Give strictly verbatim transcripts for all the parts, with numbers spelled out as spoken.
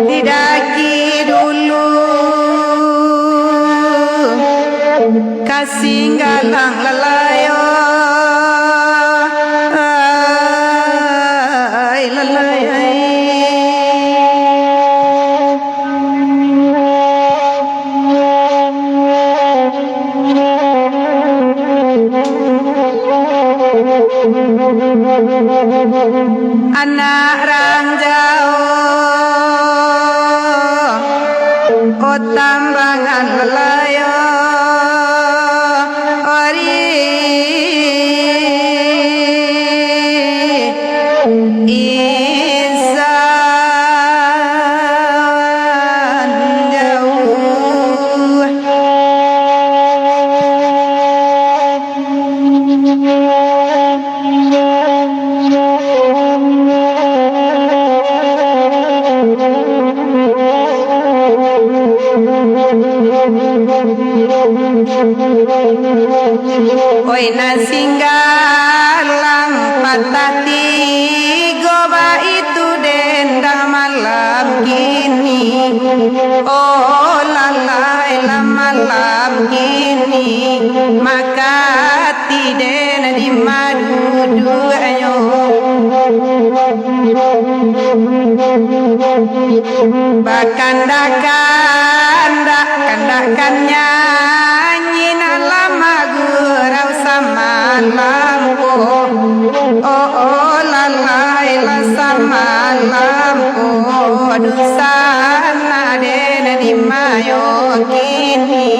Didaki dulu ka Singgalang lalayo, ai lalayo. Anak rang jauah, o tambangan lalayo, ori insan jauah. Oi nan Singgalang patah tigo, baitu den dah malam kini. Oh lalai lah malam kini, maka ati den di ma duduaknyo. Bakandak-kandak, kandak-kandak nyanyi, nan lah magurau samalam ko. Oh, oh, lalai lah samalam ko, dunsanak den di ma yo kini.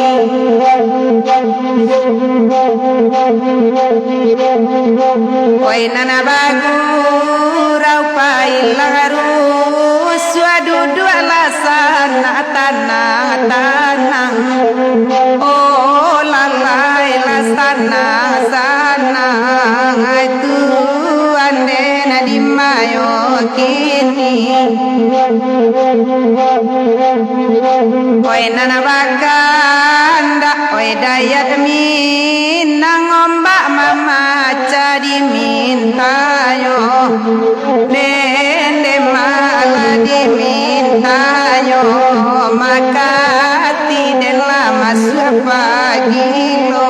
Oi nan bagurau pailang rusuah, duduaklah sanak tanang-tanang. Oh, lalai lah sanang-sanang, ai tuan den di ma yo kini. Oi nan bakandak, oi Dayat Minang, ombak mamacah dimintanyo, dendek malah dimintanyo, maka ati den lah masuak pagilo.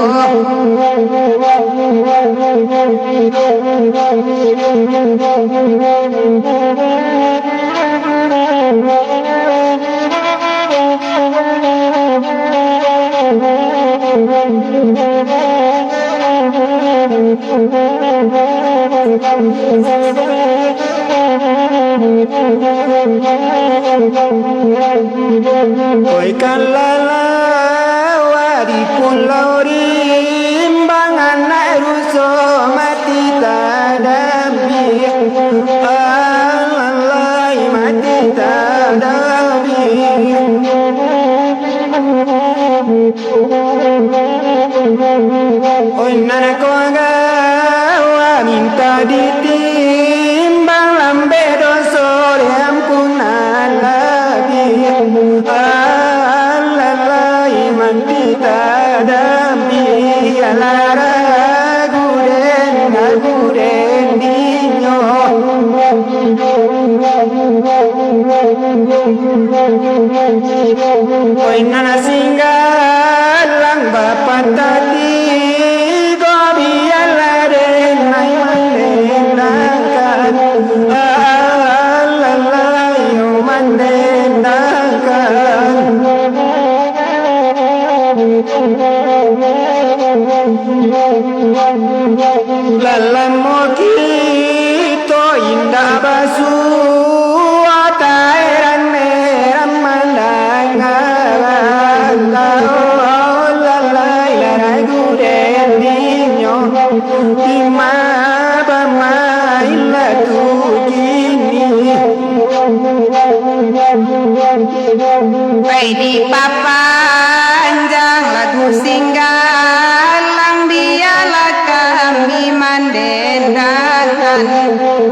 Oi kan lalau di Pulau Rimbang, anak ruso mati tadabiak. Alalai mati tadabiak. Oi nan ko gawa minta ditimbang, lambek doso diampunan labiak. Alalai mati tadabiak, alah ragu den, ragu den dinyo. Oi nan Singgalang bapatah tigo, bialah den nai mandendangkan.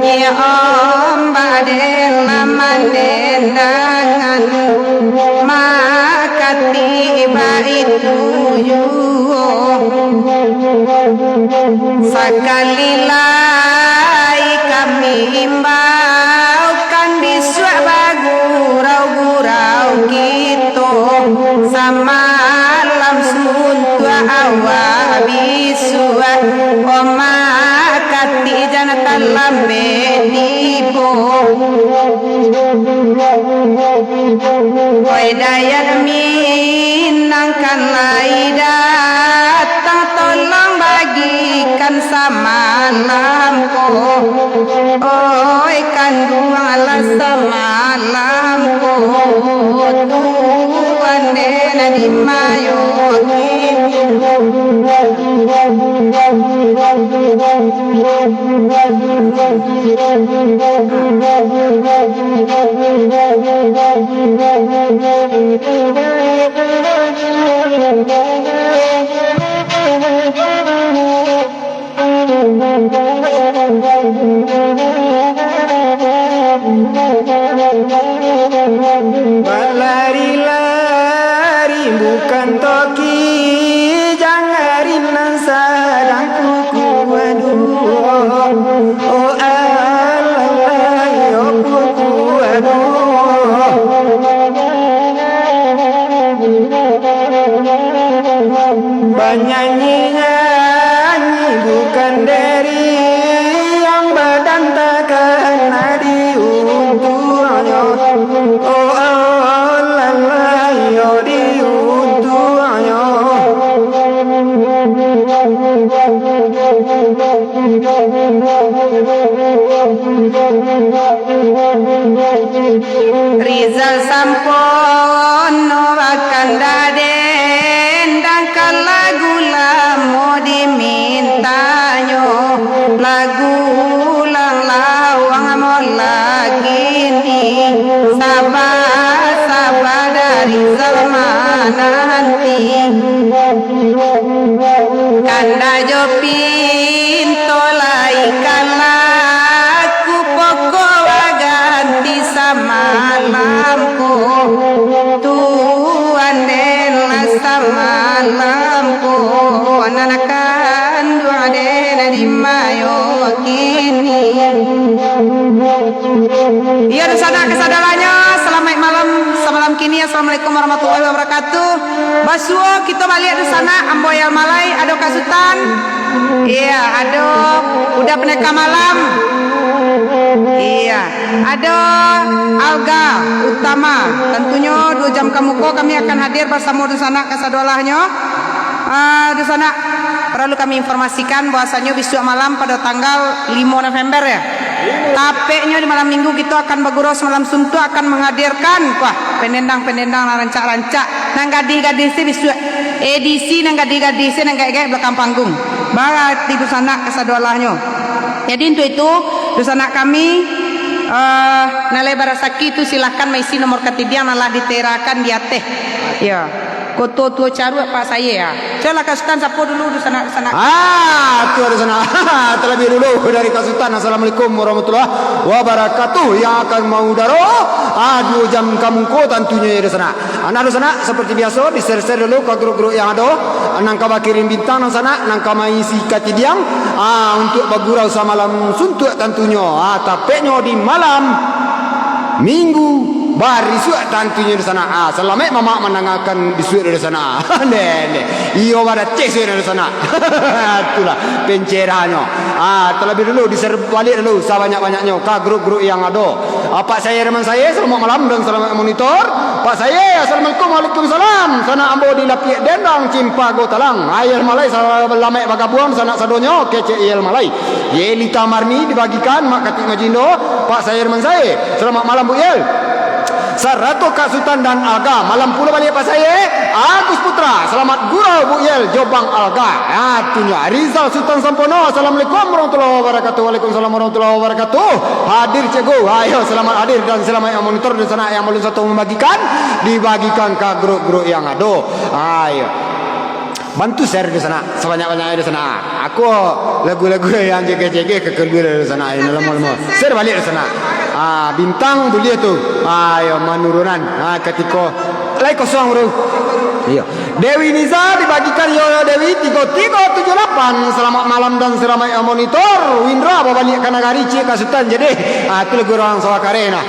Nyo ombak den lah manendangan, makatik baitu juo. Sakali lai kami imbaukan, bisuak bagurau-gurau kito, samalam suntuak awak bisuak, omak katik jan talambek tibo. Oi Dayat Minang, kan lai datang, tolong bagikan samalam ko. Oi kanduang, alah samalam ko, tuan den di mayo. Balari-lari bukan toki, jangarin nan sadang kuku, aduh. Oh alah, oh kuku, aduh. Banyanyi-nyanyi bukan diri yang badantakan di untuaknyo. Oh, oh, lalai, oh, di untuaknyo. Rizal Sampono bakanda den, dangkan lagu lamo dimintanyo, lagu lang lawang mo lakini, saba, saba dari zaman nanti. Kanda jo pinto lai kalaku, pokok baganti samalam ko. Tuan den lah samalam ko, nan kanduang den di mayo kini. Iyo, dunsanak kasadolahnyo, salamaik malam, samalam kini. Assalamualaikum warahmatullahi wabarakatuh. Basuo kito baliak, dunsanak, ambo Yal Malai, ado Kak Sutan. Iya, ado Uda Pendekar Malam. Iya, ado Alga Utama. Tantunyo duo jam ka muko kami akan hadir basamo dunsanak kasadolahnyo. Ah, dunsanak, paralu kami informasikan bahwasanyo bisuak malam pado tanggal limo November, ya. Tapeknyo di malam minggu kito akan bagurau samalam suntuak, akan manghadirkan, wah, pendendang-pendendang nan rancak-rancak, nan gadih-gadih se bisuak, edisi nan gadih-gadih se, nan gaek-gaek balakang panggung. Barati dunsanak kasadolahnyo. Jadi untuak itu, dunsanak kami, eh, nan lai barasaki tu silahkan maisi nomor katidiang nan lah diterakan di ateh. Ya. Koto tuo caruak, Pak Saye, ya. Cubolah Kak Sutan sapo dulu dunsanak-dunsanak. Ah, tu dunsanak. Terlebih dulu dari Kak Sutan, assalamualaikum warahmatullahi wabarakatuh. Yang akan maudaro, ah, duo jam ka muko tantunyo, ya, dunsanak. Ah, nah, dunsanak, seperti biaso, di-share-share dulu ka grup-grup yang ado. Ah, nan ka bakirim bintang, dunsanak, nan ka maisi katidiang, ah, untuak bagurau samalam suntuak tantunyo. Ah, tapeknyo di malam Minggu barisuak tantunyo, dunsanak. Ah, salamaik mamak mandangakan bisuak, dunsanak. Neh, neh. Iyo, badaceh suak, dunsanak. Itulah pencerahnyo. Ah, terlebih dulu di-share baliak dulu sabanyak-banyaknyo ka grup-grup yang ado. Ah, Pak Saye Herman Saye, salamaik malam dan salamaik monitor. Pak Saye, assalamualaikum, waalaikumsalam. Sanak ambo di Lapiak Dendang, Cimpago Talang. Ayel Malai, salamaik bagabuang sanak sadonyo, kecek Ayel Malai. Yelita Marni dibagikan, Mak Katik Majindo, Pak Saye Herman Saye. Salamaik malam, Bu Yel. Sarato Kak Sutan dan Aga. Malam pulo baliak, Pak Saye. Agus Putra, salamaik gurau, Bu Yel, jo Bang Aga. Ah, tunyo. Rizal Sutan Sampono, assalamualaikum warahmatullahi wabarakatuh. Waalaikumsalam warahmatullahi wabarakatuh. Hadir, Cikgu. Ayo, salamaik hadir dan salamaik monitor dunsanak yang balun sato mambagikan, dibagikan ka grup-grup yang ado. Ayo. Bantu share di sana, sebanyak-banyaknya di sana. Aku lagu-lagu yang jegeh-jegeh ka kalua di sana, yang lamo-lamo. Share balik di sana. Ah, bintang buliah tu. Ah, yo, manurunan. Ah, katiko lai kosong tu. Iyo. Dewi Niza dibagikan yo Dewi tiga tiga tujuh lapan. Selamat malam dan selamat monitor. Windra babaliak ka nagari ciek ka Sutan jadi. Ah, tu lagu urang Sawah Kareh nah.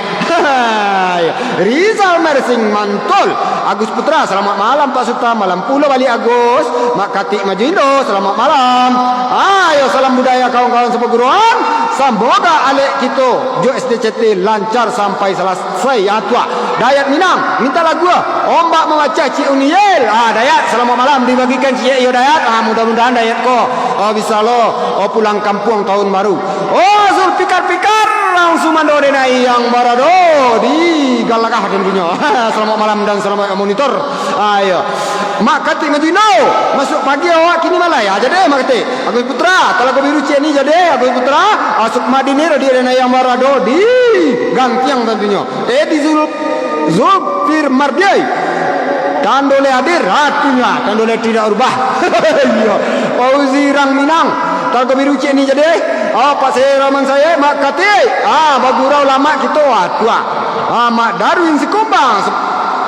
Rizal Mersing Mantul. Agus Putra, selamat malam Pak Sutan. Malam pulo baliak Agus. Mak Katik Maju Indo, selamat malam. Ayo, salam budaya kawan-kawan seperguruan. Samoga alek kito jo S D C T lancar sampai salasai. Ah, tuah. Dayat Minang, minta lagu ah. Ombak Mamacah Cik Uniel. Ah, Dayat, selamat malam dibagikan Cik yo Dayat. Ah, mudah-mudahan Dayat ko, ah, bisa lo, oh, pulang kampuang tahun baru. Oh, Zulfikar Fikar, langsung mando denai yang barado di Galagah tentunyo. Selamat malam dan selamat monitor. Ayo. Mak Katik Maju Indo, masuk pagi awak kini malai. Ah, jadi Mak Katik. Agus Putra, Talago Biru ciek ni jadi Agus Putra. Ah, Sukmadin ni radio denai yang barado di Gantiang tentunyo. Edi Zul-, Zulfir Mardiai. Tando le hadir, hatunyo, tando le tidak rubah. Iyo. Fauzi Rang Minang. Talago Biru ciek ni jadi. Ah, Pak Saye Rahman Saye, Mak Katik. Ah, bagurau lamak kito, ah, tuah. Ah, Mak Darwin Sikumbang. Sop-,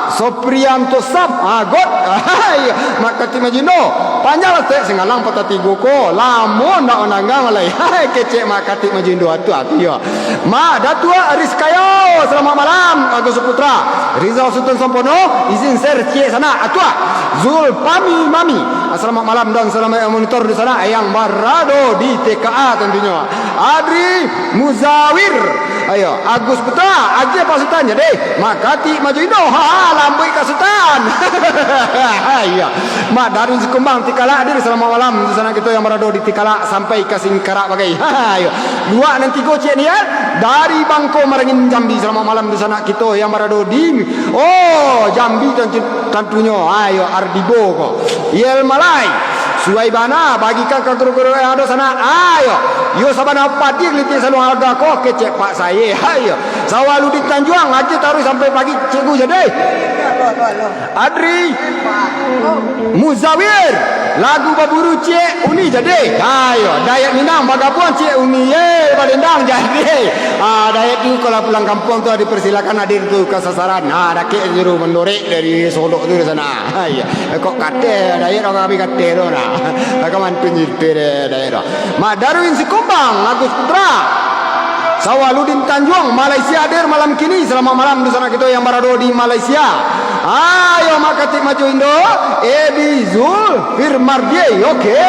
Soprianto Sap. Ah, God. Iyo. Mak Katik Maju Indo. Panjang lah tek Singgalang Patah Tigo ko. Lamo ndak mandanga lai. Hai, kecek Mak Katik Maju Indo, ah, tuah, tuah, iyo. Mak Datuak Rizkayo, selamat malam, Agus Saputra. Rizal Sultan Sampono, izin share ciek sanak, Atuak. Zulpami Mami, selamat malam dan selamat monitor di sana, yang barado di T K A tentunyo. Adri Muzawir, ayo, Agus Putra, Aje Pak Sutan, jadi, Mak Katik Maju Indo, ha, lambuik ka Sutan. Iyo, Mak Darwin Sikumbang, Tikalak hadir, selamat malam di sana kito yang barado di Tikalak, sampai ka Singkarak bagai. Iyo. Dua nan tigo ciek ni, ya. Dari Bangko Marangin Jambi, selamat malam di sanak kito yang barado di, oh, Jambi tantu-, tantunyo. Ayo, Ardibo ko. Yel Malai. Suai bana, bagikan ka guru-guru yang ado sanak. Ayo. Yo sabana padir litik saluang alga ko, kecek Pak Saye. Ayo. Sawaludin Tanjuang, aja taruh sampai pagi, cikgu jadi. Adri Muzawir, lagu baburu ciek Uni jadi. Ayo, Dayat Minang bagabuang ciek Uni, ye, badendang jadi. Ah, Dayat tu kalau pulang kampuang tu dipersilakan hadir tu ka sasaran. Ah, dakek suruh mandorek dari Solok tu di sana. Ayo, kok kateh Dayat orang habis kateh tu nah. Ka mantun jitu deh Dayat tu. Mak Darwin Sikumbang, Agus Putra. Sawaludin Tanjuang, Malaysia hadir malam kini. Selamat malam di sanak kito yang barado di Malaysia. Ayo, Mak Katik Maju Indo, Edi Zul, Firmardie, oke.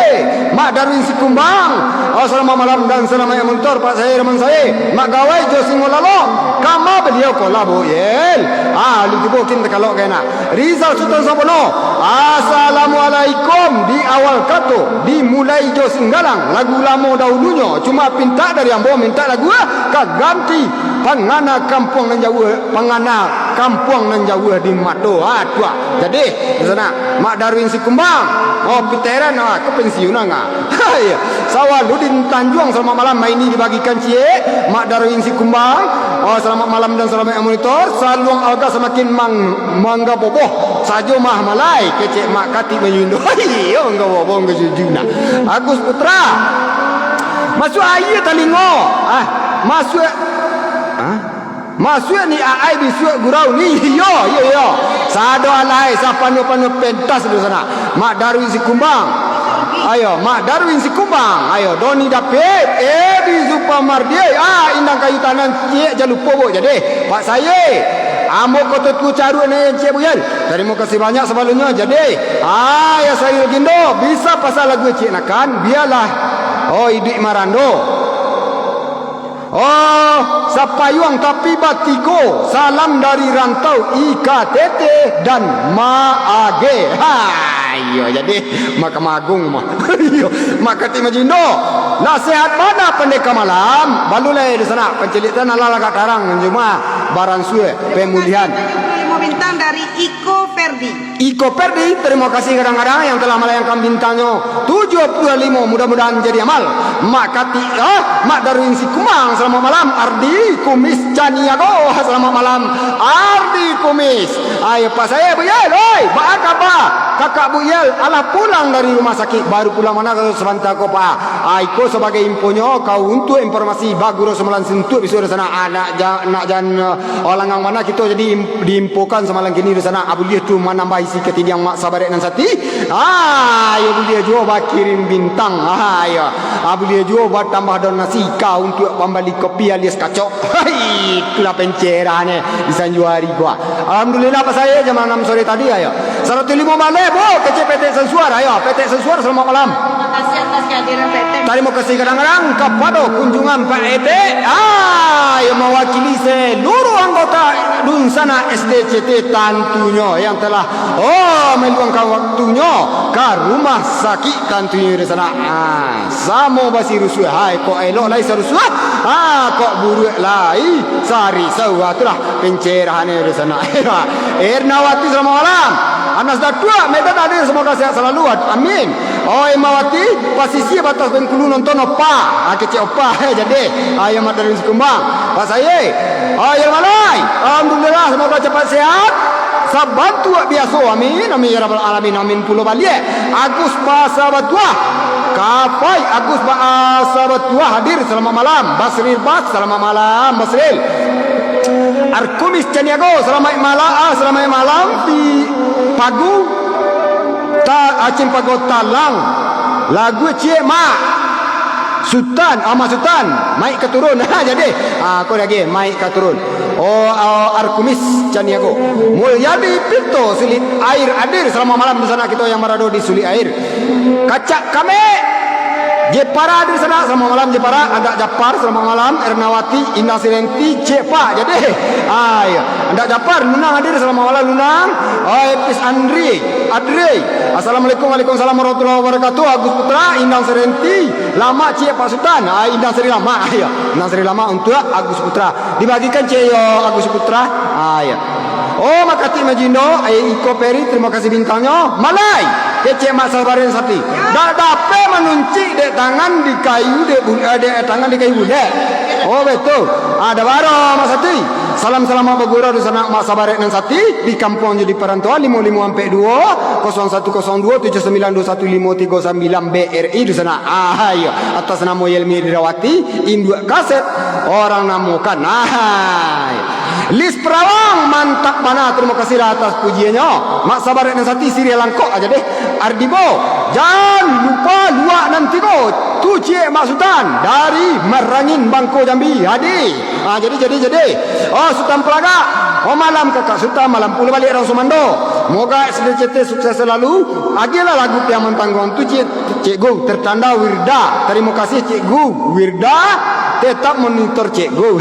Mak Darwin Sikumbang, oh, selamat malam dan selamat monitor, Pak Saye, Raman Saye. Mak Gawai, Jo Singo Lalo, kama beliau ko lah, Bu Yel. Ah, lu tibo kin tekalok kena. Rizal Sultan Sampono, Assalamualaikum. Di awal kato, dimulai jo Singgalang, lagu lamo dahulunyo, cuma pintak dari ambo, mintak lagu, ah, ka ganti Pangana Kampuang Nan Jauah, Pangana Kampuang Nan Jauah di Mato. Ah, tuah. Jadi, di sana, Mak Darwin Sikumbang, oh, piteran, ah, ka pensiunan, ah. Hai, Sawaludin Tanjuang, selamat malam. Main ni dibagikan ciek. Mak Darwin Sikumbang, oh, selamat malam dan selamat monitor. Saluang alga samakin mang-, mangga boboh. Sajo mah malai, kecek Mak Katik Maju Indo. Iyo, mangga boboh, mangga jujuna. Agus Putra. Masuk aia talingo. Ah, masuk. Ah? Masuak ni aai bisuak gurau ni. Iyo, iyo, iyo. Sado alai, sapanuah-panuah pentas di sana. Mak Darwin Sikumbang. Ayo, Mak Darwin Sikumbang. Ayo, Doni Dapit. Edi Zulpamardie. Ah, Indang Kayu Tanan ciek jan lupo, Bu. Jadi, Pak Saye. Ambo Koto Tuo Caruak ni ciek, Bu Yel. Tarimo kasih banyak sabalumnyo. Jadi, ah, ya Saye Gindo, bisa pasang lagu ciek nakan. Bialah. Oh, iduik marando. Oh, sapayuang tapi batigo, salam dari rantau I K T T dan Maage. Ha, iyo, jadi Mahkamah Agung mah. Iyo, Mak Katik Maju Indo. Nasihat bana Pandeka Malam, balulai di sana, pancalitan alah agak tarang, cuma baransua pemulihan. Tujuh puluh lima bintang dari Iko Ferdi. Iko Perdi, terima kasih kadang-kadang yang telah melayangkan bintangnyo tujuh puluh lima, mudah-mudahan jadi amal. Mak Katik, ah, Mak Darwin Sikumbang, selamat malam. Ardi Kumis Caniago, selamat malam. Ardi Kumis. Ayo, Pak Sae, Bu Yel, oi, baa kaba? Kakak Bu Yel, alah pulang dari rumah sakit, baru pulang mana kalau sebentar ko, Pak. Ah, iko sebagai infonyo, kau untuk informasi, baguro samalam suntuk bisu di sana, anak ja-, nak jan, eh, langang mana kito jadi im-, diinfokan samalam kini di sana, ah, buliah tu manambah isi katidiang mak sabarek nan sati. Ah, iyo buliah juo bakirim bintang. Ah, iyo. Ah, buliah juo batambah donasi ka untuk pambali kopi alias kacok. Hai, itulah pencerahan, eh, di sanjuari gua. Alhamdulillah, Pak Sae, jam anam sore tadi, ayo. Saratuih limo baleh, Bu, kecek Petek Sansuar, ayo. Petek Sansuar, selamat malam. Terima kasih atas kehadiran Petek. Tarimo kasih kadang-kadang kapado kunjungan Pak Etek, ah, yang mawakili seluruh anggota Dunsanak S D C T tantunyo yang telah, oh, meluangkan waktunyo ka rumah sakik tantunyo di sana. Ah, samo basi rusuah, hai, kok elok lai sarusuah, ah, kok buruak lai sarisau, ah, itulah pencerahan di sana. Ernawati, selamat malam. Anas Datuak, Medan hadir, semoga sehat selalu. Amin. Oh, Ernawati, pasisia batas Bengkulu nonton opa. Ah, kecek opa, jadi. Ah, yang Mak Darwin Sikumbang. Pak Sae. Oh, yang malai. Alhamdulillah, semoga cepat sehat. Sabantuak biaso. Amin. Amin ya rabbal alamin. Amin pulo baliak. Agus Basa Batuah. Kapai Agus Basa Batuah hadir. Selamat malam. Basril Bas, selamat malam, Basril. Arkumis Caniago, selamat malam, ah, selamat malam, Pi Pagu, ta, Acin Pago Talang. Lagu ciek Mak Sutan, ah, Mak Sutan, maik ka turun. Ha, jadi, ah, ko lagi, maik ka turun. Oh, ah, Arkumis Caniago. Mulyadi Pinto, Sulit Air hadir, selamat malam di sana kito yang barado di Sulit Air. Kacak Kamek, Jepara di sana, selamat malam Jepara. Andak Japar, selamat malam. Ernawati, Indah Sirenti, cek Pak. Jadi, ah, iya. Andak Japar, Lunang hadir, selamat malam Lunang. Oh, Epis Andri, Adri. Assalamualaikum, waalaikumsalam warahmatullahi wabarakatuh. Agus Putra, Indah Sirenti, Lamak cek Pak Sutan. Ah, Indah Seri Lamak, iya. Indah Seri Lamak untuk Agus Putra. Dibagikan cek yo Agus Putra. Ah, iya. Oh, makasih Majindo, eh, Iko Peri, terima kasih bintangnyo. Malai, kecek Mak Sabarin Sati. Dak dapek manuncik dek tangan di kayu, dek bu-, eh, dek tangan di kayu bulek. Oh, betul. Ah, dak baro, Mak Sati. Salam salamat bagurau di sanak Mak Sabarek nan sati, di kampuang jo di parantauan, limo limo ampek duo, kosong satu kosong duo, tujuh sambilan duo satu limo tigo sambilan B R I di sanak. Ah, iyo. Atas namo Yelmi Dirawati, induak kaset, orang namokan. Ah, iyo. Lis Perawang, mantap bana, terima kasih lah atas pujiannyo. Mak Sabarek nan sati, siriah langkok aja deh. Ardibo, jan lupa luak nan tigo. Tu ciek Mak Sutan dari Marangin, Bangko, Jambi. Hadir. Ah, jadi, jadi, jadi. Oh, Sutan Pelagak. Oh, malam Kakak Sutan, malam pulo baliak urang sumando. Moga S D C T sukses selalu. Agiahlah lagu Piaman Tangguang tu, Cik, Cikgu. Tertanda Wirda. Terima kasih, Cikgu. Wirda tetap monitor Cikgu.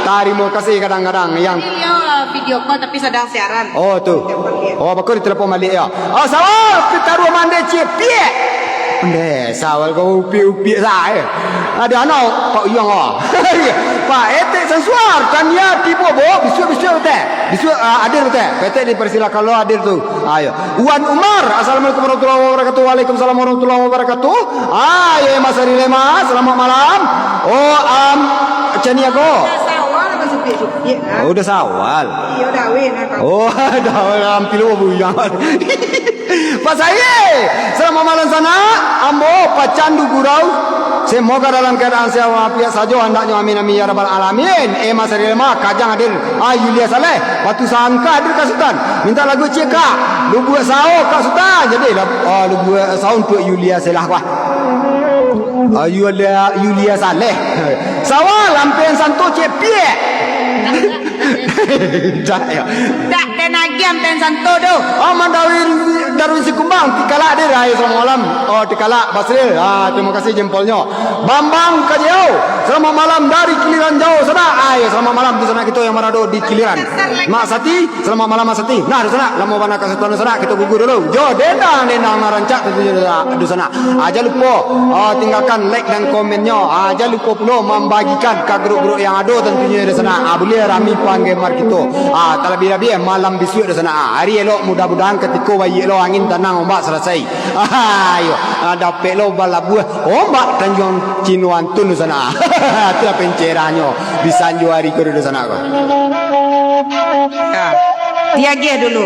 Terima kasih kadang-kadang yang Ini dia, uh, video call tapi sedang siaran. Oh, tu. Telepon dia. Oh, bako ditelepon baliak yo. Oh, Sawal, pitaruah mande ciek piek. Ndeh, Sawal ko upiak-upiak sae. Ado ano, Pak Uyang, oh. Pak Etek Sansuar, tania tibo, bo, bisuak-bisuak betul. Bisuak, ah, hadir betul. Petek dipersilakan lo hadir tu. Ayo. Wan Umar, assalamualaikum warahmatullahi wabarakatuh. Waalaikumsalam warahmatullahi wabarakatuh. Ayo, Mas Ari Lema, selamat malam. Oh, am, Caniago. Udah Sawal apa supiak-supiak, ah? Oh, udah Sawal. Iyo, dah weh, nah, kau. Oh, dah hampir lo buyang. Pak Sae, selamat malam sanak. Ambo Pacandu Gurau. Semoga dalam keadaan sehat walafiat sajo handaknyo, amin, amin, ya rabbal alamin. Eh, Mas Rilma, Kajang hadir. Ah, Yulia Saleh, Batu Sangka hadir, Kak Sutan. Minta lagu ciek, Kak. Lubuak Sao, Kak Sutan. Jadi, lah, ah, Lubuak Sao untuk Yulia Saleh, wah. Ah, Yulia, Yulia Saleh. Sawal, ampean santo ciek piek. Dah, ya. Dah, den agiah ampean santo tu. Aman Darwin, Darwin Sikumbang, Tikalak hadir, hai, selamat malam. Oh, Tikalak, Basril. Ah, terima kasih jempolnyo. Bambang Kajau, Selamat malam dari Kiliran Jauh, sanak. Ai, selamat malam tu sanak kito yang barado di Kiliran. Mak Sati, selamat malam Mak Sati. Nah, tu sanak, lamo bana ka satuan tu sanak, kito gugu dulu. Jo, dendang-dendang nan rancak tantunyo tu sanak. Ah, jan lupo, ah, tinggalkan like dan komennyo. Ah, jan lupo pulo mambagikan ka grup-grup yang ado tantunyo tu sanak. Ah, buliah rami penggemar kito. Ah, talabiah-labiah malam bisuak tu sanak. Ah, hari elok mudah-mudahan katiko baiak lo angin tanang ombak salasai. Ah, iyo, ah, dapek lo balabuah. Ombak Tanjuang Cino Antun tu sanak. Itulah pencerahnyo di sanjo hari ko dulu sanak ko. Ya. Diagiah dulu.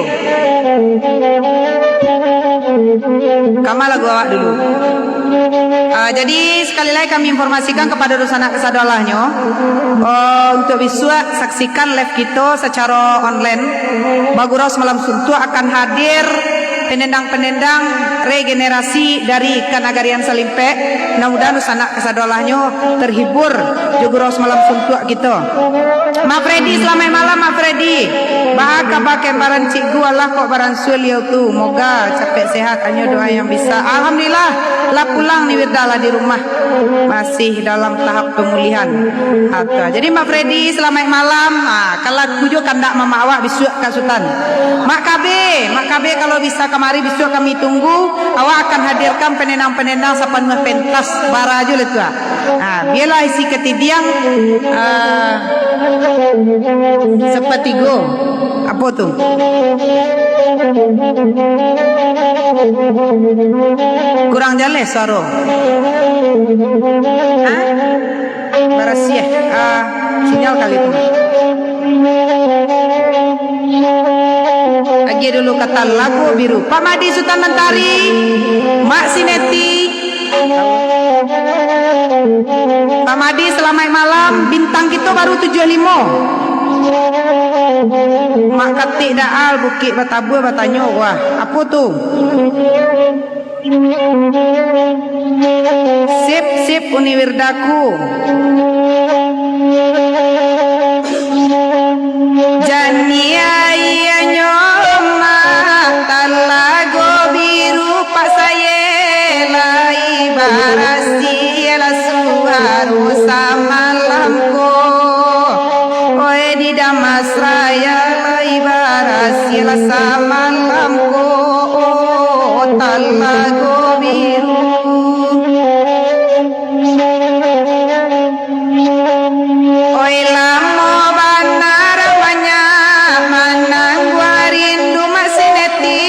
Kama lagu awak dulu. Ah, jadi, sekali lagi kami informasikan kepada dunsanak kasadolahnyo, oh, untuk bisuak saksikan live kito secara online. Bagurau Samalam Suntuak akan hadir penendang-penendang regenerasi dari Kanagarian Salimpek. Mudah-mudahan dunsanak kasadolahnyo terhibur jo Gurau Samalam Suntuak kito. Mak Fredi, selamat malam, Mak Fredi. Baa kaba kembaran Cikgu, alah kok baransua liau tu. Moga capek sehat, hanyo doa yang bisa. Alhamdulillah, lah pulang ni Wirda, lah di rumah. Masih dalam tahap pemulihan. Ata. Jadi, Mak Fredi, selamat malam. Ah, kalau aku jo kandak mamak awak bisuak ka Sutan. Mak Kabe, Mak Kabe kalau bisa kamari bisuak kami tunggu. Awak akan hadirkan penendang-penendang sapanuah pentas bara jo lah tu, ah. Ah, bialah isi katidiang, ah, sapatigo. Apo tu? Kurang jaleh suaro. Hah? Barasiah, ah, sinyal kali tu. Agiah dulu kata lagu biru. Pak Madi Sutan Mantari, Mak Sineti. Pak Madi, selamat malam. Bintang kito baru tujuah limo. Mak Katik Daal, Bukik Batabua, batanyo, wah, apo tu? Sip, sip, Uni Wirdaku. Janiah ianyo mak Talago Biru, Pak Saye lai barasiah lah suaro samalam ko. Oi, di Damas Raya lai barasiah lah samalam ko, oh, Talago Biru. Oi, lamo bana banyak mananggua rindu Mak Sineti,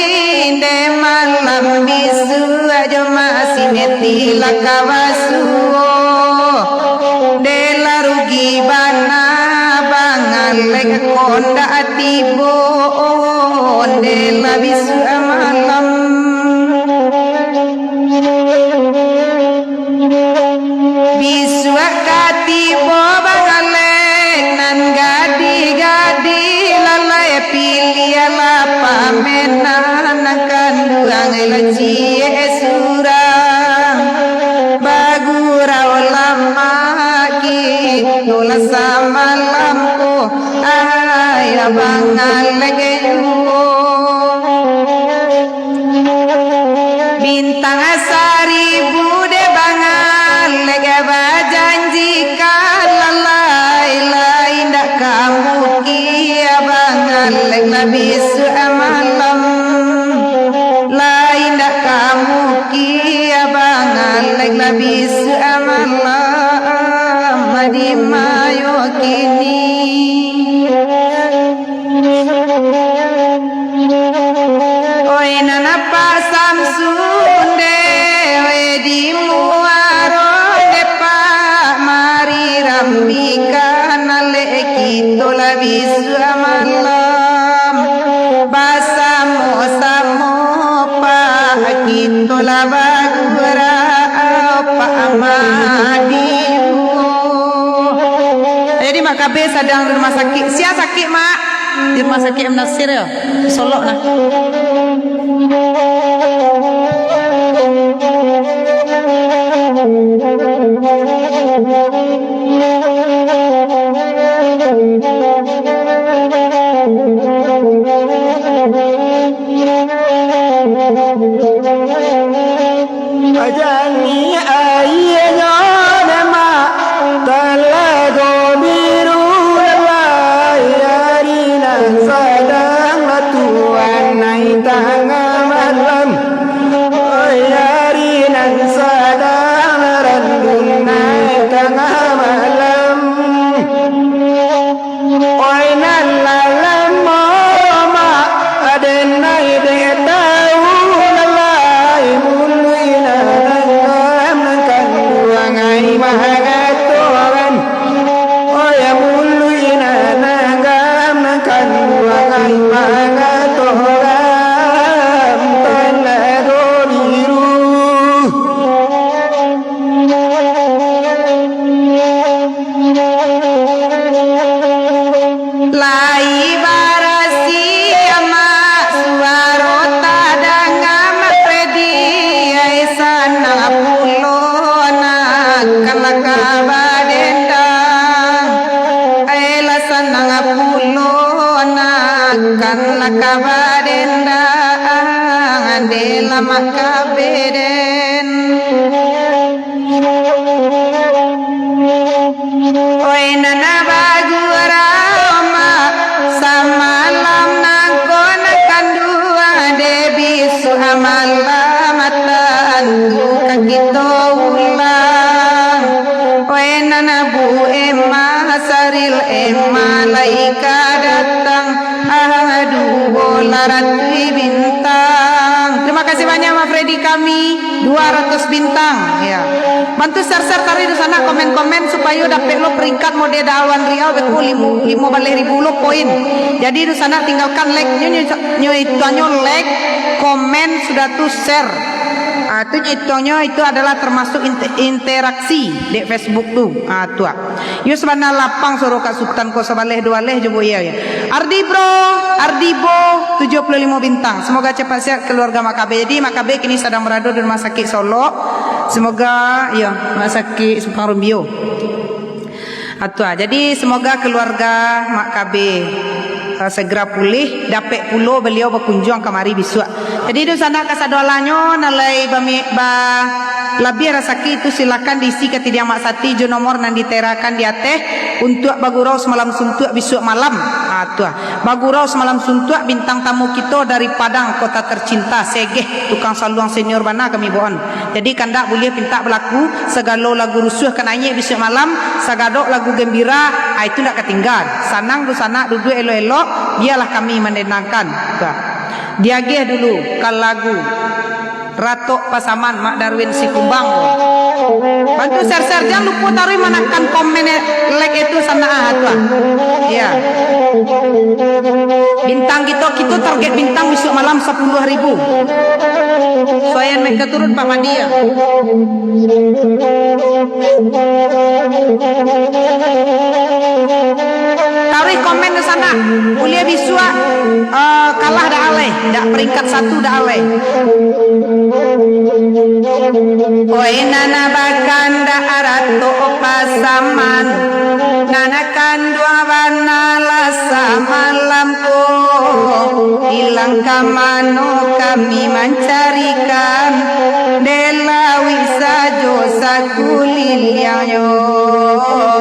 dek malam bisuak jo Mak Sineti lah ka basuo. Dek lah rugi bana Bang Alek, kondak tibo, dek lah bisuak malam. Bisuak ka tibo Bang Alek, nan gadih-gadih lalai piliah lah pamenan, nan kanduang lah ciek surang. Bagurau lamak kito lah samalam ko, ai Bang Alek juo. Bintang saribu dek Bang Alek bajanjikan, lalai, lai ndak ka mukia Bang Alek lah bisuak malam. Lai ndak ka mukia Bang Alek lah bisuak malam, di mayo kini. Oi, nan Pak Samsun deh, oi, di muaro deh, Pak, mari rambikan alek kito lah bisuak malam. Basamo-samo, Pak, kito lah bagurau, Pak Madiun. Jadi, Mak Kabe sadang di rumah sakit. Sia sakik, Mak? Di rumah sakit M Nasir, yo? Solok nah. Aja ni aia nyo demak, Ka badendang dek lamak kabeden. Oi nan bagurau mak, samalam nangko nan kanduang, dek bisuak malam tantu ka kito ulang. Oi nan bu emah saril emah lai ka datang. Aduh, bola Ratu Bintang. Terima kasih banyak, Mak Freddy kami, dua ratus bintang. Ya. Bantu share-share taruih di sana, komen-komen, supayo dapek lo peringkat model Alwan Riau, beko limo, limo baleh ribu lo poin. Jadi di sana tinggalkan like, nyo, nyo, nyo, itu nyo like, komen, sudah tu share. Ah, tu nyo itu adalah termasuk inte-, interaksi di Facebook tu. Ah, tu ah. Yo sabana lapang suaro Kak Sutan ko, sabaleh duo baleh jo buek iyo, yo. Ardi Bro, Ardi Bo, tujuah puluah limo bintang. Semoga cepat sehat keluarga Mak Kabe. Jadi Mak Kabe kini sadang berado di rumah sakit Solok. Semoga, yo, rumah sakit Simpang Rumbio. Atua. Jadi semoga keluarga Mak Kabe, eh, segera pulih, dapek pulo beliau bakunjuang kamari bisuak. Jadi, dunsanak kasadoalahnyo, nan lai bami-, ba-, labiah rasaki tu, silakan diisi ka tidiang Mak Sati jo nomor nan diterakan di ateh, untuak bagurau samalam suntuak bisuak malam. Ha, tu ah. Bagurau samalam suntuak bintang tamu kito dari Padang, kota tercinta, Segeh, tukang saluang senior bana kami bawaan. Jadi, kandak buliah pintak balaku, sagalo lagu rusuah ka naiak bisuak malam, sagadok lagu gembira, ha, itu ndak katinggaan. Sanang dunsanak duduak elok-elok, bialah kami mandendangkan. Tu ah. Diagiah dulu ka lagu Ratok Pasaman, Mak Darwin Sikumbang. Bantu share-share, jan lupo taruih manakan komen, like itu sana, ah, tu ah. Iya. Bintang kito, kito target bintang bisuak malam sapuluah ribu. Suayan mereka turun Pak Madi, ya. Taruih komen di sana. Buliah bisuak, eh, kalah dak alai, dak peringkat satu dak alai. Oi, nan bakandak Ratok Pasaman, nan kanduang bana lah samalam ko, ilang ka mano kami mancarikan, dek lauik sajo sakuliliangnyo,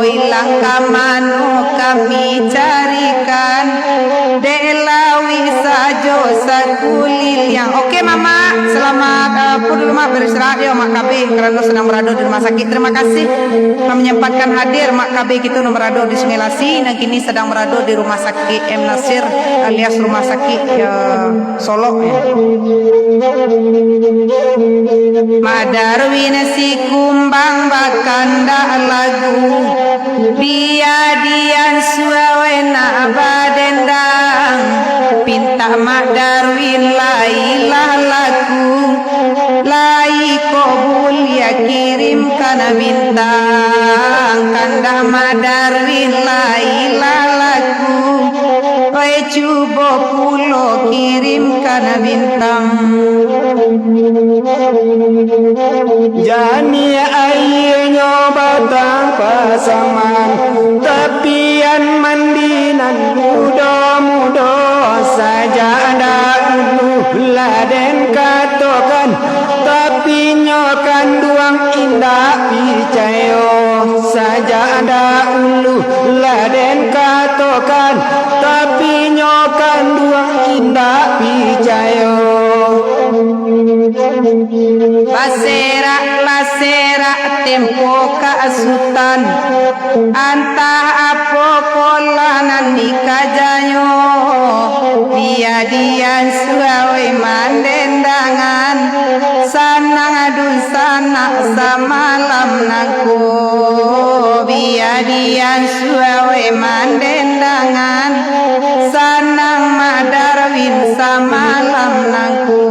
ilang ka mano kami carikan, dek lauik sajo sakuliliang. Oke, Mamak, selamat, eh, apa dulu, Mak, beristirahat yo, Mak Kabe, karano sadang barado di rumah sakit. Terima kasih lah manyempatkan hadir, Mak Kabe kito nan barado di Sungai Lasi, nan kini sadang barado di rumah sakit M Nasir alias rumah sakit, eh, Solok, yo. Mak Darwin Sikumbang bakandak lagu, bia dian suawai nak badendang, pintak Mak Darwin lai lah laku, lai ko buliah kirimkan bintang, kandak Mak Darwin lai lah laku. Oi, cubo pulo kirimkan bintang. Janiah aianyo Batang Pasaman, tapian mandi nan mudo-mudo, sajak dahulu lah den katokan, tapi nyo kanduang indak picayo. Sajak dahulu lah den katokan, tapi nyo kanduang indak picayo. Baserak-baserak tempo Kak Sutan, antah apo ko lah nan dikajanyo, bia dian suawai mandendangan, sanang dunsanak samalam nangko, bia dian suawai mandendangan, sanang Mak Darwin samalam nangko.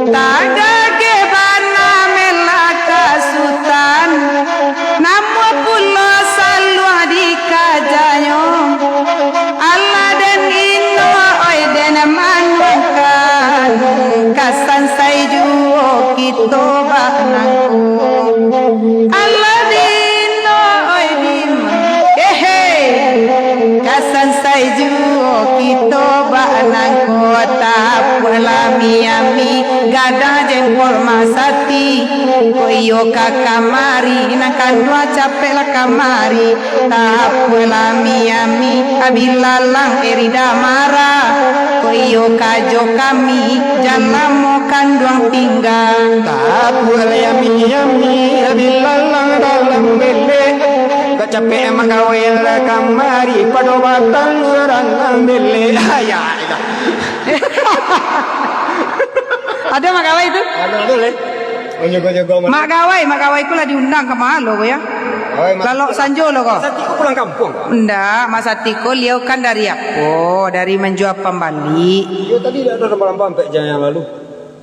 Tagageh bana melah Kak Sutan, namuah pulo saluang dikajanyo. Alah den ino, oi, den manuangkan, ka sansai juo kito bak nangko. Alah den ino, oi, den, hehe. Iyo ka kamari, nan kanduang capeklah kamari. Tapuaklah ami-ami, Abilalang Erida marah. Kok iyo ka jo kami, jan lamo kanduang tingga. Tapuaklah ami-ami, Abilalang dalam belek. Kok capek magawai lah kamari, pado batang urang nan belek. Ayah, ayah. Ado mak gawai tu? Ado tu leh. Manyogo-nyogo. Mak gawai, mak gawai ko lah diundang ka ma lo ko yo? Gawai Mak Lalok Sati. Sanjo lo ko. Mak Sati ko pulang kampuang ko? Ndak, Mak Sati ko liau kan dari apo? Dari manjua pambali. Iyo, tadi dak ado lampa-lampa ampek jam yang lalu.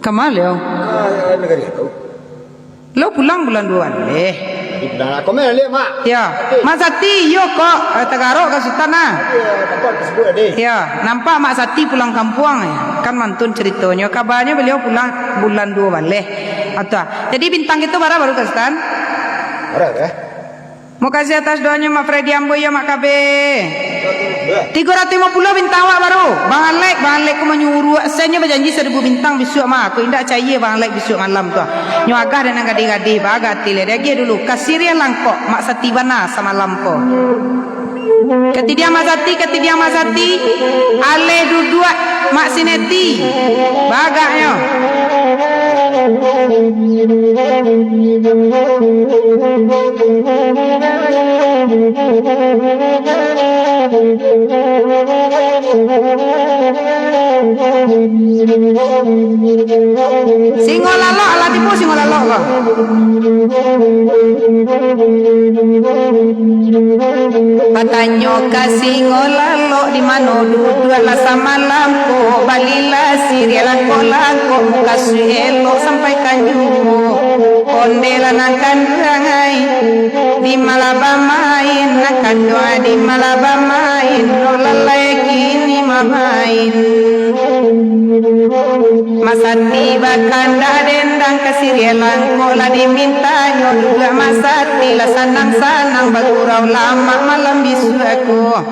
Ka ma liau? Ka nagari ado. Lo pulang bulan duo baleh. Tadi pulang lah. Komen liau, Mak. Yo. Oke. Mak Sati, iyo kok, eh, tagarok ka Sutan ah. Iyo, nampak Facebook tadi. Yo, nampak Mak Sati pulang kampuang, eh. Kan mantun caritonyo. Kabanyo baliau pulang bulan duo baleh. Ah, tu ah. Jadi bintang kito bara baru ka Sutan? Bara, eh? Makasih atas doanyo, Mak Freddy Ambo, iyo, Mak K B. Tigo ratuih limo puluah bintang awak baru. Bang Alek, Bang Alek ko manyuruak, sainyo bajanji saribu bintang bisuak mah. Ko indak caia Bang Alek bisuak malam tu. Nyo agah dek nan gadih-gadih, baagiah ati leh. Diagiah dulu. Ka Siriah Langkok, Mak Sati bana samalam ko. Katidiang Mak Sati, katidiang Mak Sati. Aleh duduak Mak Sineti. Bagaknyo. Singo lalok, alah tibo singo lalok ko. Batanyo ka singo lalok, di mano duduak lah samalam ko, balilah siriah langkok-langkok, mukasuik elok sampai ka juo. Onde lah nan kanduang ai, di ma lah bamain, nan kanduang di ma lah bamain, lo lalai kini mamain. Mak Sati bakandak dendang ka siriah langkok lah dimintanyo duduak Mak Sati lah sanang-sanang bagurau lamak malam bisuak ko.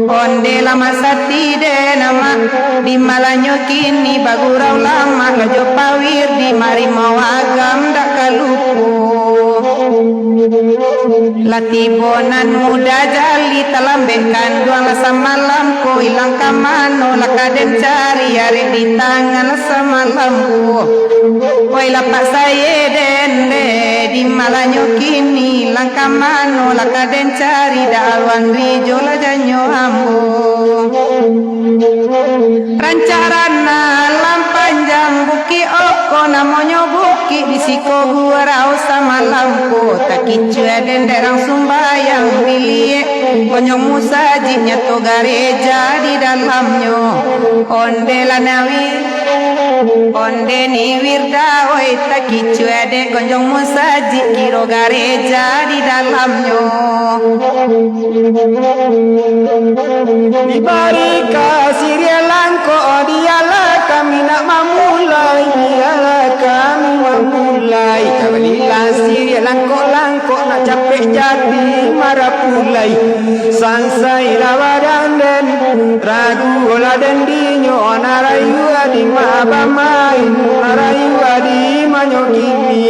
Onde lah Mak Sati den amak, di ma lah nyo kini bagurau lamak lah jo pawir di mari mawagam dak ka lupo. Lah tibo nan muda jali, talambek kanduang lah samalam ko, ilang ka mano lah ka den cari, arek di tangan lah samalam ko. Oi lapak saye den de, di ma lah nyo kini, ilang ka mano lah ka den cari, dak aluan rijo lah janyo ambo. Rancak ranah lah panjang, Bukik Oko namonyo bukik, di siko gurau samalam ko, takicuah den dek rang sumbayang biliak, gonjong musajik nyato gareja di dalamnyo. Onde lah nawi, onde ni wirda, oi, takicuah dek gonjong musajik, kiro gareja di dalamnyo. Dibari ka siriah langkok, dialah kami nak mamulai, dialah kami mamulai. Kabalilah siriah langkok-langkok, nak capek jadi marapulai. Sansai lah badan den, ragu lah den dinyo, nak rayu di ma bamain, nak rayu di ma nyo kini.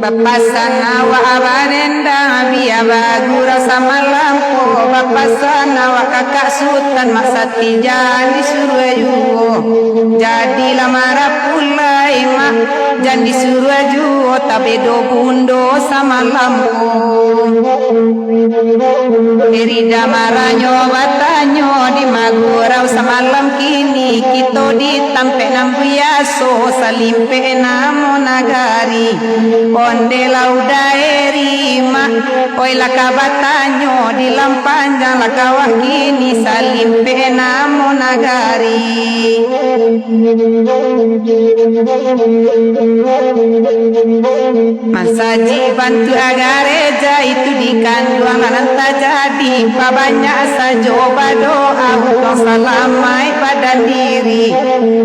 Bapasan awak badendang, bia bagurau samalam ko. Bapasan awak kakak Sutan, Mak Sati jan disuruah juo. Jadilah marapulai, Mak, jan disuruah juo, tabedo bundo samalam ko. Erida maranyo batanyo, di ma gurau samalam kini, kito di tampek nan biaso, Salimpek namo nagari. Onde lah udah eri, Mak, oi lah ka batanyo, di Lampanjang lah ka wak kini, Salimpek namo nagari. Masajik bantuak gareja itu di kanduang lah nan tajadi, pabanyak sajo badoa, untuang salamaik badan diri.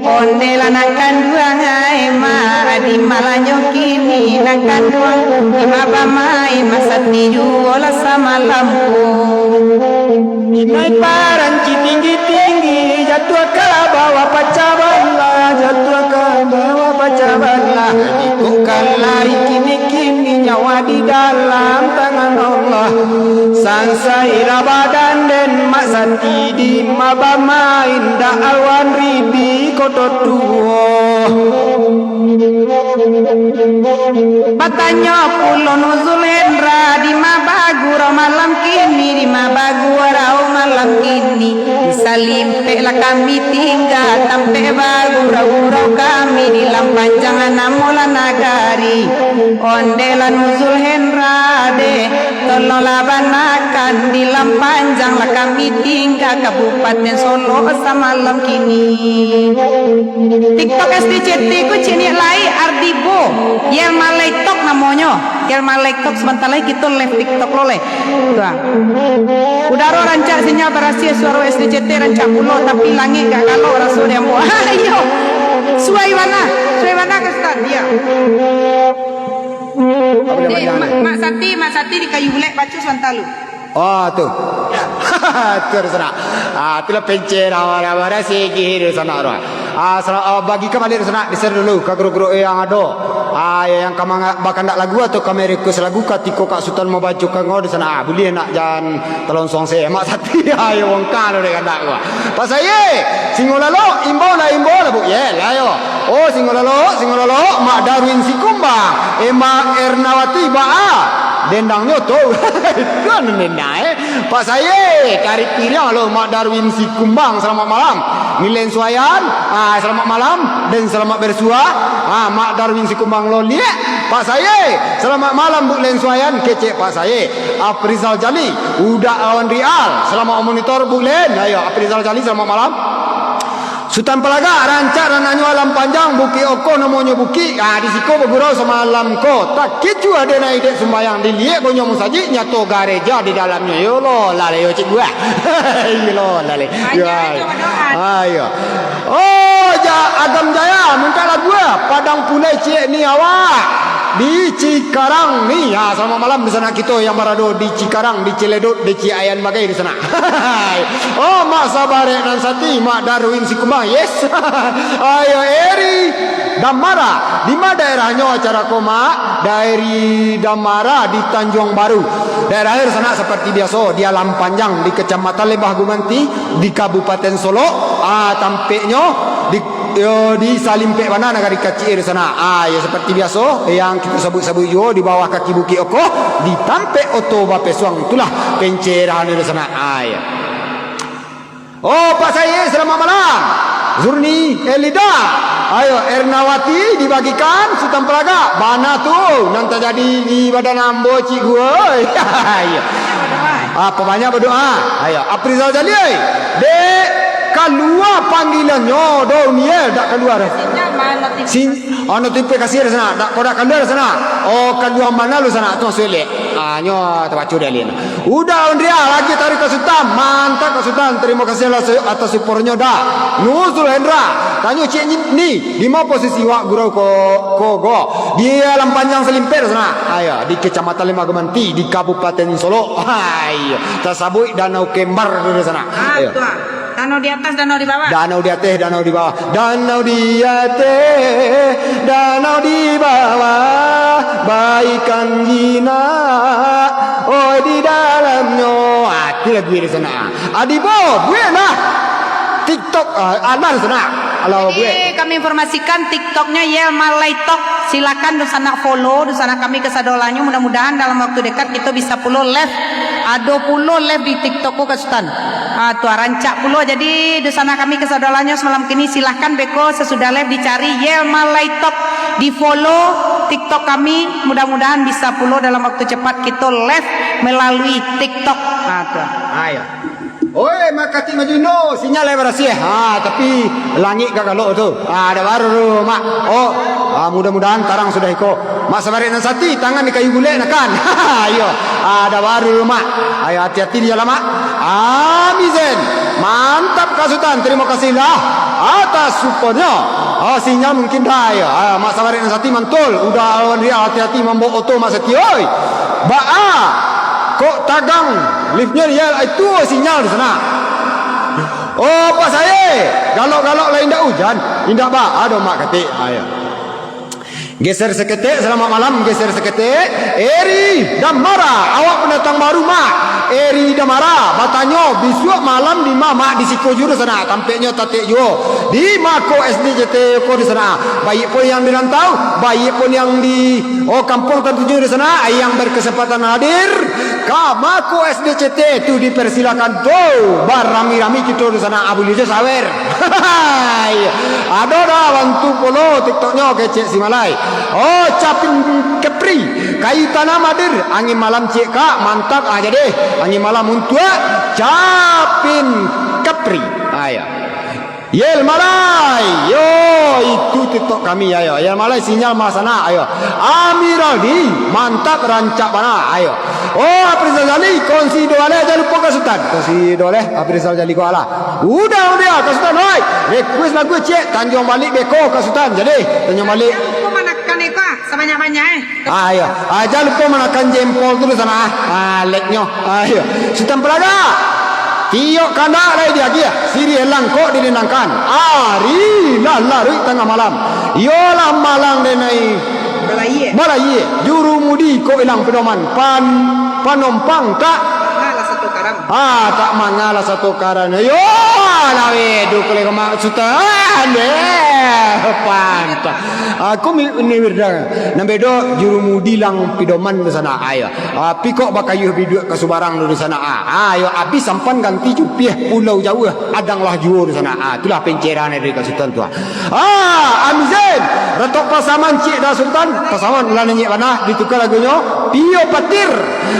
Onde lah nan kanduang ai, Mak, di ma lah nyo kini nan kanduang, di ma bamain, Mak Sati juo lah samalam ko. Inai paranci tinggi-tinggi, jatuah ka bawah pacah balah, jatuah ka bawah pacah balah. Jikok kan lai kini-kini nyawa di dalam tangan Allah, sansai lah badan den Mak Sati di ma bamain dak awan ribi koto tuo. Batanyo pulo Nuzul Hendra, di ma bagurau malam kini, di ma bagurau malam kini. Salimpek lah kami tingga, tampek bagurau-gurau kami, di Lampanjang namo lah nagari. Onde lah Nuzul Hendra deh, tolonglah banakan, di Lampanjang lah kami tingga, Kabupaten Solok samalam kini. TikTok S D C T ko cik niat lai, Ardibo, Yel Malai Tok namonyo. Yel Malai Tok, sabanta lai kito live TikTok lo lai. Tu ah. Udaro rancak, sinyal barasiah, suaro S D C T rancak pulo, tapi langik gak galok raso di ambo. Iyo. Suai bana. Suai bana ka Ustaz. Iyo. Apa dia Eh, bagian Mak, ni? Mak Sati, Mak Sati di Kayu Bulek, baco sabanta lu. Oh, tu. Tu, Sanak. Ah, itulah pencerahan, barasih gigi tu, Sanak, tu. Ah, sala-, ah, bagikan balik, Sanak, di share dulu ka grup-grup yang ado. Ah, yang ka manga-, bakandak lagu atau ka merequest lagu katiko Kak Sutan mambacokan ko di Sanak. Ah, buliah nak jan talonsong se, Mak Sati. Ayo, wong ka lo dek kandak ko. Pak Saye, Singo Lalok, imbau lah, imbau lah, Bu. Ye, lah, yo. Oh, Singo Lalok, Singo Lalok, Mak Darwin Sikumbang, eh, Mak Ernawati, baa dendangnyo tu. Kan dendang, eh. Pak Saye, tarik piriang lo, Mak Darwin Sikumbang, selamat malam. Ni Len Suayan, ah, selamat malam dan selamat bersua. Ah, Mak Darwin Sikumbang lo liek. Pak Saye, selamat malam, Bu Len Suayan, kecek Pak Saye. Aprizal Jali, Udak lawan Rial, selamat memonitor, Bu Len. Ayo, Aprizal Jali, selamat malam. Sutan Palagak, rancak ranaknyo Lampanjang, Bukik Okoh namonyo bukik, ah, di siko bagurau samalam ko. Takicuah dek nan idek sumbayang, diliek gonyo musajik, nyato gareja di dalamnyo. Yo lo lah le, yo cik buah. Yo lo lah le. Yo, Banyak ai. Ajo badoa. Ah, yo. Oh, ja, Agam Jaya, mintak lagu ah. Padang Pulai ciek ni awak. Di Cikarang ni. Ah, selamat malam di sanak kito yang barado di Cikarang, di Ciledug, di Ciayan bagai di sanak. Oh, Mak Sabarek nan sati, Mak Darwin Sikumbang, yes. Ayo, Eri Damara, di ma daerahnyo acara ko, Mak? Dari Damara di Tanjuang Baru. Daerah sanak seperti biaso, di Alam Panjang, di Kecamatan Lebah Gumanti, di Kabupaten Solok, ah, tampeknyo di Yo, di salimpek bana nagari kacik di sanak. Ah, yo, seperti biaso, yang kito sabuik-sabuik juo di bawah kaki Bukik Okoh, di tampek oto bapesuang, itulah pencerahan di sanak. Ah, yo. Oh, Pak Said, selamat malam. Zurni Elida. Ayo, Ernawati dibagikan Sutan Pelagak. Bana tu, nan tajadi di badan ambo, Cik Gua. Iyo. Apa banyak berdoa? Ayo, Aprizal Jalil. Dek, kalua panggilannyo, Doniel, dak kalua. Sinyal mah, notifikasi. Sin-, oh, notifikasi di sanak. Dak, kok dak kalua di sanak. Oh, kalua mana lu sanak tu maksud lek. Ah, nyo tabaco dek alin. Udah, Ondria, lagi tarik ka Sutan. Mantap ka Sutan. Terima kasih lah se-, atas supportnyo dah. Nuzul Hendra. Tanyo Cik Ni, ni, di ma posisi wak gurau ko, ko go? Di Alam Panjang Salimpek sanak. Ayo, di Kecamatan Lima Gemanti, di Kabupaten Solok. Ayo, tasabuik Danau Kembar tu di sanak. Ah, ayo. Betul. Danau di atas, danau di bawah. Danau di ateh, danau di bawah. Danau di ateh, danau di bawah. Baikan jinak, oi di dalamnyo. Ah, tu lagu di sanak. Adibo, buek lah. TikTok, ah, aman sanak. Alah, buek. Jadi, kami informasikan TikToknya Yel Malai Tok. Silakan dunsanak follow, dunsanak kami kasadolanyo. Mudah-mudahan dalam waktu dekat kito bisa pulo live. Ado pulo live di TikTok ko, Kak Sutan. Ah, tu, ah, rancak pulo. Jadi, dunsanak kami kasadolanyo samalam kini, silahkan beko sasudah live dicari Yel Malai Tok, di-follow TikTok kami. Mudah-mudahan bisa pulo dalam waktu cepat kito live melalui TikTok. Ah, tu. Ayo. Oi, Mak Katik Majuno, sinyal lai barasiah. Ah, tapi langik ka galok tu. Ah, dak baru tu, Mak. Oh, ah, mudah-mudahan tarang sudah iko. Mak Sabarek nan sati, tangan di kayu bulek nakan. Iyo. Ah, dak baru tu, Mak. Ayo, hati-hati di jalan, Mak. Amizen. Mantap, Kak Sutan. Terima kasih lah atas supportnyo. Ah, sinyal mungkin dah, yo. Ah, Mak Sabarek nan sati mantul. Udah lawan dia, hati-hati mambawa oto, Mak Sati, oi. Baa. Kok tagang liftnyo, yo, itu sinyal di sanak. Oh, Pak Sae, galok-galok lah indak ujan, indak baa doh, Mak Katik. Ah, yo. Geser saketek, selamat malam, geser saketek. Eri Damara, awak pendatang baru, Mak. Eri Damara batanyo, bisuak malam di ma, Mak? Di siko juo sanak, tampeknyo tatek juo. Di mako S D C T ko di sanak. Baiak pun yang di rantau, baiak pun yang di, oh, kampuang tantunyo di sanak, yang berkesempatan hadir ka mako S D C T tu dipersilakan tu. Barami-rami kito di sanak, ah, buliah jo sawer. Ado dah bantu pulo TikToknyo, kecek si Malai. Oh, Capin Kepri, kayu tanam hadir, angin malam ciek, Kak, mantap aja deh. Angin malam untuak Capin Kepri. Ayo. Yel Malai, yo, itu TikTok kami, ayo. Yel Malai, sinyal mah sanak, ayo. Amiraldi, mantap, rancak bana, ayo. Oh, Aprizal Jali, kongsi doa leh, jan lupo ka Sutan. Kongsi doa leh, Aprizal Jali ko alah. Udah, udah, ka Sutan, oi. Request lagu ciek, Tanjuang Balik beko ka Sutan. Jadi, Tanjuang Balik. Jan lupo manakan iko, ah, sabanyak-banyak, eh. Ah, iyo. Ah, jan lupo manakan jempol tu di sanak, ah. Ah, like-nyo. Ah, iyo. Sutan Pelaga. Tiok kandak lai diagiah, siriah langkok dilendangkan. Ari lah laruik tangah malam. Iyolah malang denai. Balayie. Balayie, juru mudi kok ilang pedoman. Pan-, panompang tak. Mangalah satu karam. Ah, tak mangalah satu karam. Yo, lah wedu kali ka Mak Sutan. Ah, deh, pantang. Aku mi-, ni wirda. Nan bedo juru mudi lang pedoman di sanak, ayo. Ah, pikok bakayuah biduak ka subarang tu di sanak. Ah, ayo, abih sampan ganti cupiah pulau jauah, adang lah juo di sanak. Ah, itulah pencerahan dari Kak Sutan tu, ah. Ah, Amizin, retok pasaman ciek dah Sutan. Pasaman lah nanyik bana, ditukar lagunyo. Pio Patir.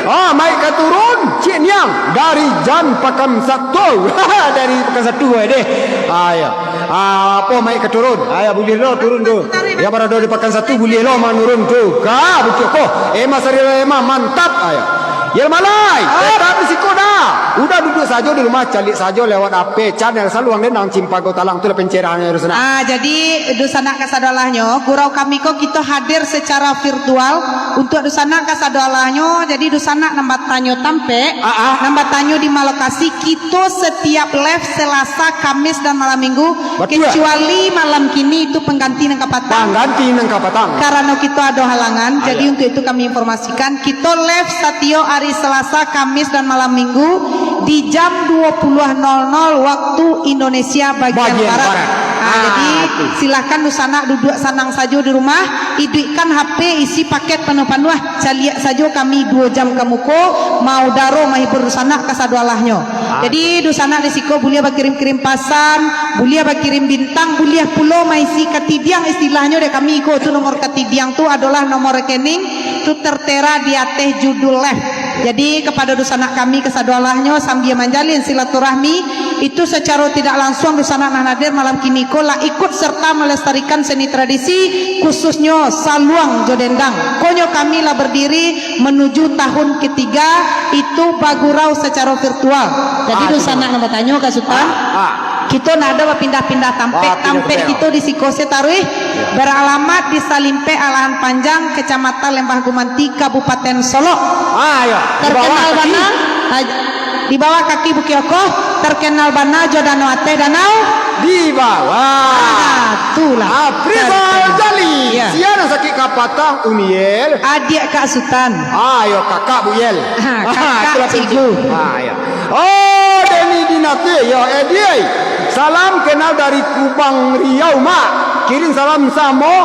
Ah, maik ka turun, ciek niang. Dari Jan Pakan Satu. Dari Pakan Satu, eh, deh. Ah, ya. Ah, apo maik ka turun? Ah, ya, buliah lo turun tu. Ya, barado di Pakan Satu, buliah lo manurun tu. Ka, butuh ko. Eh, Mas Ariel, eh, mah, mantap. Ah, ya. Yel Malai, tetap di siko dah. Udah duduak sajo di rumah, caliak sajo lewat P C channel Saluang Dendang Cimpago Talang tu lah pencerahannya, Rusana. Ah, jadi, dunsanak kasadolahnyo, gurau kami ko kito hadir secara virtual. Untuak dunsanak kasadolahnyo, jadi dunsanak nan batanyo tampek, ah, ah, nan batanyo di ma lokasi, kito setiap live Selasa, Kamis, dan malam Minggu, batua, kecuali malam kini itu pengganti nan kapatang. Pangganti nan kapatang. Karano kito ado halangan, jadi, ayo, untuak itu kami informasikan, kito live satiok ari Selasa, Kamis, dan malam Minggu di jam dua puluh nol nol waktu Indonesia bagian, bagian barat. Barat. Ah, ah, jadi, tu, silahkan dunsanak duduak sanang sajo di rumah, iduikkan H P, isi paket panuah-panuah, caliak sajo kami duo jam ka muko, maudaro mahibur dunsanak kasadolahnyo. Ah, jadi, tu, dunsanak di siko buliah bakirim-kirim pasan, buliah bakirim bintang, buliah pulo maisi katidiang, istilahnyo dek kami iko tu nomor katidiang tu adolah nomor rekening, tu tertera di ateh judul live. Jadi, kepada dunsanak kami kasadolahnyo, sambia manjalin silaturahmi, itu secara tidak langsung dunsanak nan hadir malam kini ko lah ikut serta melestarikan seni tradisi, khususnyo saluang jo dendang. Konyo kami lah berdiri menuju tahun ketiga, itu bagurau secara virtual. Jadi, ah, dunsanak nan batanyo ka Sutan, ah, ah, kito ndak ado bapindah-pindah tampek. Ah, pindah-pindah. Tampek kito di siko se taruih. Ya. Beralamat di Salimpek Alahan Panjang, Kecamatan Lembah Gumanti, Kabupaten Solok. Ah, ya. Di bawah kaki. Terkenal bana, ah, di bawah kaki Bukik Okoh, terkenal bana jo danau ateh, danau di bawah. Ah, tu lah. Ah, Aprizal Jali. Ya. Sia nan sakik kapatang, Uni Yel? Adiak Kak Sutan. Ah, yo, kakak Bu Yel. Ha, kakak, itulah cikgu. Ah, ya. Oh, Denny Dinasti, yo, Edi, eh. Salam kenal dari Kubang Riau, Mak. Kirim salam samo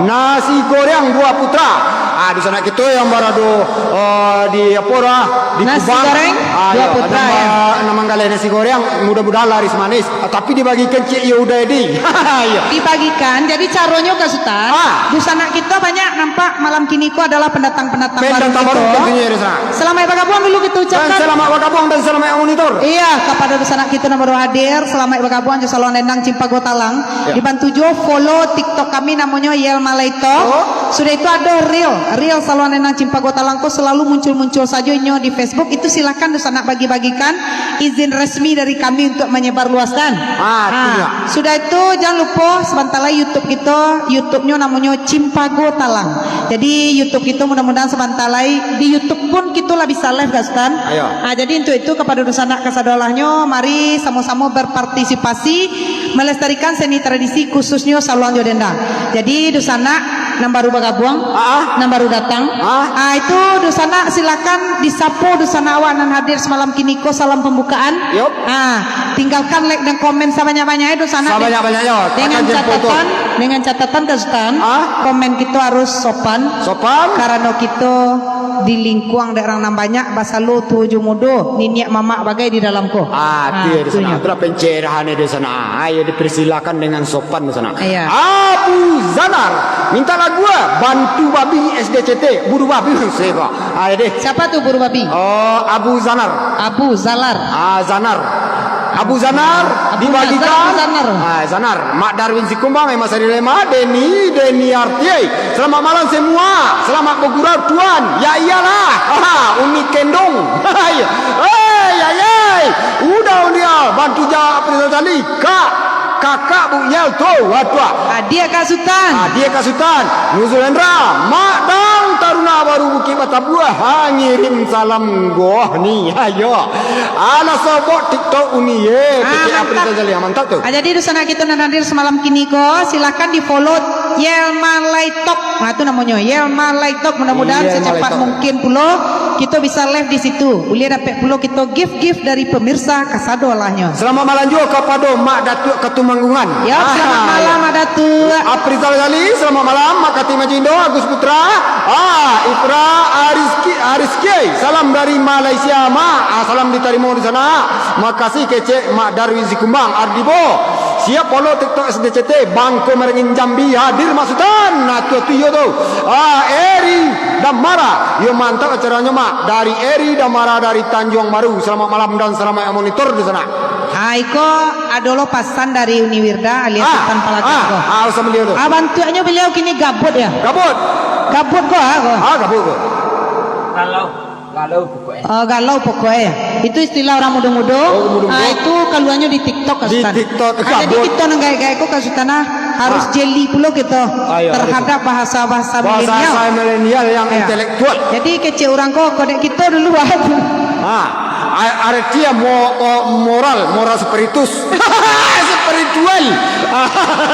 nasi goreng Dua Putra. Ah, dunsanak kito yang barado, eh, di apo dah, di Kubang. Nasi goreng, ah, Dua Putra, ya. Nambah, nambah galeh nasi goreng, mudah-mudahan laris manis. Ah, tapi dibagikan ciek yo udah, Edi. Iya. Dibagikan, jadi caronyo ka Sutan, ah, dunsanak kito banyak nampak malam kini ko adalah pendatang-pendatang baru. Pendatang baru kito. Tentunya, ya, Sutan. Selamat bergabung dulu kita ucapkan. Dan selamat bergabung dan selamat monitor. Iya, kepada dunsanak kito nan baru hadir, selamat bergabung jo Saluang Dendang Cimpago Talang. Ya. Dibantu juo follow TikTok kami namonyo Yel Malaito. Oh. Sudah itu ado reel, reel Saluang Dendang Cimpago Talang ko selalu muncul-muncul sajo inyo di Facebook. Itu silakan dunsanak bagi-bagikan, izin resmi dari kami untuk menyebarluaskan. Ah, ah, tu ya. Sudah itu, jan lupo, sabanta lai YouTube kito, YouTube-nyo namonyo Cimpago Talang. Jadi, YouTube kito mudah-mudahan sabanta lai, di YouTube pun kito lah bisa live, Kak Sutan. Ayo. Ah, jadi, untuk itu, kepada dunsanak kasadolahnyo, mari samo-samo berpartisipasi. melestarikan seni tradisi khususnyo saluang jo dendang. Jadi, dunsanak nan baru bagabuang, Ah, ah. nan baru datang, Ah. ah, itu dunsanak silakan disapo dunsanak awak nan hadir samalam kini ko salam pambukaan. Yup. Ah, tinggalkan like dan komen sabanyak-banyaknyo dunsanak. Sabanyak-banyaknyo. Dengan Takan jempol tu. catatan, dengan catatan, Kak Sutan, Ah. komen kito harus sopan. Sopan. Karano kito dilingkuang dek urang nan banyak, basalo tuo jo mudo, niniak mamak bagai di dalam ko. Ah, Ah, tu yo di sana. tunyo. Itulah pencerahan di sana. Ayo dipersilakan dengan sopan di sana. Iya. Abu Zanar, minta lagu ah, Bantu Babi S D C T, Buru Babi maksudnya kok. Ayo deh. Siapa tu Buru Babi? Oh, Abu Zanar. Abu Zalar. Ah, Zanar. Abu Zanar Abu dibagikan. Nazar, Abu Zanar. Ah, Zanar. Mak Darwin Sikumbang, Emma Sari Lema, Denny, Denny Artiai. Selamat malam semua. Selamat bergurau, Tuan. Ya iyalah. Haha, Uni Kendong. Hei, ya, ya. Udah, udah. Bantu jawab apa tadi? Kak, kakak Buk Yel tu. Waduh. Adik Kak Sutan. Adik Kak Sutan. Nuzul Hendra. Mak Dang Taruna Baru Bukit Batabuah. Ha, ngirim salam goh ni. Ayo. Alah sobok TikTok Uni ye. Ah, Kecek apa mantap. tadi? Mantap tu. Ah, jadi, dunsanak kito nan hadir samalam kini ko, silakan di-follow Yelma Laitok. Nah, tu namonyo, Yelma Laitok. Mudah-mudahan Yelma secepat Laitok. mungkin pulo kito bisa live di situ. Buliah dapek pulo kito gift-gift dari pemirsa kasado alahnyo. Selamat malam juo kapado Mak Datuak Katumanggungan. Ya, selamat Ah, malam, ya. Mak Datuak. Aprizal Ghazali, selamat malam. Mak Kati Majindo, Agus Putra. Ah, Ifra Ariski, Ariski. Salam dari Malaysia, Mak. Ah, salam ditarimo di sana. Makasih kecek Mak Darwin Sikumbang, Ardibo. Siap follow TikTok S D C T, Bangko Merangin Jambi hadir Mak Sutan. Nah, tu, tu iyo tu. Ah, Eri Damara. Yo, mantap acaranyo, Mak. Dari Eri Damara dari Tanjuang Baru. Selamat malam dan selamat monitor di sana. Ah, iko ado lo pasan dari Uni Wirda alias Ah, Sutan Palagan ah, ko. ah, usah beliau tu. Ah, bantuaknyo beliau kini gabut ya? Gabut. Gabut ko, ah, ko. Ah, gabut ko. Kalau Galau pokoknyo. Oh, galau pokoknyo. Itu istilah urang mudo-mudo. Oh, mudo-mudo. Ah, itu kaluarnyo di TikTok, Kak Di Sutan. TikTok, Ah, jadi kabut. kito nan gaek-gaek ko, Kak Sutan, ah, harus Ah. jeli pulo kito Ah, iyo, harus. terhadap bahasa-bahasa Bahasa milenial. bahasa milenial yang Iyo. intelektual. Jadi kecek urang ko, kodek kito dulu, ah. Ah, a-, arti ya mo-, mo-, moral, moral spiritus. Spiritual.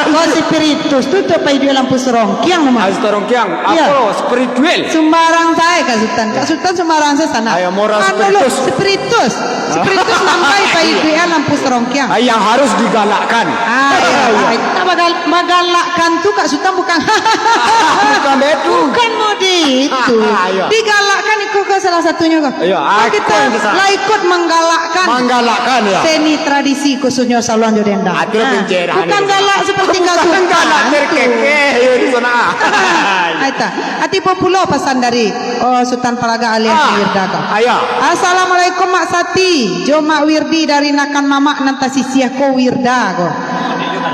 Ko spiritus tu, tu pai duit lampu serongkiang nama. Ah, serongkiang. Iyo. Apo? Spiritual. Sumbarang sae, Kak Sutan. Kak Sutan sumbarang sae sanak. Ayo, moral Anu lo, spiritus. spiritus. Spiritus nan pai pai duit lampu serongkiang. Ah, yang harus digalakkan. Ah, iyo. Iyo. Ah, itu nak bagal-, magalakkan tu, Kak Sutan bukan. Bukan begitu. Bukan mode itu. Iyo. Digalakkan iko ke salah satunyo ke? Iyo, Kan ah, kito itu salah. lah ikut manggalakkan Manggalakkan, iyo. seni tradisi khususnyo saluang jo dendang. Ah, itu lah Ah, pencerahan bukan itu. galak seperti Kak Bukan Sutan galak tu. terkekeh, yo, di sana. Ah, itu. Ati populo pasan dari, oh, Sutan Palaga alias Ah, Wirda tu. ayo. Assalamualaikum Mak Sati, jo Mak Wirdi dari Nakan Mamak nan tasisiah ko Wirda ko.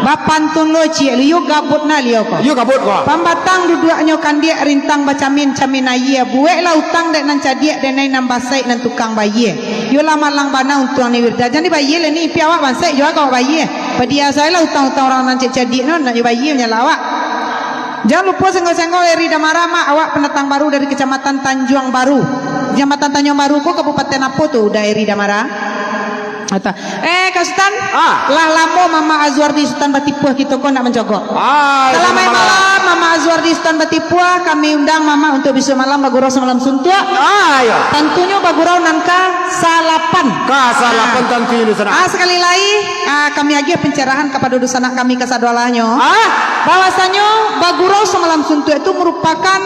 Bapantun lo ciek, liyo gabut na liyo ko. Iyo gabut ko. Pambatang duduaknyo kandiak rintang bacamin-camin ayie. Buweklah utang dek nan cadiak, denai nan basaik nan tukang bayie. Iyolah malang bana untuang ni Wirda. Jan dibayie lai ni, ipi awak bansaik juo ka awak bayie. Padia sajolah utang-utang urang nan cadiak-cadiak no, nak dibayie nyo lah awak. Jan lupo senggo-senggo Eri Damara, Mak, awak pendatang baru dari Kecamatan Tanjuang Baru. Kecamatan Tanjuang Baru ko kabupaten apo tu, Uda Eri Damara? Ata. Eh, Kak Sutan, Ah. lah lamo Mama Azwardi Sutan Batipuah kito ko nak mancogok. Ah, Salamaik selamat malam. malam, Mama Azwardi Sutan Batipuah. Kami undang Mama untuk bisuak malam bagurau samalam suntuak. Ah, iyo. Tantunyo bagurau nan ka salapan. Ka salapan Ah. tantunyo di sana. Ah, sakali lai, ah, kami agiah pencerahan kapado dunsanak kami kasadoalahnyo. Ah? Bahwasanyo bagurau samalam suntuak tu merupakan,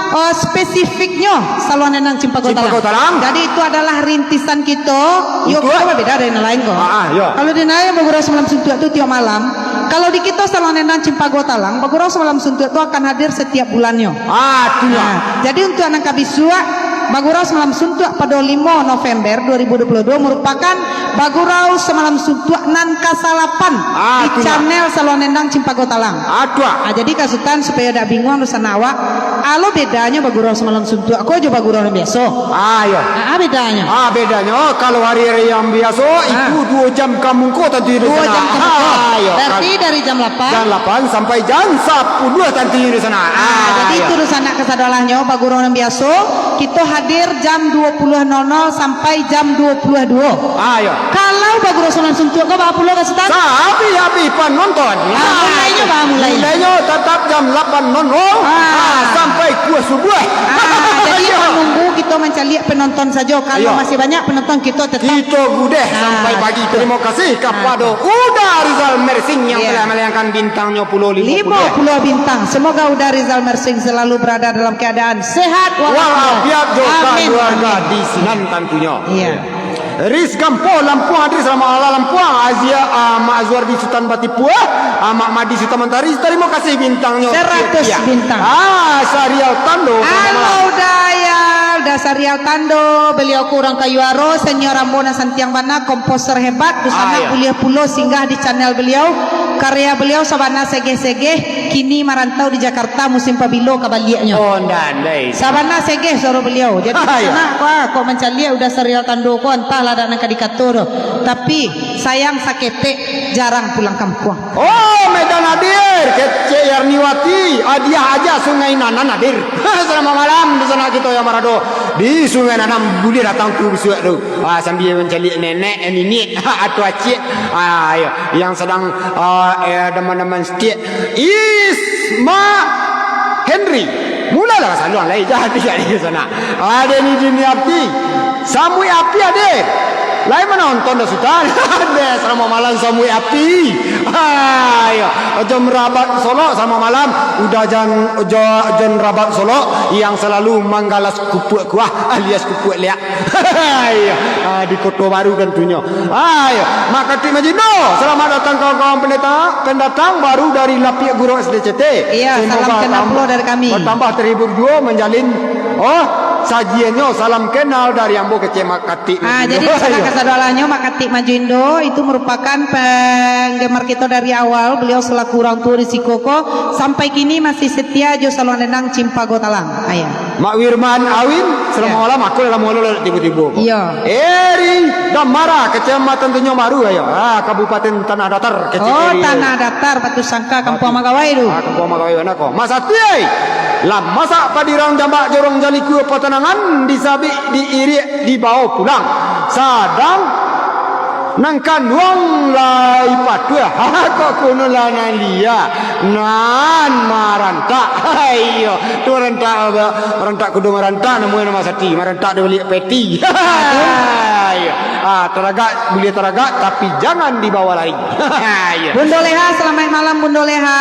eh, spesifiknyo Saluang Dendang Cimpago Cimpago Talang. Talang. Jadi itu adalah rintisan kito. Yo, Untuk? kito babeda dari nan lain ko. Ah, ah, yo. Kalau di nan lain bagurau samalam suntuak tu tiok malam. Kalau di kito Saluang Dendang Cimpago Talang, bagurau samalam suntuak tu akan hadir setiap bulannyo. Ah, tu lah. Nah, jadi untuk nan ka bisuak, bagurau samalam suntuak pado limo November dua ribu dua puluh dua merupakan bagurau samalam suntuak nan kasalapan Ah, di tu lah. channel Saluang Dendang Cimpago Talang. Ah, tu lah. Ah, jadi Kak Sutan, supayo dak bingung dunsanak awak, alo bedanyo bagurau samalam suntuak ko jo bagurau nan biaso? Ah, iyo. Ah, ah, bedanyo. Ah, bedanyo, kalau hari-hari yang biaso, Ah. itu duo jam ka mungko tantu di Duo sana. jam ka mungko. Ah, iyo. Berarti Kal-, dari jam lapan? jam lapan sampai jam sapuluah tantu di sana. Ah, Ah, jadi iyo. itu dunsanak kasadoalahnyo, bagurau nan biaso, kito hadir jam dua puluh nol nol sampai jam dua puluh dua. Ah, iyo. Kalau Pak Guru Sulam Suntuak ko baa pulo ka Sutan? Sahabih-habih panonton. Ah, mulainyo baa mulai? Mulainyo tatap jam lapan nol nol, ah, sampai kuah subuah. Ah, jadi iyo, manunggu kito mancaliak penonton sajo. Kalau iyo, masih banyak penonton, kito tetap, kito gudeh, ah, sampai pagi. Betul. Terima kasih, ah, kapado Uda Rizal Mersing yang, iya, telah malayangkan bintangnyo pulo limo pulo, limo pulo bintang. Semoga Uda Rizal Mersing selalu berada dalam keadaan sehat walafiat. Walafiat jo, amin, kaluarga, amin, di sinan tantunyo. Iya. Iya. Riz Gampo, Lampuang, Riz, selamat malam, Lampuang. Azia, ah, Mak Azwar di Sutan Batipuah, ah, Mak Madi Sutan Mantari, tarimo kasih bintangnyo. Seratus bintang. Ah, Sarial Tando, selamat malam. Halo, Uda, Uda Sarial Tando, beliau ko urang Kayu Aro, senior ambo nan santiang bana, komposer hebat, dunsanak, ah, iya, buliah pulo singgah di channel beliau, karya beliau sabana segeh-segeh, kini marantau di Jakarta, musim pabilo ka baliaknyo. Oh, ndak, ndak. Sabana segeh suaro beliau. Jadi, ah, iya, dunsanak, wah, kok mancaliak Uda Sarial Tando ko, antahlah dak nan ka dikato doh. Tapi, sayang saketek, jarang pulang kampuang. Oh, Medan hadir, kecek Yarniwati, hadiah aja Sungai Nanan hadir. Selamat malam, dunsanak kito yang barado di Sungai Nanan, buliah datang tu bisuak tu. Ah, sambil mancaliak nenek, eh, niniak, atau acik, ah, iyo, yang sadang, ah, eh, daman-daman setiak. Isma Henry, mulailah ka saluang lai, jadi, jadi, dunsanak. Ade ni Juniarti, Samuik Api ade. Lai manonton dah, Sutan. Ade, selamat malam, Samuik Api. Ayo, John Rabat Solok, selamat malam. Uda Jan, Jo-, John Rabat Solok yang selalu manggalas kupuak kuah alias kupuak liak. Ayo, ah, di Koto Baru tantunyo. Ayo, Mak Katik Majindo, selamat datang kawan-kawan pendeta-, pendatang baru dari Lapiak Gurau S D C T. Iya, semoga salam kenal tam-, pulo dari kami. Bertambah terhibur juo manjalin, oh, sajiannyo. Salam kenal dari ambo kecek Mak Katik. Ah, Majindo. Jadi, dunsanak kasadolahnyo, Mak Katik Majindo itu merupakan penggemar kito dari awal. Beliau selaku urang tuo di siko ko, sampai kini masih setia jo saluang dendang Cimpago Talang. Ayo. Mak Wirman Awin, selamat malam. Aku lah molo lah tibo-tibo. Iya. Eri Damara, Kecamatan Tanjung Baru, ayo. Ah, Kabupaten Tanah Datar, kecek. Oh, Eri. Tanah Datar, Batu Sangka, Kampuang Magawai tu. Ah, Kampuang Magawai, mana ko? Mak Sati, eh. Lah masak padirang jambak jorong jaliku patanangan, disabik diiriak dibao pulang. Sadang Nan kanduang lai patuah, kok kuno lah nan lia, nan marantak. Iyo, tu marantak, marantak kudo marantak, namonyo Mak Sati, marantak di baliak peti. Iyo. Ah, taragak, buliah taragak, tapi jangan dibawa lari. Iyo. Bundo Leha, selamat malam, Bundo Leha.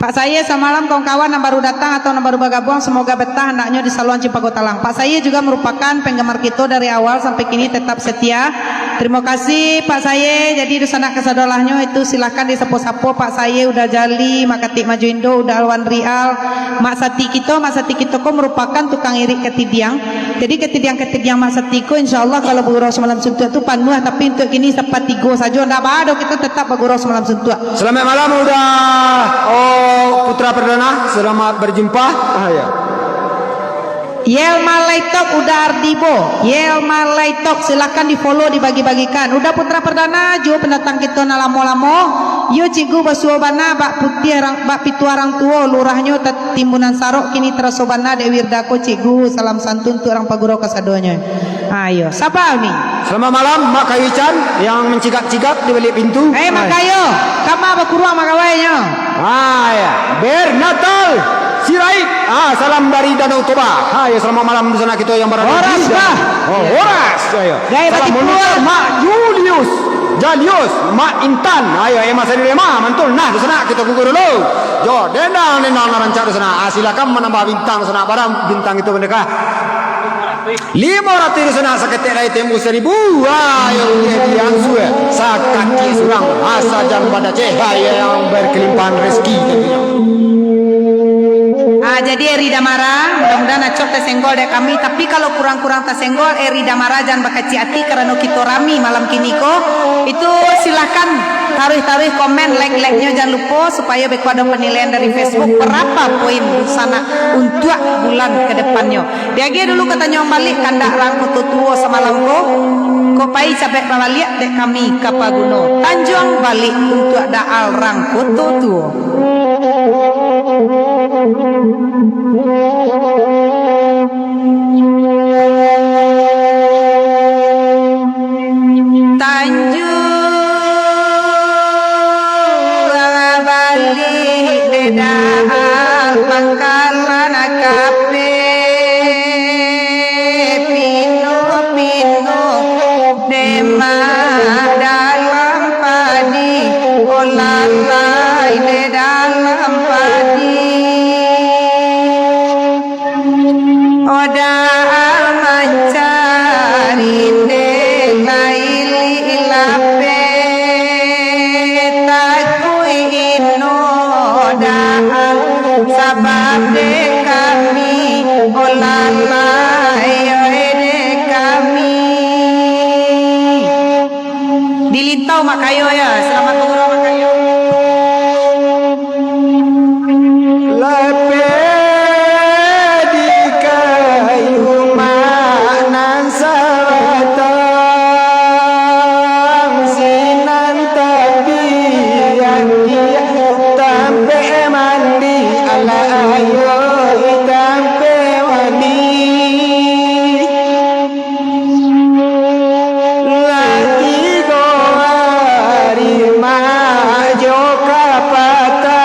Pak Saye, samalam kawan-kawan nan baru datang atau nan baru bagabuang, semoga betah handaknyo di saluang Cimpago Talang. Pak Saye juga merupakan penggemar kito dari awal sampai kini tetap setia. Terima kasih, Pak Saye. Jadi, dunsanak kasadolahnyo itu, silahkan disapo-sapo Pak Saye, Uda Jali, Mak Katik Majuindo, Uda Alwan Rial, Mak Sati kito. Mak Sati kito ko merupakan tukang irik katidiang. Jadi, katidiang-katidiang Mak Sati ko, insya Allah, kalau bagurau samalam suntuak tu panuah, tapi untuak kini sapatigo sajo, ndak baa doh, kito tetap bagurau samalam suntuak. Selamat malam, Uda, oh, Putra Perdana. Selamat berjumpa. Ah, ya. Yelma Laitok, Uda Ardibo. Yelma Laitok, silahkan di-follow, dibagi-bagikan. Uda Putra Perdana, juo pendatang kito nan lamo-lamo. Yo, Cikgu, basuo bana, bak putiah rang-, bak pituah rang tuo, lurahnyo ta-, Timbunan Sarok, kini taraso bana dek Wirda ko, Cikgu. Salam santun untuak rang pagurau kasadonyo. Ayo, saba ni? Selamat malam, Mak Kayu Ican yang mencigak-cigak di balik pintu. Eh, Mak Kayu, kama bakuruang magawainyo. Ah, ya. Bernatal Sirait. Ah, salam dari Danau Toba. Ah, ya, selamat malam di sana kita yang berada di Horas, Danau. Bah. Oh, ya. Horas. Ayo. Dari salam Batikua. Menuju Mak Julius. Jalius, Mak Intan. Ayo, Emma Sari Rema, mantul. Nah, di sana kita gugur dulu. Jo, dendang, dendang, nah, rancak di sana. Ah, silakan menambah bintang di sana. Barang bintang itu bendekah. Limo ratuih dunsanak, saketek lai tembo saribu. Wah, yo, yo, yo, yo, yo, sakacik surang, asa jan badaceh, ha, yo, yang berkelimpahan rezeki tentunya. Ah, jadi Eri Damara, mudah-mudahan acok tasenggol dek kami, tapi kalau kurang-kurang tasenggol, Eri Damara jan bakacik ati karano kito rami malam kini ko. Itu silahkan taruih-taruih komen, like-like-nyo jan lupo, supayo beko ado penilaian dari Facebook, berapa poin dunsanak untuak bulan ke depannyo. Diagiah dulu ka Tanjuang Balik, kandak rang Koto Tuo samalam ko. Kok pai capek babaliak dek kami ka Paguno. Tanjuang Balik untuak Daal rang Koto Tuo. Makayo ya, selamat pagurau makayo. Lapeh di kayu mak nan sabatang, sinan tapian dia tampek mandi, alah ayo tampek mandi. Lah tigo ari mak jo kapatang,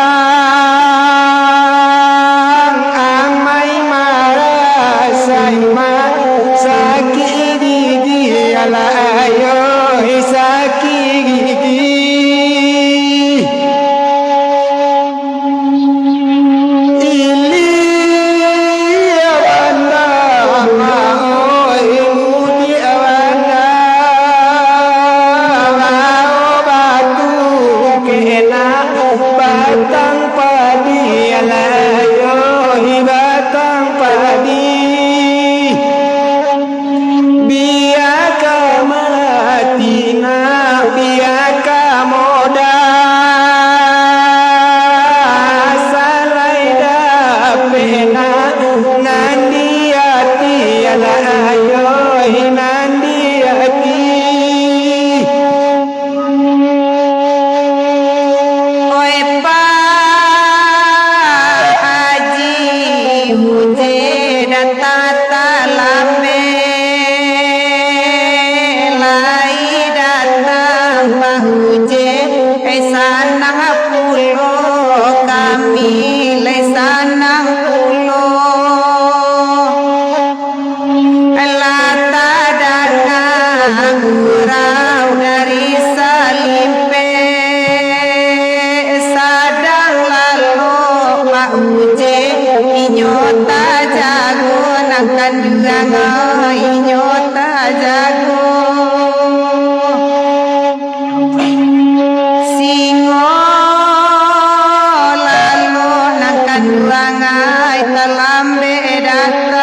amai marasai mak sakik gigi, alah ayo sakik gigi. Ilia bana, maoi mudiak bana, bao batu kena batang padi, alah ayo batang padi. Bia ka mati nak, bia ka modar, salai dapek nak, nan di ati, alah ayo nan di ati. Oi Pak Haji, uje datang talambek, lai datang Pak Uje, eh, sanang pulo kami, lai sanang pulo. Lah tadanga gurau dari salimpek, sadang lalok Pak Uje, inyo tajago nan kanduang, inyo tajago. Singo lalok nan kanduang ai talambek datang,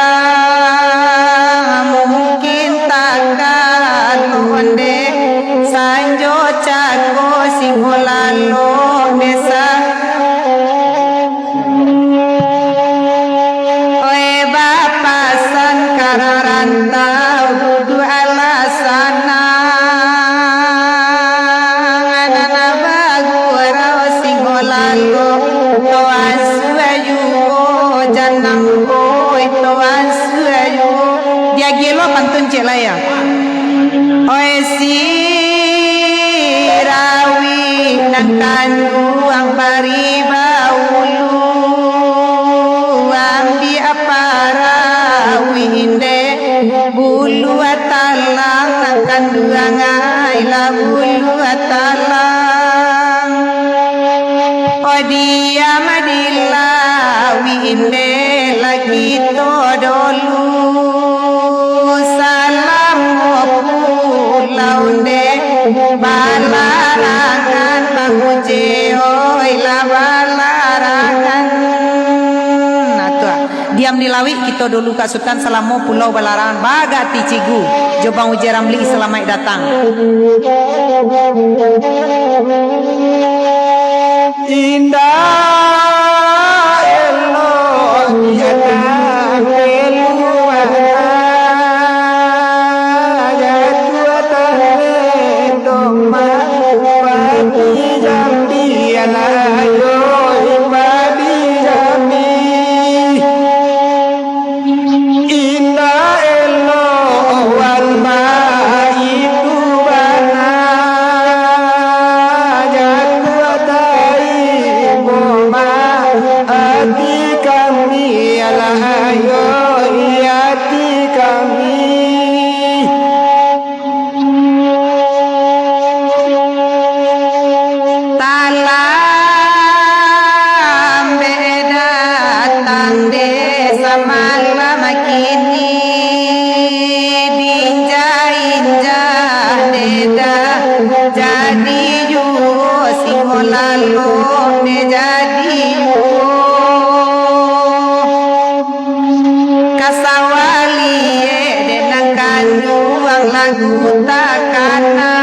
mungkin takalok ndeh sanjo cako singo lalok desa. Oi, bapasan ka rantau duduak alah sanang, nan bagurau singo lalok, toan suayu, janang oi, toan suayu. Diagiah lo pantun ciek lai, ya. Oi, sirawi nan kanduang bari baulu, ambiak parawi ndeh bulu talang, nan kanduang ai lah bulu talang. Oi, diam di lawi ndeh lah kito dolu, salamo pulau ndeh balarangan, Bang Uje oi, lah balarangan. Nah, tu ah. Diam di lawi kito dolu, Kak Sutan, salamo pulau balarangan, bagak ti cigu jo Bang Uje Ramli, salamaik datang. Indak elok diandak keluarga, jatuah talendo mah padi jambi, alah ayo padi jambi. Indak elok wan baitu bana, jatuah taibo mah ati kami, alah ayo ati kami. Talambek datang dek samalam kini, diinjak-injak dek dah jadi juo, singo lalok dek jadi juo. Kasawaliek dek nan kanduang lagu takana.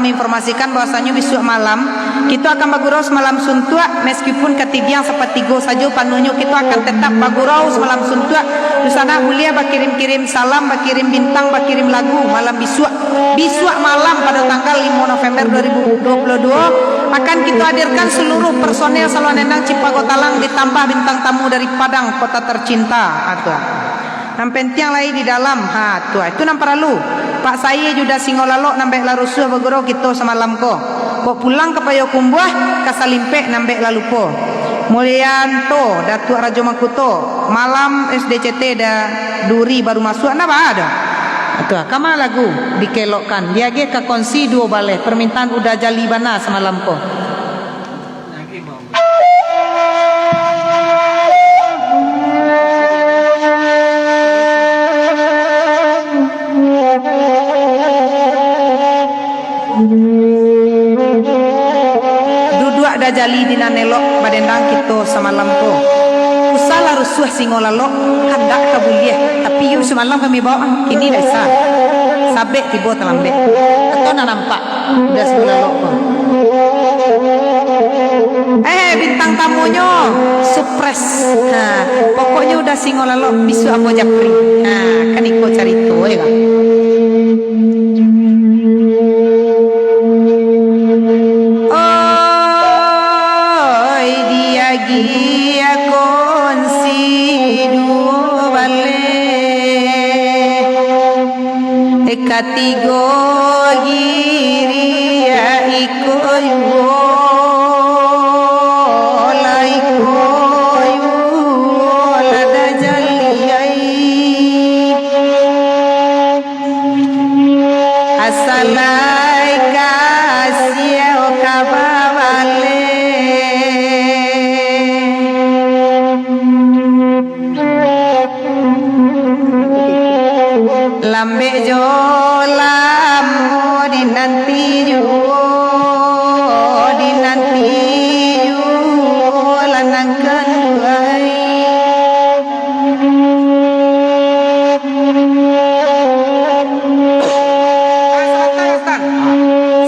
Menginformasikan bahwasanyo bisuak malam, kito akan bagurau samalam suntuak, meskipun katidiang sapatigo sajo panuahnyo, kito akan tetap bagurau samalam suntuak. Dunsanak buliah bakirim-kirim salam, bakirim bintang, bakirim lagu malam bisuak. Bisuak malam pado tanggal limo November dua ribu dua puluh dua, akan kito hadirkan saluruh personel Saluang Dendang Cipago Talang, ditambah bintang tamu dari Padang, kota tercinta. Ha, tu. Nan pentiang lai di dalam. Ha, tu. Itu nan paralu. Pak Saie jo Uda Singo Lalok, nan bek lah rusuah bagurau kito samalam ko. Kok pulang ka Payokumbuah, ka Salimpek nan bek lah lupo. Mulyanto, Datuak Rajo Mangkuto, malam S D C T da duri baru masuak, nah, baa dah. Tu, kama lagu dikelokkan, diagiah ka Konsi duo baleh, permintaan Uda Jali bana samalam ko. Duduak Da Jali di nan elok, badendang kito samalam ko. Usahlah rusuah Singo Lalok, handak ka buliah, tapi yuk samalam kami bawa, kini dah isa. Sabek tibo talambek. Atau nan nampak Uda Singo Lalok ko. Eh, bintang tamunyo surprise. Ha, pokoknyo Uda Singo Lalok, bisuak ambo japri. Ha, kan iko carito, yo kan? Oi, diagiah Konsi duo baleh. Katigo giri, iko juo, lah iko juo, lah Da Jali ai. Asa lai ka siau ka babaleh. Lambek jo lamo dinanti juo, dinanti juo lah nan kaduo ai.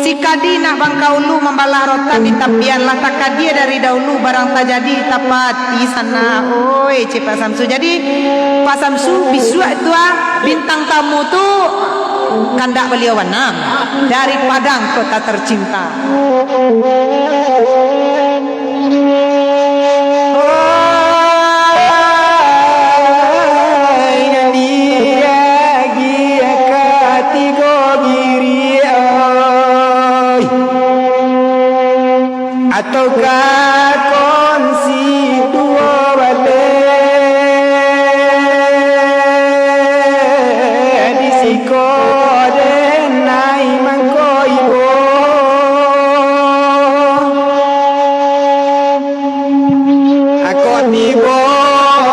Sikadi nak bangkaulu mambalah rotan di tapian, lah takadia dari daulu barang tajadi tapati sana. Oi, cek Pak Samsu. Jadi, Pak Samsu, bisuak tu, ah, bintang tamu tu kandak baliau bana dari Padang, kota tercinta. Oi, nan diagiah katigo giri, oi. Atau ka Konsi duo baleh, di siko den ai mangko ibo. Ako tibo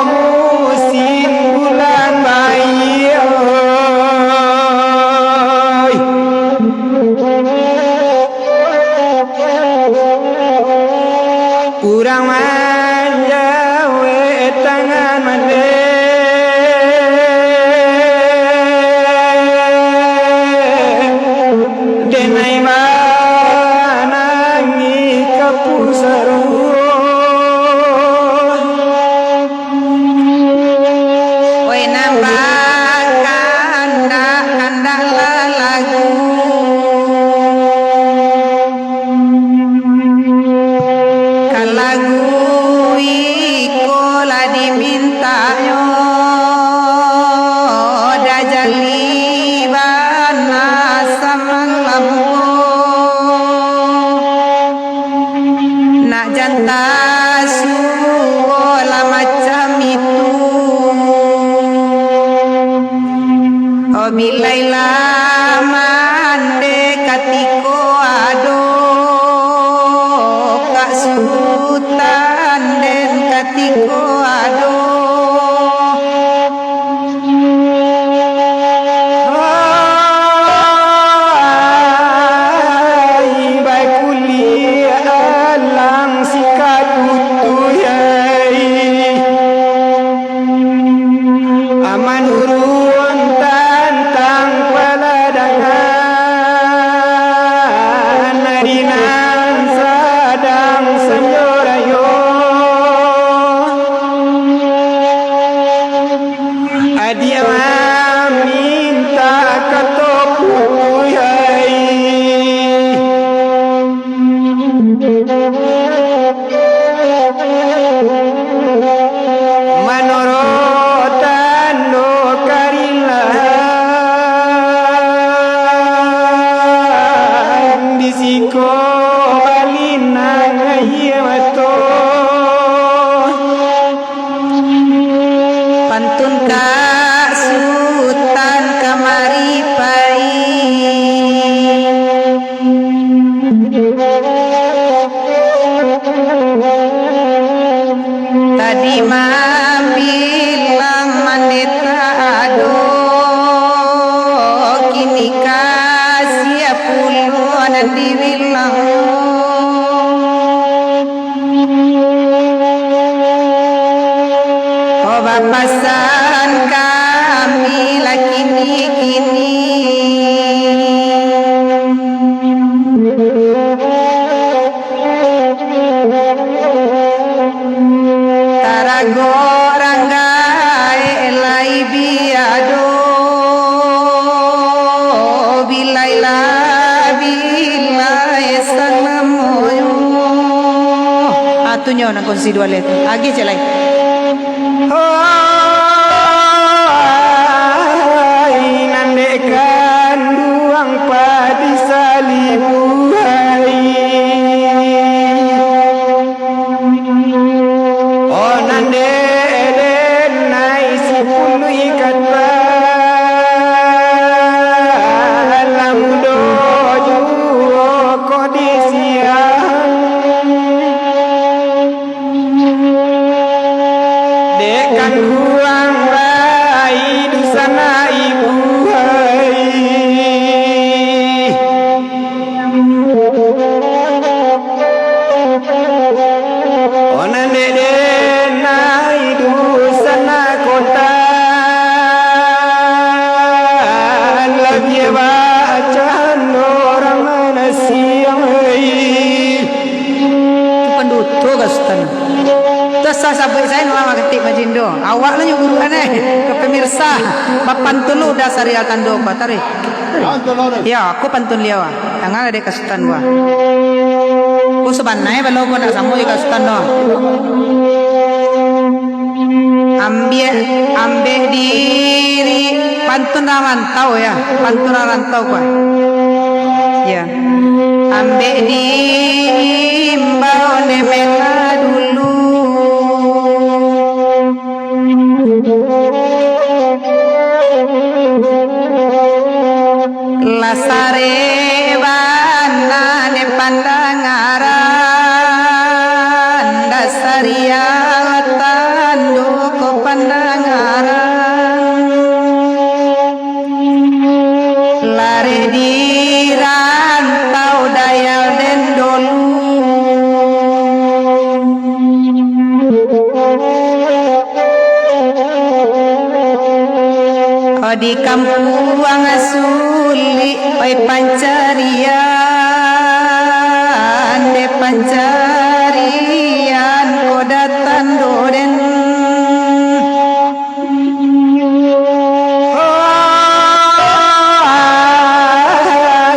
musim bulan baiak, oi. Urang manjawek tangan maleh, den ai manangih ka pusaro. Oi, nan bakandak-kandaklah lagu, ka lagu Di nan sadang sanjo rayo, adiak mamintak kato puhai. Manuruik tando karilahan, di siko balinang aia mato. Pantun ka Sutan kamari pai. Tadi mambilang mandetak ado, kini ka sia pulo nan dibilang. Oh, bapasan kami lah kini-kini. Taragok ranggaek lai biado, bilai lah bilai salamonyo. Ah, tu nyo nan kongsi duo lai tu. Agiah ciek lai. Hai, nan dek kanduang padi salibu, hai. Oh, nan dek den nai sipunuih kata, lah mudo juo ko disiang. Dek kanduang lai dusanak ibu, hai. Oh, nan dek den nai dusanak kota, labiah bacando urang manasiang, hei. Tu panduto ka Sutan. Tu asa sabuik sajo mah katik majindo. Awak lah nyo guruan, eh, ka pemirsa. Papantun lu dah sarial tando ko, taruih. Yo, aku pantun liau ah. Janganlah dek ka Sutan gua. Ku sabananyo balo gua nak samo jo ka Sutan doh. Ambiak, ambiak diri, pantun urang rantau yo, pantun urang rantau gua. Yo. Ambiak diimbau dek mena dulu. Lah sarek bana dek pandangaran, dah sarial tando ko pandangaran. Larek di rantau dayal den dolu. Di kampuang sulik, oi, pancarian, dek pancarian ko datang do den.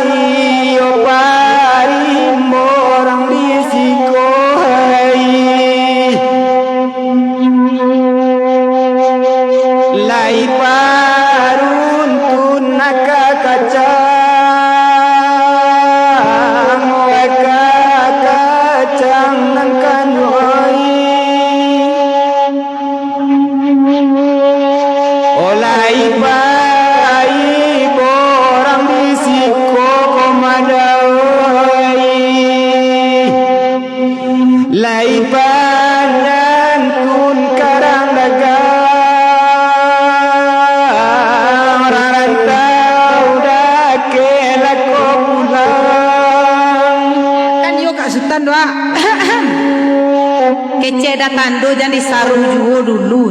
Iyo parimbo urang di siko, hai. Lai paruntun aka kacang, aka kacang nan kanuai. Olai pai borang di siko ko madawai. Lai panantun karang dagang, rantau dakek lako pulang. Kan iyo Kak Sutan tu, ah. Kecek dah tando, jan disaru juo dulu.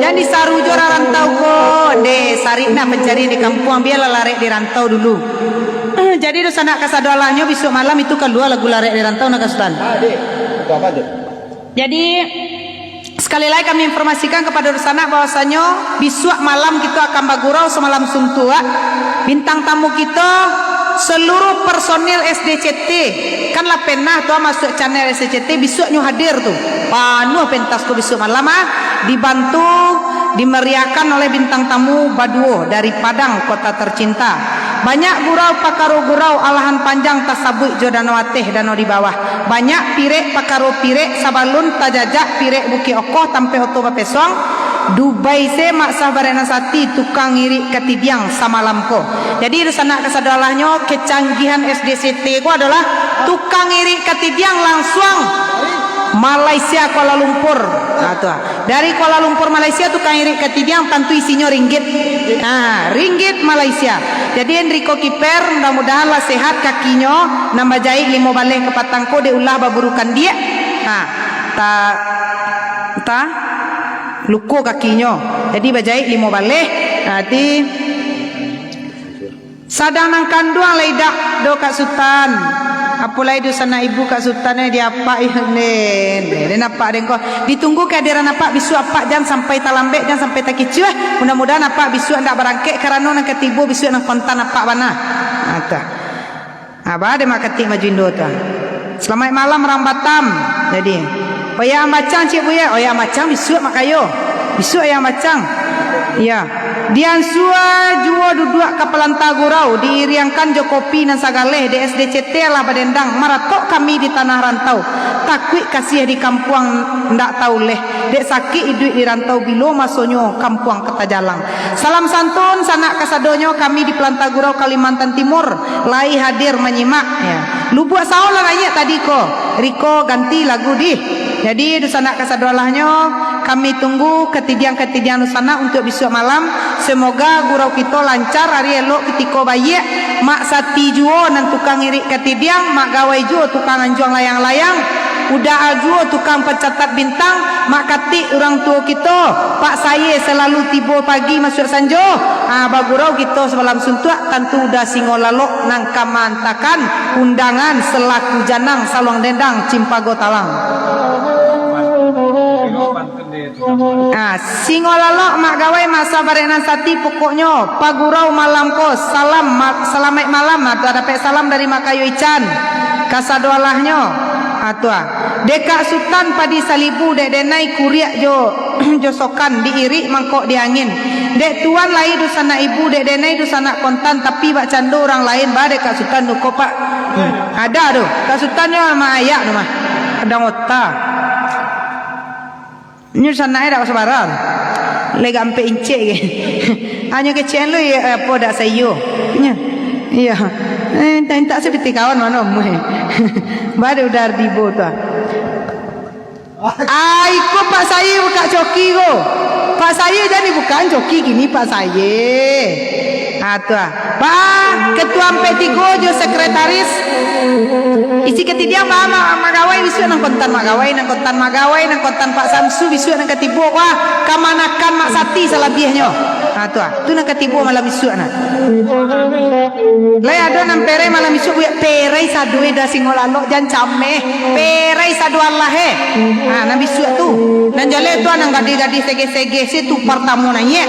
Jan disaru juo urang rantau ko. Deh, sarik nah pancarian di kampuang, bialah larek di rantau dulu. Jadi, dunsanak kasadolahnyo, bisuak malam itu kalua lagu Larek di Rantau, nah, Kak Sutan. Ah, dek. Itu apa tu? Jadi, sekali lagi kami informasikan kepada dunsanak bahwasanyo bisuak malam kito akan bagurau samalam suntuak. Bintang tamu kito, seluruh personil S D C T. Kan lah pernah tu masuak channel S D C T, bisuaknyo hadir tu. Panuah pentas ko bisuak malam, ah. Dibantu, dimeriahkan oleh bintang tamu baduo dari Padang, kota tercinta. Banyak gurau pakaro gurau, alahan panjang tasabuik jo danau ateh, danau di bawah. Banyak pirek pakaro pirek, sabalun tajajak pirek Bukik Okoh tampek oto bapesuang. Dubai se maksah barek nan sati, tukang irik katidiang samalam ko. Jadi, dunsanak kasadolahnyo, kecanggihan S D C T ko adolah tukang irik katidiang langsuang Malaysia, Kuala Lumpur. Nah, tu, ah. Dari Kuala Lumpur, Malaysia, tukang irik katidiang, tantu isinyo ringgit. Ha, ringgit Malaysia. Jadi, Enrico Kiper, mudah-mudahan lah sehat kakinyo, nan bajaik limo baleh kapatang ko dek ulah baburu kandiak. Ha, ta, ta, luko kakinyo. Jadi, bajaik limo baleh. Jadi, Sadang nan kanduang lai dak do, Kak Sutan. Apo lai dunsanak ibu Kak Sutan, eh, di apak, ih, ne, ne, ne, apak den ko. Ditunggu kehadiran apak bisuak, apak jan sampai talambek, jan sampai takicuah. Mudah-mudahan apak bisuak ndak barangkek, karano nan katibo bisuak nan kontan apak bana. Ah, tu. Ah, ba dek Mak Katik Majuindo tu. Salamaik malam, urang Batam. Jadi, oya Ambacang, Cik Buya. Oya Ambacang bisuak, Mak Kayo. Bisuak oya Ambacang. Iya. Diansua juo duduak ka palanta gurau, diiriangkan jo kopi nan sagaleh, di S D C T lah badendang, maratok kami di tanah rantau. Takuik kasiah di kampuang ndak tau leh, dek sakik iduik di rantau, bilo masonyo kampuang ka tajalang. Salam santun, sanak kasadonyo, kami di Palanta Gurau, Kalimantan Timur, lai hadir manyimak. Ya. Lubuak Sawo lah naiak tadi ko. Riko ganti lagu dih. Jadi, dunsanak kasadolahnyo, kami tunggu katidiang-katidiang dunsanak untuak bisuak malam. Semoga gurau kito lancar, ari elok kitiko baiak. Mak Sati juo nan tukang irik katidiang, Mak Gawai juo tukang anjuang layang-layang. Uda juo tukang pancatat bintang, Mak Katik urang tuo kito, Pak Saye salalu tibo pagi masuak sanjo. Ah, bagurau kito samalam suntuak, tantu Uda Singo Lalok nan ka maantakan undangan salaku janang saluang dendang Cimpago Talang. Ah, Singo Lalok, Mak Gawai, Mak Sabarek nan sati, pokoknyo pagurau malam ko, salam ma-, salamaik malam, ah, tu dapek salam dari Mak Kayo Ican, kasadolahnyo. Ah, tu ah. Dek Kak Sutan padi salibu, dek denai kuriak jo, jo sokan, diirik mangkok di angin. Dek tuan lai dunsanak ibu, dek denai dunsanak kontan, tapi bak cando urang lain, ba dek Kak Sutan tu, kok, Pak? Hmm. Ada tu. Kak Sutan nyo maayak tu mah. Ada ngota. Nyo sanak e dak basabara. Lega ampek incek ge. Hanyo kecek lu, iyo, apo dak saiyo. Nyo. Iyo. Eh, intak-intak se pitih kawan mano muhe. Baru udah tibo tu ah. Ah, iko Pak Saye buka coki ko. Pak Saye jan dibukaan coki kini, Pak Saye. Ah, tu ah. Pak, ketua ampek tigo jo sekretaris. Isi katidiang, Pak, Mak, Mak Gawai, bisuak nan kontan Mak Gawai, nan kontan Mak Gawai, nan kontan Pak Samsu, bisuak nan katibo, wah, kamanakan Mak Sati salabiahnyo. Ha, tu ah. Tu nan katibo malam isuak nah. Lai ado nan perai malam isuak, buek perai sadue dah Singo Lalok, jan cameh. Perai sadue alah, eh. Ha, nan bisuak tu. Nan jaleh tu ah, nan gadih-gadih segeh-segeh, se tu partamo naiak.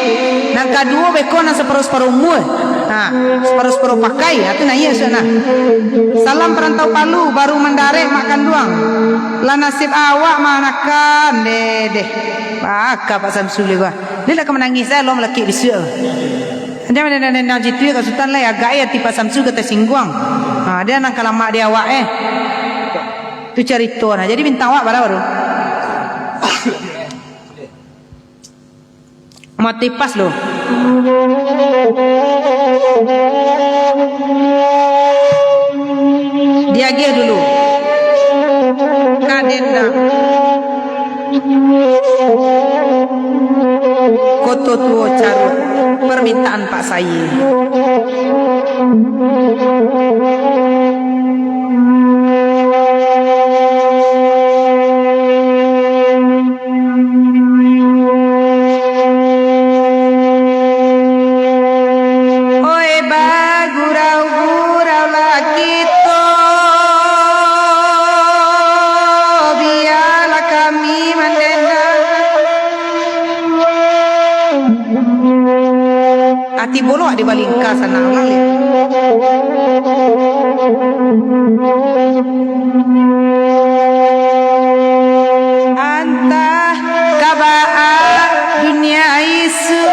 Nan kaduo beko nan saparuh-saparuh umua. Ha, saparuh-saparuh pakai, ha, tu naiak sudah nah. Salam parantau Palu, baru mandarek mak kanduang. Lah nasib awak manakan, deh, deh. Baka Pak Samsul ko. Dia lah ka manangih sajo, lo malakik bisuak. Dia nendang-nendang jitu ya, Kak Sutan lah, agak eh, ati Pak Samsul ka tasingguang. Ha, dia nan ka lamak di awak, eh. Tu carito nah. Jadi bintang awak bara baru. Mati pas lo. Diagiah dulu. Kadenda. Koto Tuo Caruk. Permintaan Pak Saye. Oi, bagurau-gurau. Tibo lo awak di Balingka, sanak urang lai. Antah ka baa dunia isuak,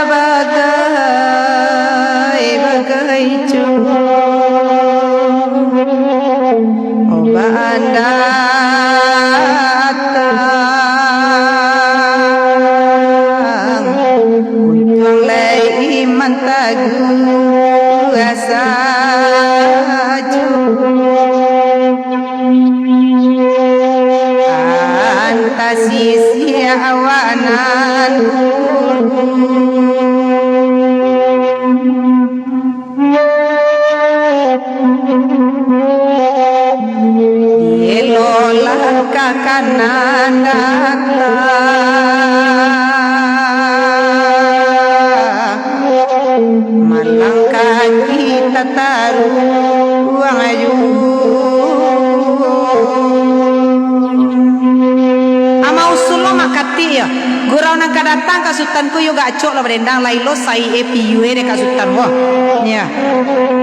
bagai-bagai jo. Oban datang, untuang lai mantaguah sajo. Antah sisiak awak nan Dielolah ka kanan datang, malangkah kita taruang ayu. Ama usul lo makatik yo. Gurau nan ka datang ka Sutan ko yo gak acok lah badendang, lai lo sai e piyu e dek Kak Sutan ko. Iyo.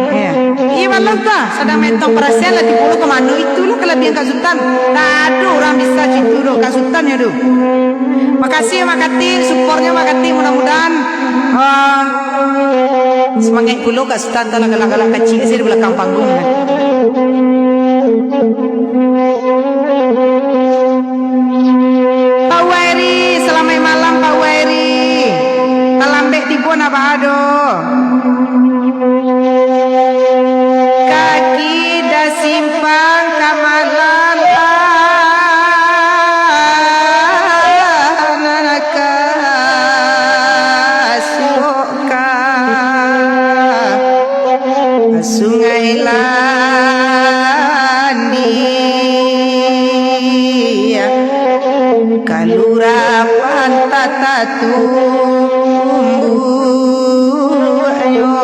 Iyo. Iyo, baleh tu lah. Sadang maetong parasaian lah tibo lo ka mano itu lo kalabiahan Kak Sutan. Ndak ado urang bisa cito doh Kak Sutan yo tu. Makasih, makasih, supportnyo makasih, mudah-mudahan, ah, semangat pulo Kak Sutan tu lah galak-galak kacik sajo di balakang panggung kan. Pak Wairi, salamaik malam, Pak Wairi. Talambek tibo nak baa doh. Kaki dah simpang ka malalan, ka suok ka Sungai Landia, kalurapan tatatumbuak yo.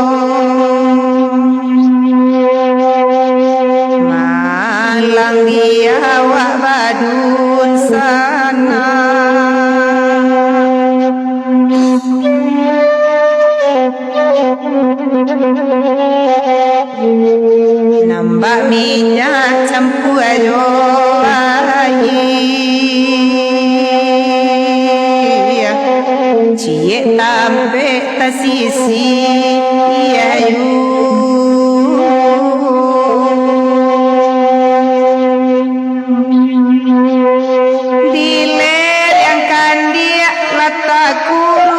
Malang di awak badun sana. Nambah minyak campua jo aia, ciek tampek tasisi ayu. Di lereng kandiak lah takuruang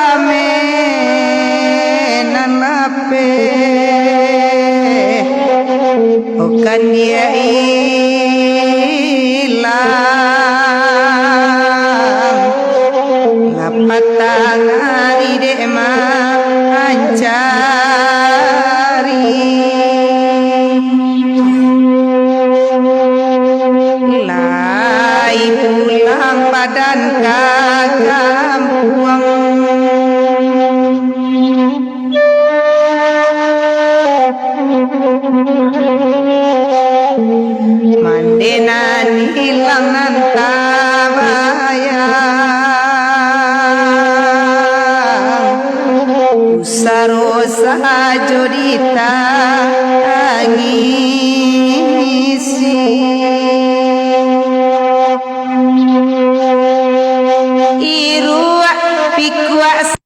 pamenan lapeh. Okan dia ilang, lapatang ari dek mancari. Lai pulang badan ka kampuang. Mande nan ilang nan tabayang, usaro sajo ditangisi. Iruak pikuak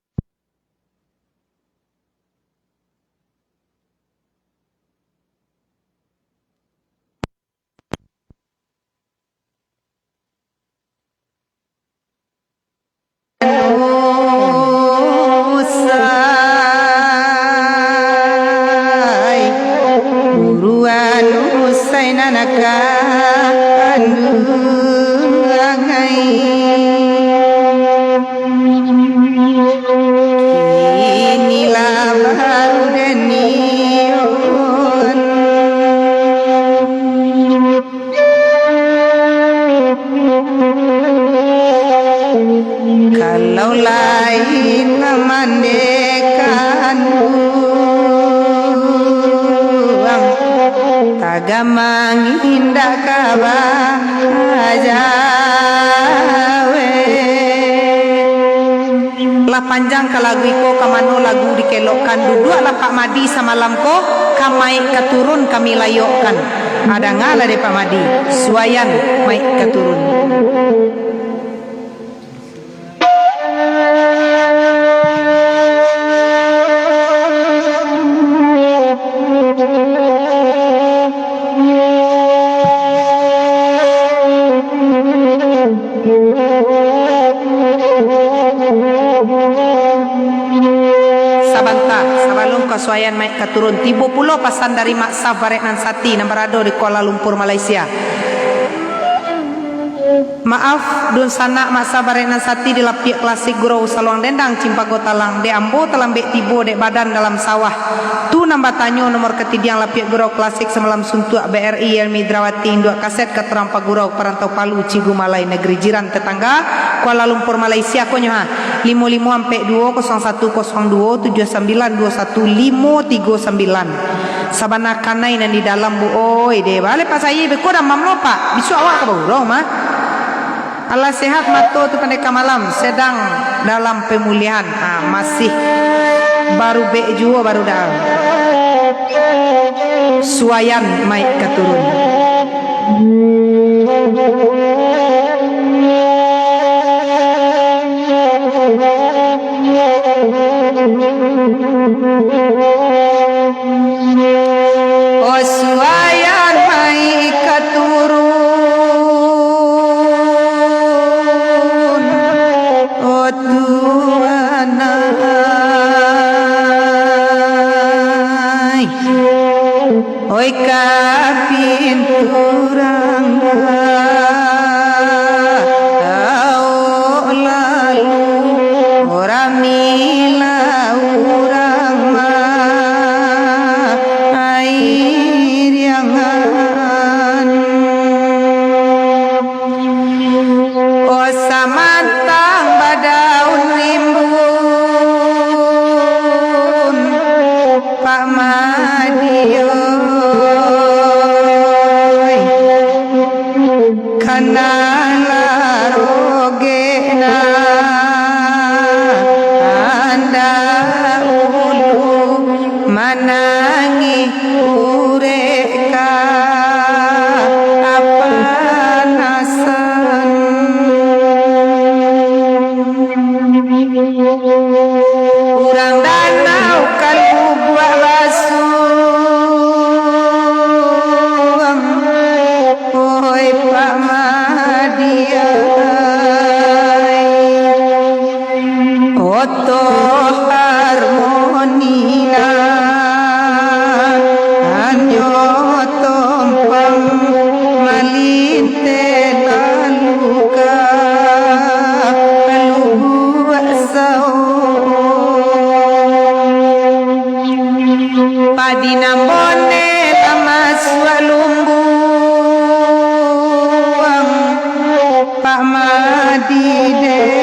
Ka mano lagu dikelokkan, duduaklah Pak Madi samalam ko, ka maik ka turun kami layokkan. Ah, dangalah dek Pak Madi, Suayan maik ka turun. Sabanta, sabalun ka Suayan maik ka turun, tibo pulo pasan dari Mak Saf Barek Nan Sati nan barado di Kuala Lumpur, Malaysia. Maaf, dunsanak Mak Saf Barek Nan Sati di Lapiak Klasik Gurau Saluang Dendang, Cimpago Talang, dek ambo talambek tibo dek badan dalam sawah. Tu nan batanyo nomor katidiang Lapiak Gurau Klasik samalam suntuak B R I Yelmi Drawati, induak kaset Katarang Pagurau Parantau Palu, Cigumalai, Negeri Jiran Tetangga, Kuala Lumpur, Malaysia, konyo ha, limo limo ampek duo kosong satu kosong duo tujuah sambilan duo satu limo tigo sambilan. Sabana kanai nan di dalam, Bu, oi, deh, baleh Pak Sayi, beko damam lo, Pak. Bisuak awak ka bagurau mah. Alah sehat mato tu pandeka malam, sedang dalam pemulihan. Ah, masih barubek juo baru dah. Suayan maik ka turun. Oh, Suayan maik ka turun, oh, tuan ai. Oi, ka pintu rangga, awok lalu, ramilah urang mairiangan. Oh, samantang badaun rimbun, Pak Madi oi, kanalah rogek nan dahulu, manangih urek kapanasan. Urang danau ka lubuak basuang, oi Pak Madi ai. Oto harmoni nan hanyo tompang, malinteh lalu ka lubuak sawo. Padi nan boneh lah masuak lumbuang, Pak Madi den.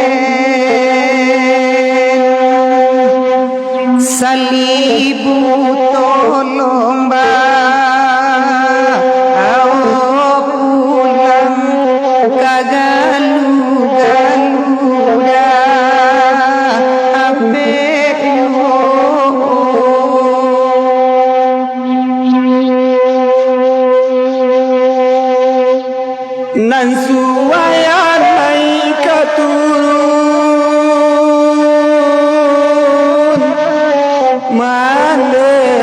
Salibu tolong bawo pulang ka galu-galu dah apek juo. Nan Suayan naik ka turun, mandeh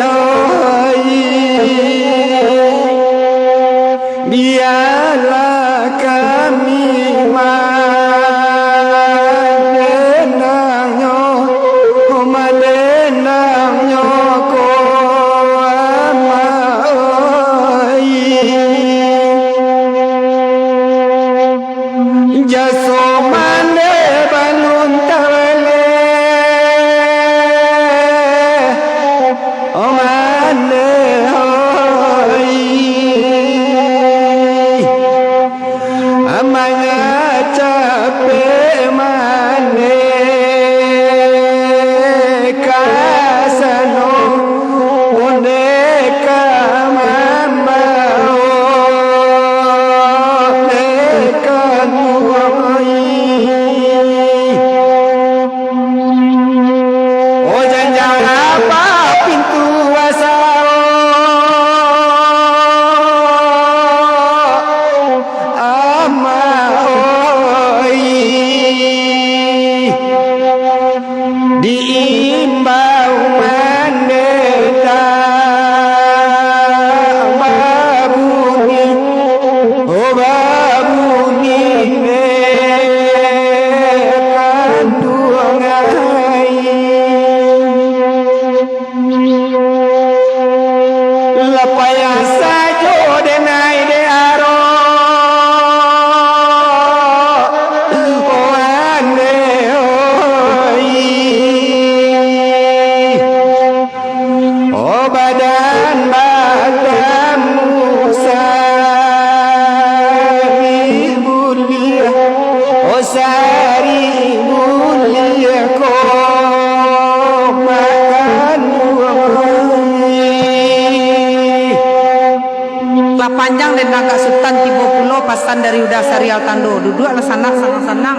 Dendang Kak Sutan tibo pulo pasan dari Uda Sarial Tando. Duduaklah sanak sanang-sanang.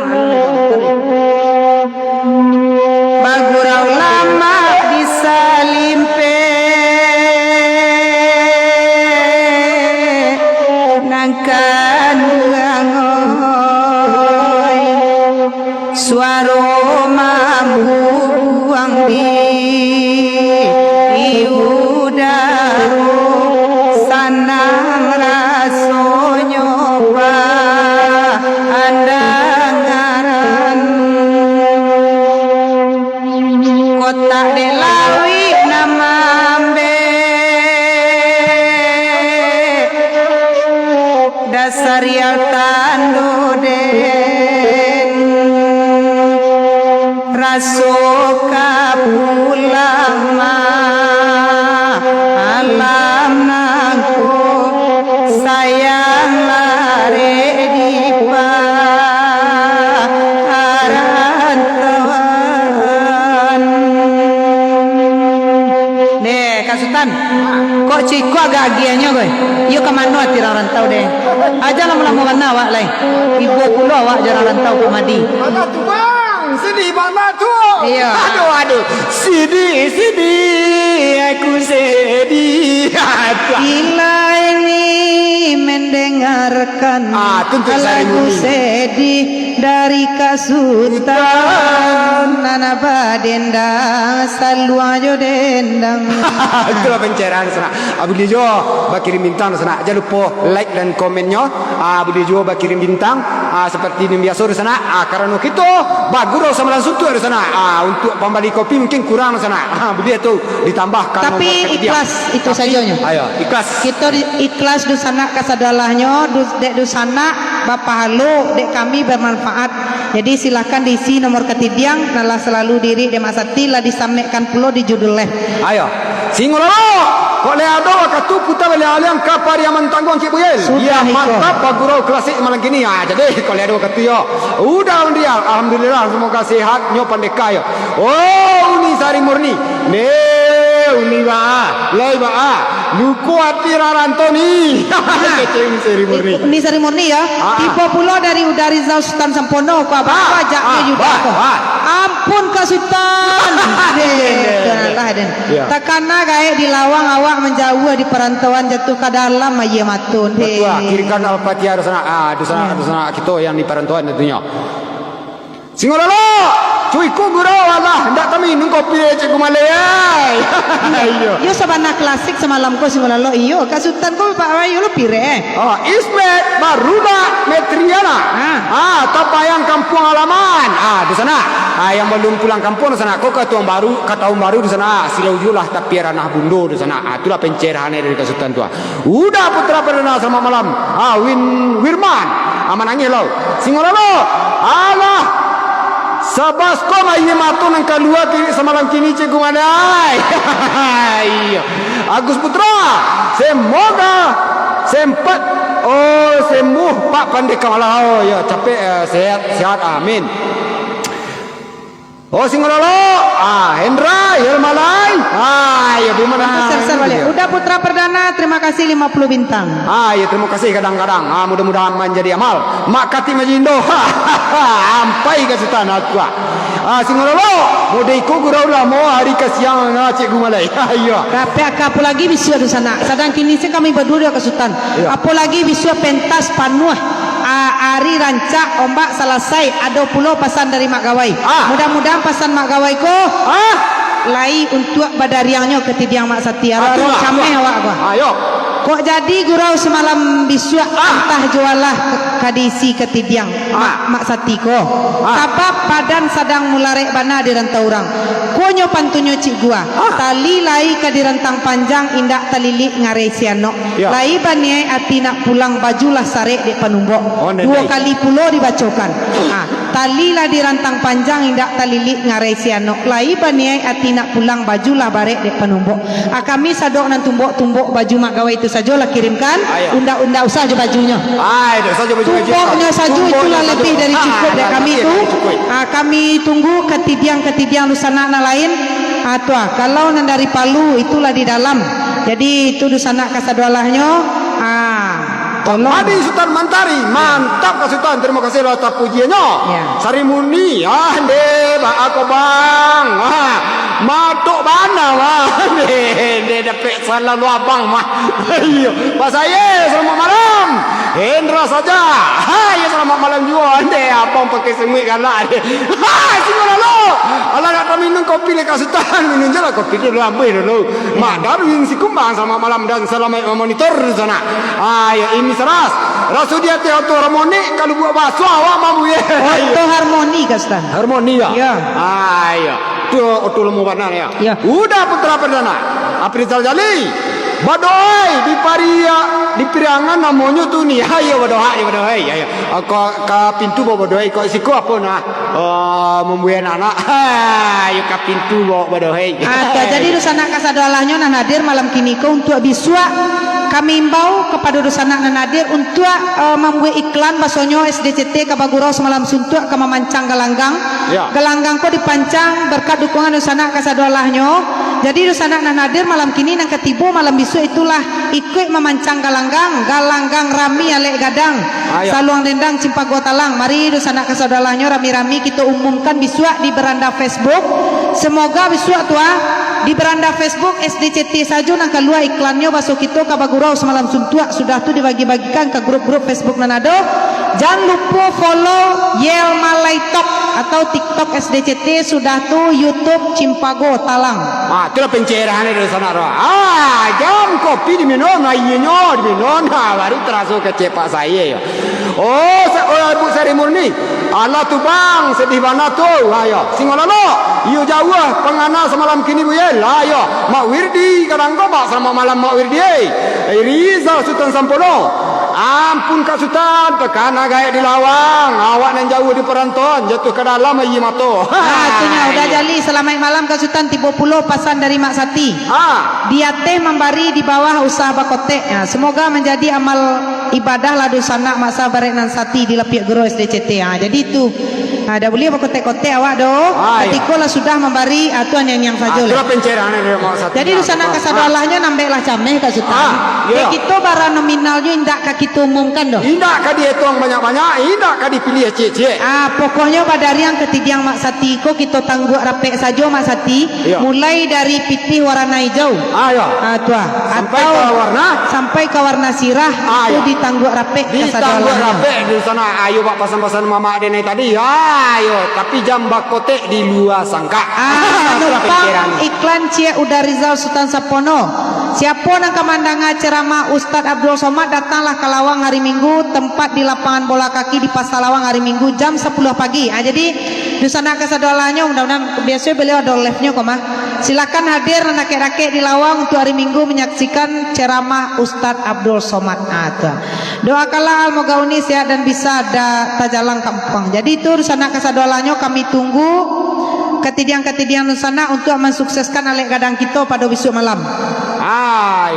Bagurau lamak di salimpeh nan kanduang, oi. Suaro mambuang di, di udaro, sanang rasonyo pandangaran. Kotak dek lawik nan mambek, Dasarial Tando den. Raso ka pulang ma, alam nangko sayang larek di parantauan. Deh, Kak Sutan, kok ciko agak agiahnyo, boy? Iyo ka mano ati rantau, deh? Aja lamo-lamo bana awak lai. Ibo pulo awak jo rantau Pak Madi. Bana tu, Bang. Sedih bana tu. Iya. Aduh, aduh. Sedih, sedih. Aku sedih. Bila ini mendengarkan Ah, tu, tu, lagu Sari Murni. Sedih dari Kak Sutan. Sutan. Nana badendang, saluang jo dendang. Itulah pencerahan, sanak. Ah, buliah juo bakirim bintang, sanak. Jan lupo like dan komennyo. Ah, buliah juo bakirim bintang. Ah, seperti nan biaso, sanak. Ah, karano kito bagurau samalam suntuak, sanak. Ah, untuk pambali kopi mungkin kurang, sanak. Ah, buliah tu ditambahkan. Tapi nomor katidiang. Ikhlas itu Tapi, sajonyo. Ayo, ikhlas. Kito di-, ikhlas dunsanak kasadolahnyo, dus-, dek dunsanak bapahalo, dek kami bermanfaat. Jadi, silakan diisi nomor katidiang, nan lah salalu diirik dek Mak Sati, lah disamekkan pulo di judul leh. Ayo. Singololo, kok lai ado wakatu puta baliak aliang ka Pariaman Tangguang, Cik Buyel? Sudah. Iyo, iko. Mantap, bagurau klasik malam kini. Ah, jadi, kok lai ado wakatu yo. Uda Undial, alhamdulillah, samoga sehat nyo pandeka yo. Oh, Uni Sari Murni. Ne, Uni baa, lai baa. Luko ati rarantau ni. Kecek Uni Sari Murni. Uni Sari Murni, yo. Ah, ah. Tibo pulo dari Uda Rizal Sutan Sampono, ko abah, Ah, ko ajaknyo ah, Yuda bah, ko. Bah. Ampun, Kak Sutan. Den, Iya, iya, iya. Den, alah, Den. Iya. Takana gaek di lawang awak manjauah di parantauan jatuah ka dalam aia mato, Den. Batua, kirimkan Al-Fatihah, dunsanak. Ah, dunsanak, Iya. dunsanak kito yang di parantauan tentunyo. Singololo, cuiku gurau alah, ndak taminum kopi, Cik Gumalai, ai. Iyo. Iyo, sabana klasik samalam ko Singololo, iyo. Kak Sutan ko, Pak Wahyu lo pirek, eh. Oh, Ismet Baruna Metriana. Ah. Ah, Tapayang Kampuang Halaman. Ah, dunsanak. Ah, yang balum pulang kampuang, dunsanak. Ko ka taun baru, ka taun baru, dunsanak. Ah, silau juo lah tapi ranah bundo, dunsanak. Ah, itulah pencerahan dari Kak Sutan tu, ah. Uda Putra Perdana, selamat malam. Ah, Win, Wirman. Ah, manangih lo. Singololo. Alah. Sabas ko aia mato nan kalua kini, samalam kini, Cik Gumalai. Iyo. Agus Putra. Semoga sempat, oh, sembuh, Pak Pandeka. Alah, oh, yo, capek, eh, sehat, sehat. Amin. Oh, Singololo, ah, Hendra, Hilmalai, ah, yo, bagaimana? Sar-sar baliak. Uda Putra Perdana, terima kasih lima puluh bintang. Ah, yo, terima kasih kadang-kadang. Ah, mudah-mudahan manjadi amal. Mak Katik Majindo, ampai Kak Sutan, ah, kuah. Ah, Singololo, mode iko gurau lamo hari ka siang, ah, Cik Gumalai. Ah, iyo. Tapi aka apo lagi bisuak dunsanak. Sadang kini se kami baduo jo Kak Sutan. Iyo. Apo lagi bisuak pentas panuah. Ah, ari rancak, ombak salasai, ado pulo pasan dari Mak Gawai. Ah. Mudah-mudahan pasan Mak Gawai ko Ah. lai untuak badariangnyo katidiang Mak Sati. Aro-aro Atulah. cameh awak ko. Ayo. Kok jadi gurau samalam bisuak Ah. antah jualah ka diisi katidiang Ah. Mak, Mak Sati ko. Ah. Sabab badan sadang mularek bana di rantau urang. Konyo pantunnyo Cik Gua. Ah. Tali lai ka dirantang panjang, indak talilik ngarai sianok. Ya. Lai baniaik ati nak pulang, baju lah sarek dek panumbok. Oh, nandai. Duo kali pulo dibacokan. Ha, tali lah dirantang panjang, indak talilik ngarai sianok. Lai baniaik ati nak pulang, baju lah barek dek panumbok. Ah, kami sadok nan tumbok-tumbok baju Mak Gawai itu sajo lah kirimkan. Ah, ya. Indak, indak usah jo bajunyo. Ah, indak usah jo baju-baju. Tumboknyo sajo, Tumboknyo itulah sajo. lebih dari Ah, cukup dek ah, kami lebih tu. dari cukup. Ah, kami tunggu katidiang-katidiang dunsanak nan lain. Ah, tu ah, kalau nan dari Palu, itulah di dalam. Jadi, itu dunsanak kasadoalahnyo. Ah. Tolong. Adi Sutan Mantari, mantap ka Sutan, tarimo kasih lah tapujiannyo. Ya. Sari Murni, ah, ndeh, baa ko, Bang? Ah, matok bana, Bang. Ndeh, ndeh, dapek salam lo abang mah. Iyo, Pak Saye, selamat malam. Hendra saja. Hai, selamat malam juo, ndeh, abang pakai semuik galak, ndeh. Hai, sini lalu. Alah, nak minum kopi lai ka Sutan, minum je lah kopi dulu, ambuih dulu. Mak Darwin Sikumbang, selamat malam dan selamat memonitor di sana. Ah, ya, Imi Saras. Rasudi ateh oto harmoni, kalau buat baso awak mambuih. Oto harmoni, ka Sutan. Harmoni, ya? Ya. Ah, ya. Tu oto lamo bana, ya. Ya. Uda Putra Perdana. Aprizal Jali. Badoai di paria, di Piriangan namonyo tu ni. Ayo badoai, badoai. Ayo. Ka, ka pintu badoai, ka siko apo nah? Oh, mambuih anak-anak. Ha, ayo ka pintu baok badohai. Ah, tu, jadi dunsanak kasadolahnyo nan hadir malam kini ko, untuak bisuak kami imbau kapado dunsanak nan hadir untuak, eh, mambuek iklan, basonyo S D C T ka bagurau samalam suntuak ka mamancang galanggang. Ya. Galanggang ko dipancang berkat dukungan dunsanak kasadolahnyo. Jadi dunsanak nan hadir malam kini, nan ka tibo malam bisuak itulah ikuik mamancang galanggang, galanggang rami alek gadang. Ayo. Saluang Dendang, Cimpago Talang. Mari, dunsanak kasadolahnyo, rami-rami kito umumkan bisuak di beranda Facebook. Semoga bisuak tu, ah, di beranda Facebook S D C T sajo nan kalua iklannyo, baso kito ka bagurau samalam suntuak, sudah tu dibagi-bagikan ka grup-grup Facebook nan ado. Jan lupo follow Yel Malai Talk atau TikTok S D C T, sudah tu YouTube Cimpago Talang. Ah, itulah pencerahan dari sana tu. Ah, jam kopi diminum, aianyo diminum, ha, baru taraso kecek Pak Saye. Oh, sa-, oh, Ibu Sari Murni. Alah tu, Bang, sedih bana tu. Ha, yo. Singo Lalok. Iyo jauah pangana samalam kini, Bu, ye. Lah, yo. Mak Wirdi, kadang ko, Mak, selamat malam, Mak Wirdi, eh. Eh, Rizal Sutan Sampono. Ampun, Kak Sutan, takana gaek di lawang. Awak nan jauah di parantoan, jatuah ka dalam aia mato. Ah, tu nyo, Uda Jali, salamaik malam, Kak Sutan, tibo pulo pasan dari Mak Sati. Ah. Di ateh mambari, di bawah usah bakotek. Ah, semoga manjadi amal ibadah lah dunsanak Mak Sabarek nan Sati di Lapiak Gurau S D C T. Ah, jadi itu. Ah, dak buliah bakotek-kotek awak doh. Ah, iyo. Katiko lah sudah mambari, ah, tu anyiang-anyiang sajo lah. Ah, itulah pencerahan dari Mak Sati. Jadi, ah, dunsanak kasadolahnyo nambek lah cameh, Kak Sutan. Ah, iyo. Dek kito bara nominalnyo indak ka kito umumkan doh. Indak ka dietong banyak-banyak, indak ka dipiliah ciek-ciek. Ah, pokoknyo badariang katidiang Mak Sati ko kito tangguak rapek sajo, Mak Sati. Iyo. Mulai dari pitih warna ijau. Ah, iyo. Ah, tu ah. Sampai atau ka warna? Sampai ka warna sirah, ah, itu iyo. Ditangguak rapek kasadolahnyo. Ditangguak rapek di sana. Ayo, bak pasan-pasan mamak den tadi. Ayo, tapi jan bakotek di lua sangkak. Ah, itulah numpang pikiran. Iklan ciek Uda Rizal Sutan Sampono. Siapo nan ka mandanga ceramah Ustaz Abdul Somad, datanglah ka Lawang hari Minggu, tempat di lapangan bola kaki di Pasa Lawang hari Minggu jam sapuluah pagi. Ah, jadi, dunsanak kasadolahnyo, mudah-mudahan biaso beliau ado live-nyo ko mah. Silakan hadir nan dakek-dakek di Lawang untuk hari Minggu menyaksikan ceramah Ustaz Abdul Somad. Ah, tu. Doakanlah Al Mogauni sehat dan bisa da-, tajalang kampuang. Jadi itu, dunsanak kasadolahnyo, kami tunggu katidiang-katidiang dunsanak untuk mensukseskan alek gadang kito pado bisuak malam. Ai,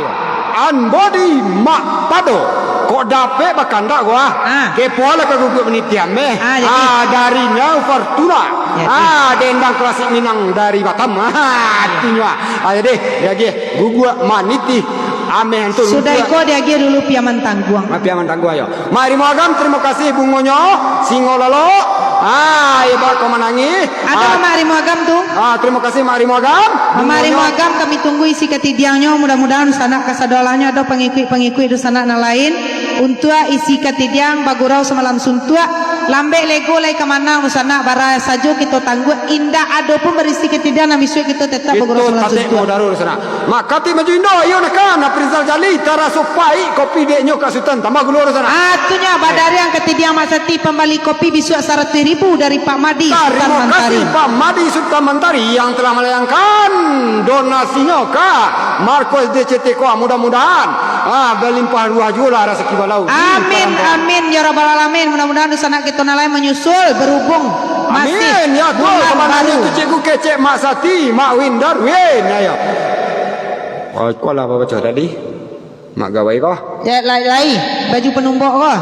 an bodi mak pado. Kok dapek bakandak gua? Ah. Kepo lah ka guguak manitian meh. Ah, jadi. Ah, dari Nau Fortuna. Jadi. Ah, dendang klasik Minang dari Batam. Ah, tunyo. Ah, jadi, lagi guguak manitih. Ameh antu. Sudah iko diagiah dulu piaman tangguang. Ah, piaman tangguang, yo. Mak Rimo Agam, tarimo kasih bungonyo. Singo Lalok. Ah, iyo bak ko manangih. Ado ah, Mak Rimo Agam tu. Ah, tarimo kasih Mak Rimo Agam. Mak Rimo Agam, kami tunggu isi katidiangnyo. Mudah-mudahan sanak kasadolahnyo ado pangikuik-pangikuik dunsanak nan lain. Untuak isi katidiang bagurau samalam suntuak. Lambek lego lai ka mana dunsanak, bara sajo kito tangguak. Indak ado pun barisi katidiang nan bisuak kito tetap bagurau samalam suntuak. Itu tatek modaro dunsanak. Mak Kati Maju Indo, iyo nah kan, Aprizal Jali, taraso paik kopi dek nyo Kak Sutan, tambah gulo dunsanak. Ah, tu nyo, badariang katidiang Mak Sati pambali kopi bisuak saratuih ribu dari Pak Madi Sutan Mantari. Tarimo kasih Pak Madi Sutan Mantari yang telah malayangkan donasinyo ka Markos D C T ko, mudah-mudahan, ah, balimpah ruah juo lah rasaki balau. Amin, amin, ya rabbal alamin. Mudah-mudahan dunsanak kito nan lain manyusul, berhubung masih bulan baru. Amin, ya, tu, kamananyo tu Cikgu Kecek, Mak Sati, Mak Win Darwin, ayo. Oh, kualah babaco tadi. Mak gawai ko? Ya, lai, lai. Baju panumbok ko. Ya.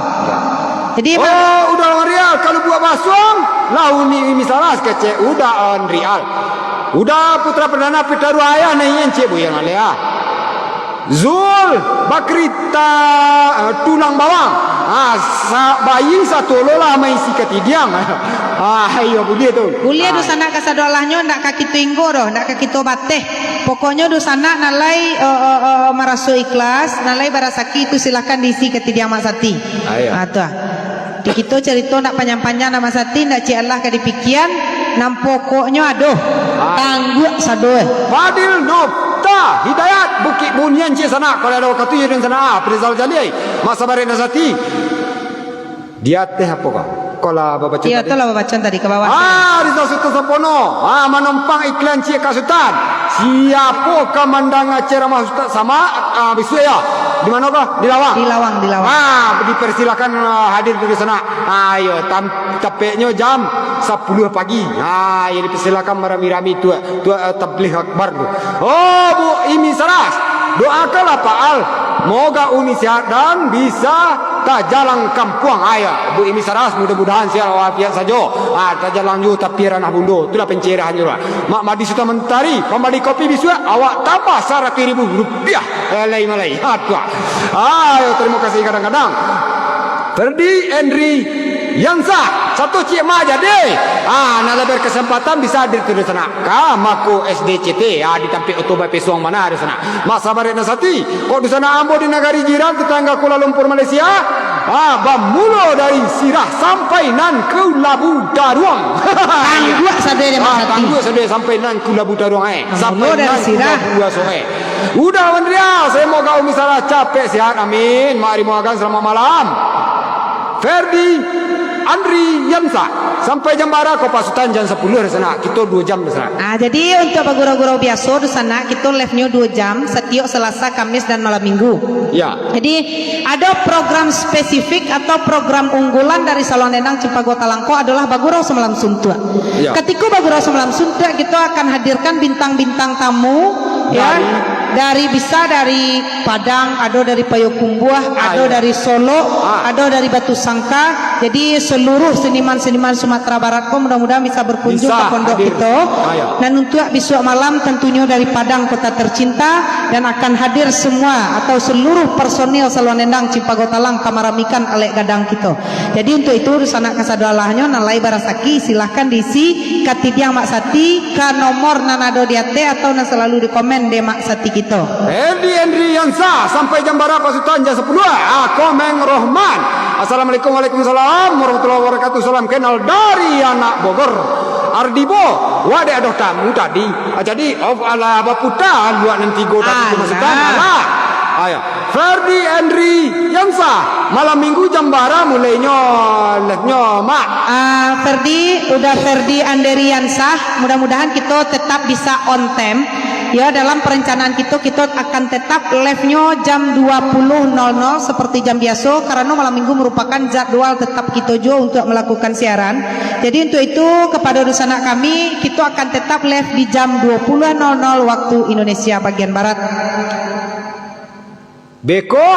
Jadi, oh, Mak, udah lawan Real. Kalau buat basuang, lah uni, uni salah sekecek. Udah on Real. Udah Putra Perdana pitaruh ayah na ingin cik buyang aleh ah. Zul bakarita, eh, tulang bawang. Ah, sa-, bayi satololah maisi katidiang. Ah, iyo, buliah tu. Buliah, ah, dunsanak kasadolahnyo, ndak ka kito inggo doh, ndak ka kito bateh. Pokoknyo dunsanak nan lai, eh, eh, eh, maraso ikhlas, nan lai barasaki, itu silahkan diisi katidiang Mak Sati. Ah, iyo. Ah, tu ah. Di kito carito ndak panjang-panjang, Mak Sati, ndak ciek alah ka dipikian, nan pokoknyo ado. Ah. Tangguak sado, eh. Fadil Nofta Hidayat, Bukik Bunian, ciek sanak, kalau ado wakatu, iyo dunsanak, ah, Prizal Jalil, Mak Sabarek Nasati. Di ateh apo ko? Ko lah babaco tadi. Iyo, tu lah babaco tadi ka bawah. Ah, Rizal Sultan Sampono. Ah, manompang iklan ciek Kak Sutan. Siapo ka mandanga ceramah Ustaz Samad? Ah, bisuak yo. Di mano ko? Di Lawang. Di Lawang, di Lawang. Ah, dipersilakan, ah, hadir di sana. Ah, iyo, tam-, tapeknyo jam sapuluah pagi. Ah, iyo, dipersilakan marami-rami tu, tu, ah, tabligh akbar tu. Oh, Bu Imi Saras, doakanlah Pak Al, moga Umi sehat dan bisa tajalang kampuang. Ah, iyo, Bu Imi Saras, mudah-mudahan sehat walafiat sajo. Ah, tajalang juo tapi ranah bundo. Itulah pencerahannya lah. Mak Madi Suta Mentari, pambali kopi bisuak, awak tambah saratuih ribu rupiah. Eh, lai malai. Aduh. Ah, iyo, tarimo kasih kadang-kadang. Ferdi Henry Yansa, sato ciek mah jadi. Ah, nan lah berkesempatan bisa hadir tu di sana. Ka Mako S D C T, ah, di tampek oto bapesuang mah di sana. Mak Sabarek Nasati, kok di sana ambo di nagari jiran tetangga Kuala Lumpur Malaysia. Ah, bamulo dari Sirah sampai nan ka Labu Taruang. Tangguak sado dek Mak Sati. Ah, tangguak sado sampai nan ka Labu Taruang, eh. Bamulo sampai dari nan ka Sirah. Labu Asok, eh. Udah, Andria, semoga Umi Sarah capek sehat. Amin. Mak Rimo Agan, selamat malam. Ferdi Andri Yansa, sampai jam bara ko Pak Sutan? Jam sapuluah di sana. Kito duo jam di sana. Ah, jadi untuk bagurau-gurau biaso di sana, kito live-nyo duo jam, satiok Selasa, Kamis, dan malam Minggu. Ya. Jadi, ado program spesifik atau program unggulan dari Salon Dendang Cimpago Talang ko adalah Bagurau Samalam Suntuak. Ya. Katiko Bagurau Samalam Suntuak, kito akan hadirkan bintang-bintang tamu, ya, dari? Dari, bisa dari Padang, ado dari Payokumbuah, ah, ado, iya, dari Solok, ah, ado dari Batu Sangka. Jadi, seluruh seniman-seniman Sumatera Barat ko mudah-mudahan bisa berkunjung, bisa, ka pondok, hadir, kito. Ah, iya. Dan untuk bisuak malam, tentunyo dari Padang, kota tercinta, dan akan hadir semua atau seluruh personil Salon Dendang Cimpago Talang ka maramikan alek gadang kito. Jadi, untuk itu, sanak kasadolahnyo nan lai barasaki, silahkan diisi katidiang Mak Sati ka nomor nan ado di ateh atau nan salalu dikomen dek Mak Sati kito. Henry Henry Yansa, sampai jam bara Pak Sutan? Jam sapuluah. Ah, Komeng Rohman. Assalamualaikum, waalaikumsalam warahmatullahi wabarakatuh. Salam kenal dari anak Bogor. Ardibo, wak dek adoh tamu tadi. Ah, jadi, oh, alah, baputa luak nan tigo tadi tu, Mak Sutan. Alah. Alah. Ayo. Ferdi Andri Yansa, malam Minggu jam bara mulainyo live-nyo, Mak? Ah, Ferdi, udah Ferdi Andri Yansa, mudah-mudahan kito tetap bisa on time. Ya, dalam perencanaan kito, kito akan tetap live-nyo jam dua puluh nol nol seperti jam biaso, karano malam Minggu merupakan jadwal tetap kito juo untuk melakukan siaran. Jadi, untuk itu, kepada dunsanak kami, kito akan tetap live di jam dua puluh nol nol waktu Indonesia bagian Barat. Beko?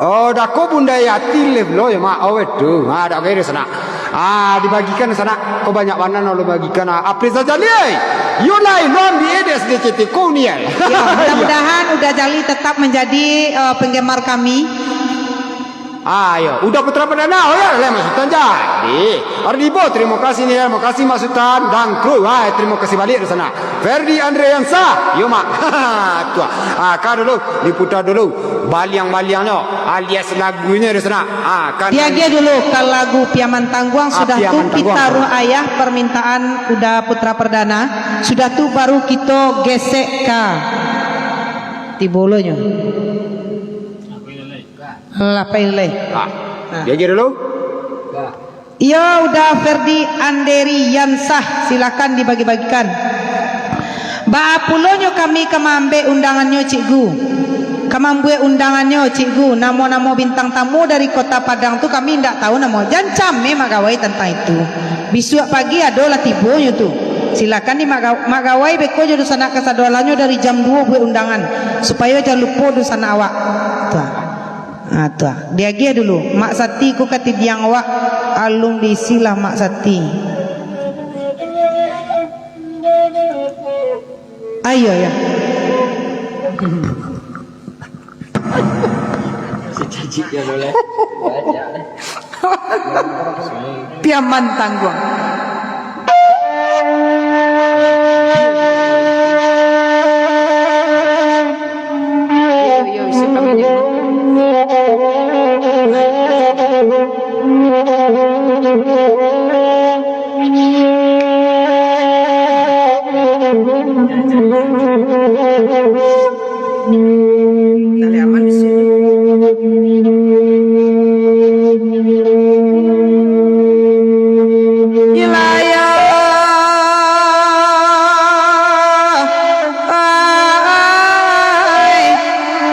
Oh, dako Bunda Yati live lo yo, Mak. Oh, itu. Ah, dak kira sanak. Ah, dibagikan sanak. Kok banyak bana lo bagikan. Ah, April saja, Li. Yo lai, lo ambil di S D C T ko ni, ya. Ya, mudah-mudahan Uda Jali tetap menjadi, eh, penggemar kami. Ah, yo. Uda Putra Perdana, oh ya, lah, Mak Sutan jadi. Ardibo, terima kasih ni, ya. Terima kasih, Mak Sutan dan kru. Ah, terima kasih balik di sana. Ferdi Andriansa, yo, Mak. Tu, ah, ka dulu, diputar dulu. Baliang-baliangnyo, alias lagunyo di sana. Ah, kan. Diagiah dulu ka lagu Piaman Tangguang, ah, sudah tu Piaman Tangguang. Pitaruah Ayah, permintaan Uda Putra Perdana. Sudah tu baru kito gesek ka Tibolonyo. Lapai lai. Ah, diagiah dulu. Iyo, Uda Ferdi Anderi Yansah, silakan dibagi-bagikan. Baa pulonyo kami ka maambek undangannyo, Cikgu? Ka mambuek undangannyo, Cikgu? Namo-namo bintang tamu dari Kota Padang tu kami indak tahu namo. Jan cameh Mak Gawai tantang itu. Bisuak pagi ado lah tibonyo tu. Silakan di Mak Ga-, Mak Gawai beko jo dunsanak kasadolahnyo dari jam duo buek undangan, supayo jan lupo dunsanak awak. Tu ah. Ha, tu ah. Diagiah dulu. Mak Sati ko katidiang awak, alun diisilah Mak Sati. Ayo, yo. Piaman tangguang.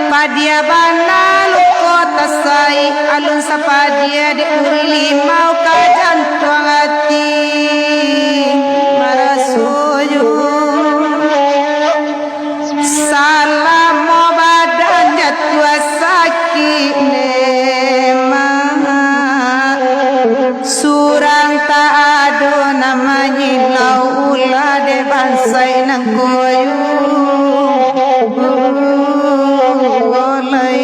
Padia bana luko tasai, alun sapadia dek duri limau ka jantuang ati. Maraso yo salamo badan jatuah sakik ne, mak. Surang tak ado nan manyilau ulah dek bansai nangko yo. Olai,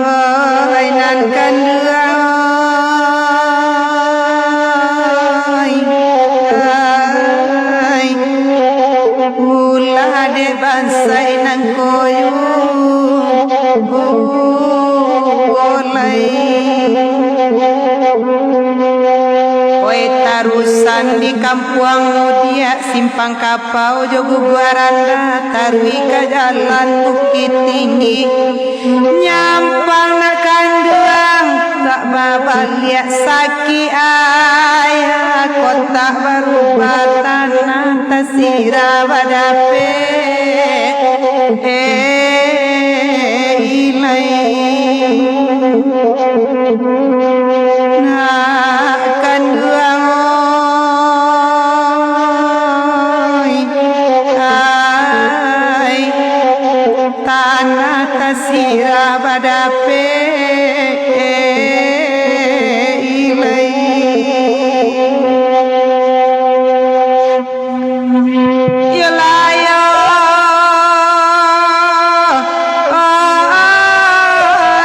ai nan kanduang, ai, ai. Ulah dek bansai nangko yo. Olai. Oi, tarusan di Kampuang Mudiak, Simpang Kapau jo Guguak Randah, taruih ka jalan Bukik Tinggi. Nyampang nak kanduang, tak babaliak sakik ayah, kotak barubah tanah tasirah badapek. Eh, ilai. Nak kanduang, oi, ai, tanah tasirah badapek, ilai. Iyolah yo,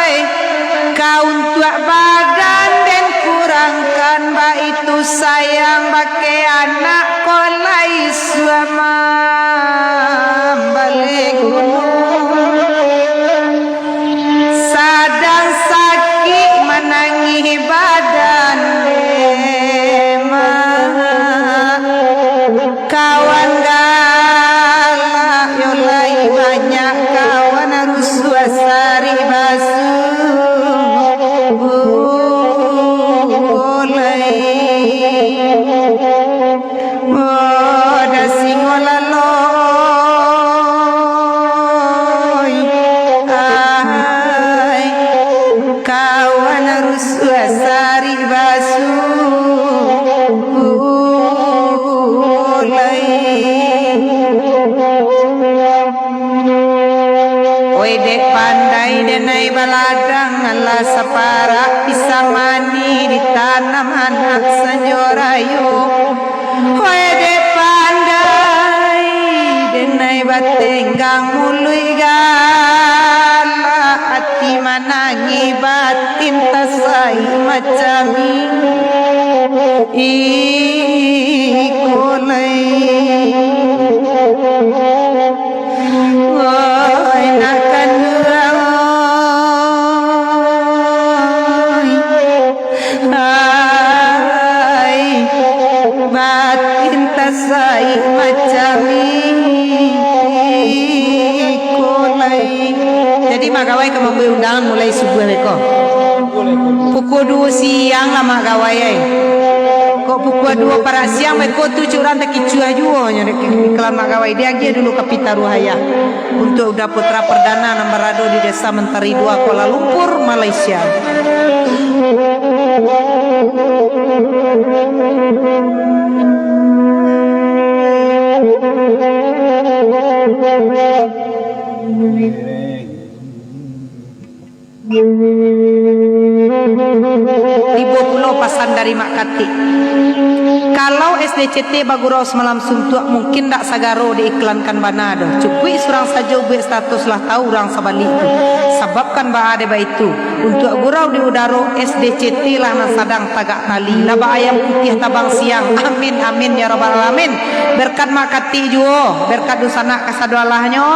oi, ka untuak badan den kurangkan, baitu sayang bakeh anak ko lai suamam baleh gunung. Sadang sakik manangih badan, mak. Kawan galak yo lai banyak, kawan rusuah sarik basuo lai. Moda singo laloi, ai, kawan rusuah sarik basuo lai. Oi, dek pandai denai baladang, alah saparak pisang manih ditanam anak sanjo rayo. Oi, dek pandai denai batenggang, muluik galak, ati manangih, batin tasai macam iko lai. Oi, nak kanduang, oi. Ai, batin tasai macam iko lai. Jadi, Mak Gawai ka mambuek undangan mulai subuah beko. Pukua duo siang lah, Mak Gawai ai. Kok pukua duo parak siang beko tu, cik urang takicuah juo nyo dek iklan Mak Gawai. Diagiah dulu ka Pita Ruhaya. Untuk Uda Putra Perdana nan barado di Desa Mentari Dua, Kuala Lumpur, Malaysia. Tibo pulo pasan dari Mak Katik. Kalau S D C T bagurau samalam suntuak, mungkin dak sagaro diiklankan bana doh. Cukuik surang sajo buek status, lah tau urang sabalik tu. Sabab kan baa dek baitu. Untuak gurau di udaro, S D C T lah nan sadang tagak tali. Lah ba ayam putiah tabang siang. Amin, amin, ya rabbal alamin. Berkat Mak Katik juo, berkat dunsanak kasadolahnyo.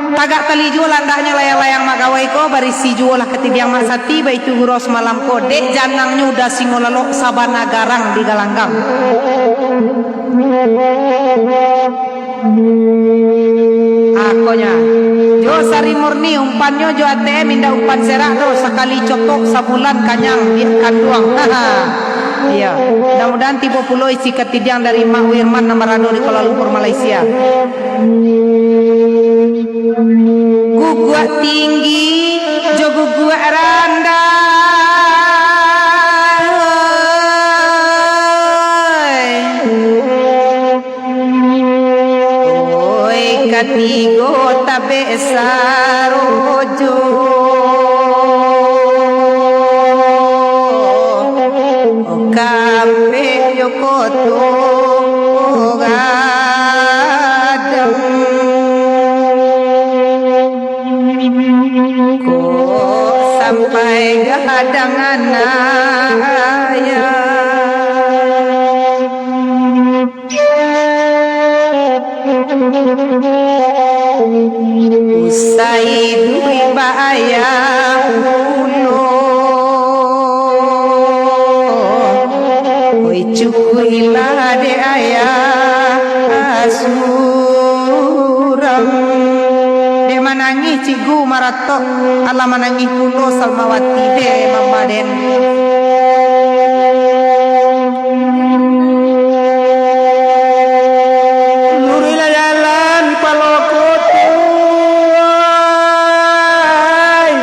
Tagak tali juo landaknyo layang-layang Mak Gawai ko, barisi juo lah katidiang Mak Sati, baitu gurau samalam ko, dek janangnyo Uda Singo Lalok, sabana garang di galanggang. Akonyo. Jo Sari Murni, umpannyo jo A T M, indak umpan serak doh, sakali cotok sabulan kanyang di kanduang. Iyo. Mudah-mudahan tibo pulo isi katidiang dari Mak Wirman nan barado di Kuala Lumpur, Malaysia. Guguak tinggi jo guguak randah. Oi, katigo tabek sarojo. Kampek yo koto gadang. Kok sampai gadang anak ayah. Usai duit baayah pulo, oi, cukuiklah dek ayah suram. Dek manangih Cikgu Maratok, alah manangih pulo Salmawati, dek Mama den. Luruihlah jalan palokoto, ai.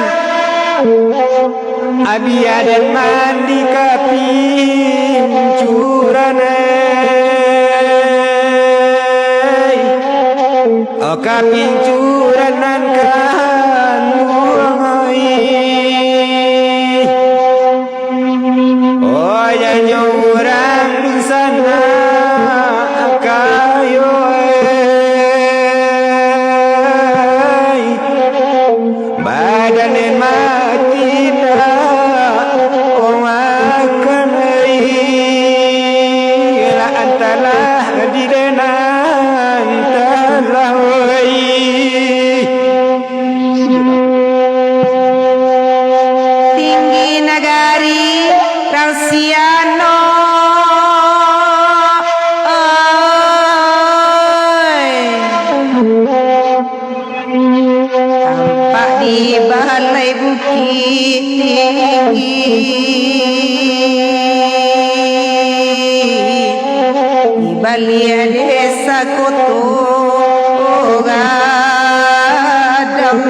Abi aden mandi ka pincuran, ai. Ka pincuran nan kanduang, ai. Oh, janyo urang dunsanak kayo, ai. Badan den mati dak makan, ai. Lah antalah di den antalah, ai. Tinggi nagari rang siano, oi. Tampak di balai bukik tinggi, di baliak desa Koto Gadang.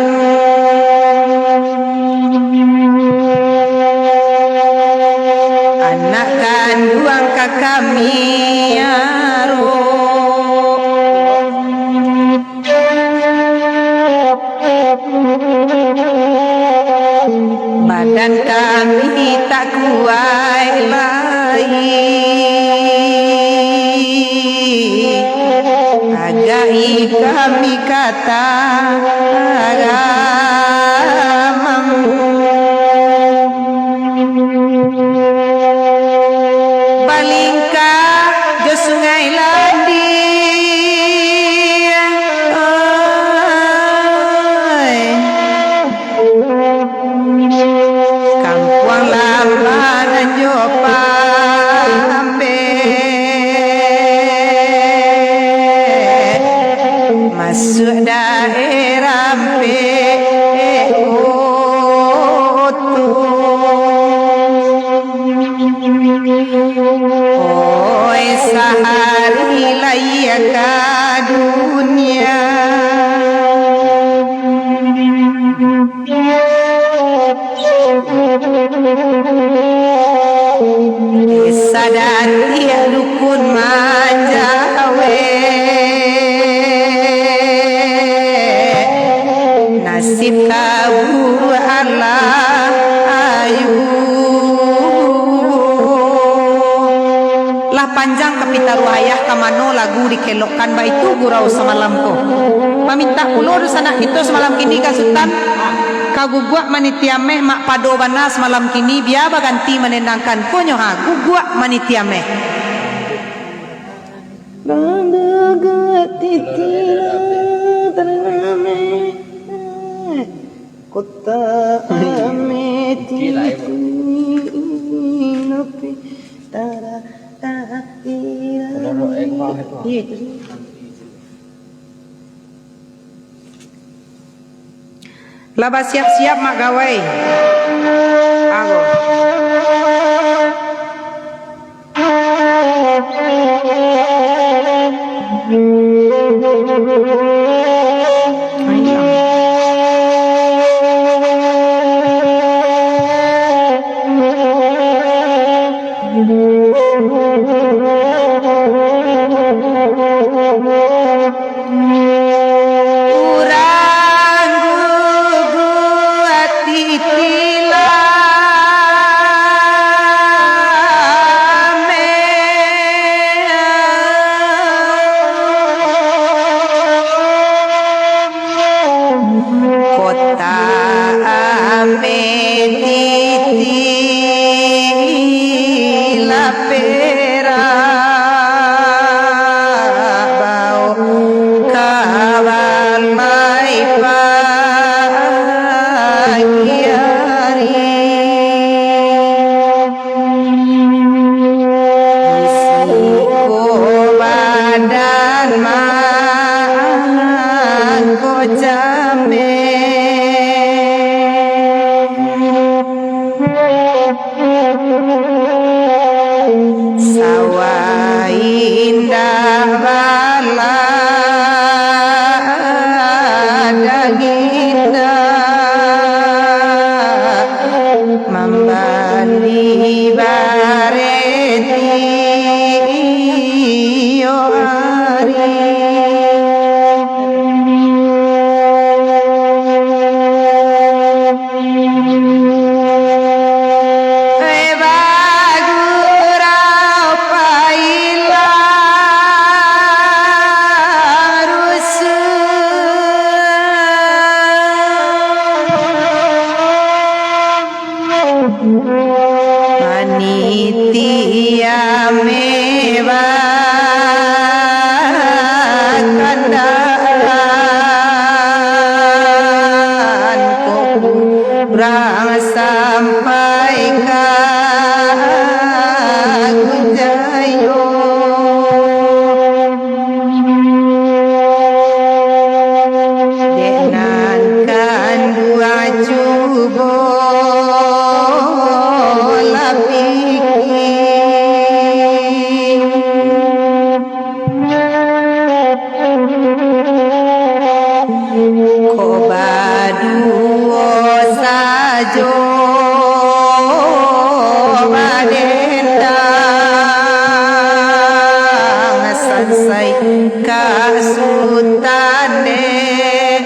Anak kanduang ka kami arok. Badan kami tak kuaik lai, agai kami ka tagamang. Balingkah jo Sungai Landiang, oi. Kampuang Lambanan jo Pambek, masuak daerah Ampek Koto. Oi, sahari lai ka dunia, desa Datiak dukun manjawek, nasib kaburuak alah ayu. Lah panjang ka mano lagu dikelokkan, baitu gurau samalam ko. Mamintak pulo dunsanak kito samalam kini ka Sutan, ka guguak maniti ameh, mak pado bana samalam kini, bia baganti mandendangkan, ko nyo ha, guguak maniti ameh. Guguak titi lah tarameh. Kota Ameh titi napi tara tara tira. Lah basiap-siap mak gawai. Ago. Urang guguak titi lah Kota Ameh titi lah perak, bao kawan mai pagi ari. Siko badan mangko cameh. Sawah indak balah daginna. Mambali bareti iyo ari. Eh, bagurau pailah rusuh. Panitia mewah kandangan, kok kurang sampai ka Gunjayo. Dek nan kanduang cubo lah pikir. Ko baduo sajo badendang, sansai ka Sutan dek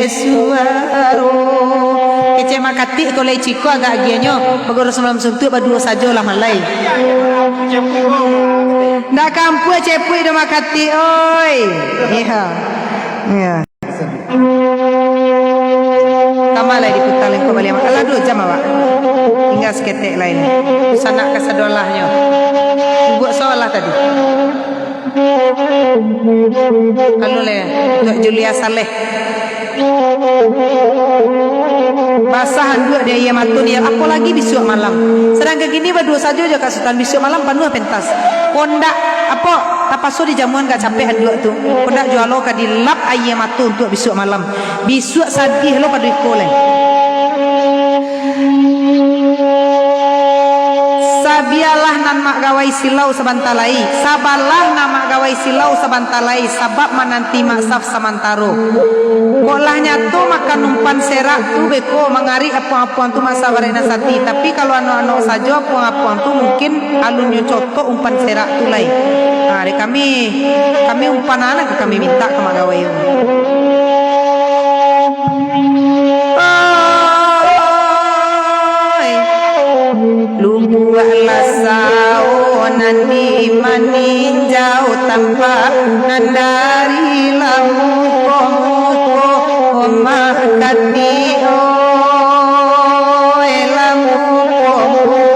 suaro. Kecek Mak Katik ko lai ciko agak agiahnyo, baguru samalam suntuak baduo sajo lah malai. Ndak kampuak cepuik doh Mak Katik, oi. Iya. Iya. Tama lai diputa lengkok baliak, Mak. Alah, duo jam, Awak. Tingga saketek lai. Sanak kasadolahnyo. Buek solah tadi. Anu le, untuak Julia Saleh. Basah anduak di aia mato ni, apo lagi bisuak malam. Sadangkan kini baduo sajo jo Kak Sutan, bisuak malam panuah pentas. Kondak, apo, tapaso dijamuan ka capek anduak tu. Kondak juo lo ka dilap aia mato untuak bisuak malam. Bisuak sadiah lo pado iko lai. Sabialah nan Mak Gawai silau sabanta lai, sabalah nan Mak Gawai silau sabanta lai, sabab mananti Mak Saf samantaro. Kok lah nyato makan umpan serak tu beko mangarik apuang-apuang tu Mak Saf barek nan sati, tapi kalau anok-anok sajo apuang-apuang tu mungkin alunnyo cotok umpan serak tu lai. Ha, dek kami, kami umpan anak kami mintak ka Mak Gawai tu. Oi, lumpuaklah sawo Nan di maninjau tampak nan dari lamuko-muko, omah katiak, oi, lamuko-muko.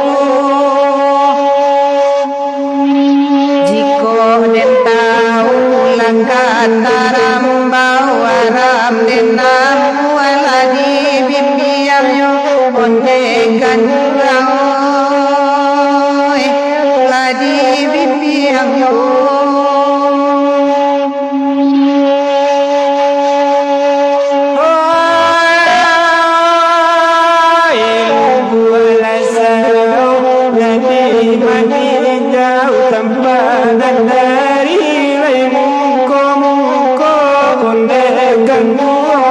Jikok den tahu langkah tarambau, aram den namuah lah di bimbiang yo, ondeh kan urang, oi, lah di bimbiang yo. Oi, lumbuang lah salau, jadi maninjau tampak nan dari lai muko-muko, ondeh kan urang,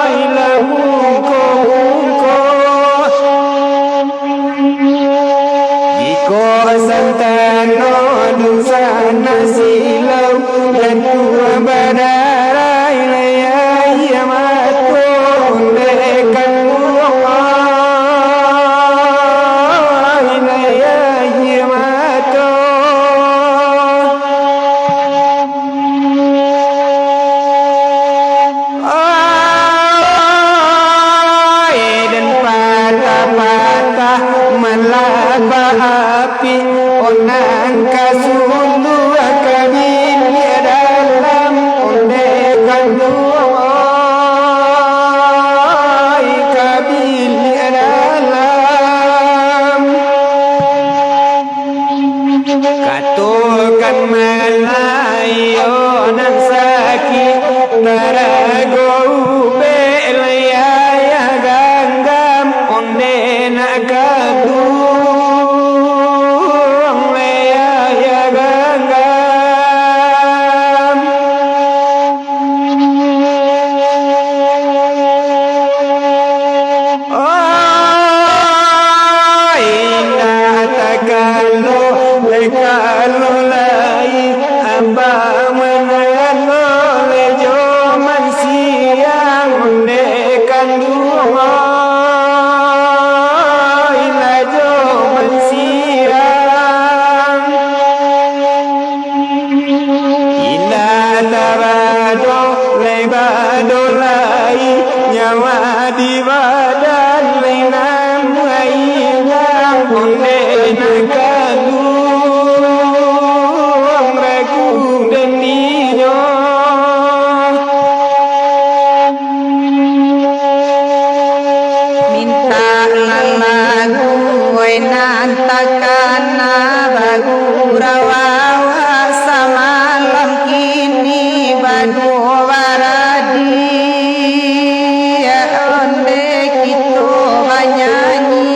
oi, lah muko-muko. Jikok santano dusanak silau, dan tuah badarai lai aia mato, ondeh kan urang, oi, lai aia mato. Oi, den patah-patah malaba api, onang ka suluah ka biliak dalam, ondeh kan urang, oi, ka biliak dalam. Katokan malayo nan sakik, tarago ubek lai aia ganggam, ondeh nak kaduang lai aia ganggam. Oi, indak takalo, lai kalo lai, abah manalo, lai jo mansiang, ondeh kan urang, oi, lai jo mansiang. Indak tabado, lai bado lai, nyawa di badan lai namuah ilang, ondeh nan kaduang ragu den dinyo. Mintak lalagu, oi, nan takana bagurau awak samalam, kini baduo baradiak, ondeh kito banyanyi.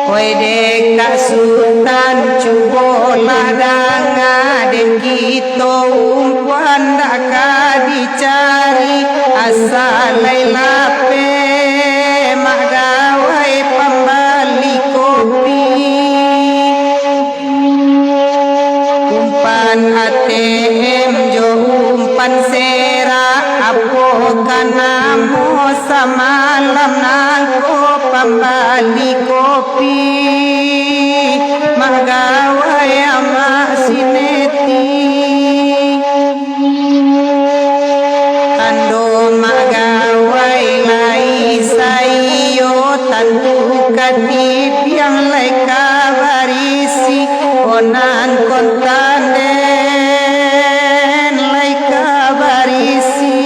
Oi, dek Kak Sutan, cubolah danga, den kito umpan dak ka dicari, asa lai lapeh mak gawai pambali kopi. Umpan A T M jo umpan serak, apo ka namo samalam nangko pambali kopi, mak gawai amak Sineti. Tando mak gawai lai saiyo, tantu katidiang lai ka barisi, onang kontanden lai ka barisi.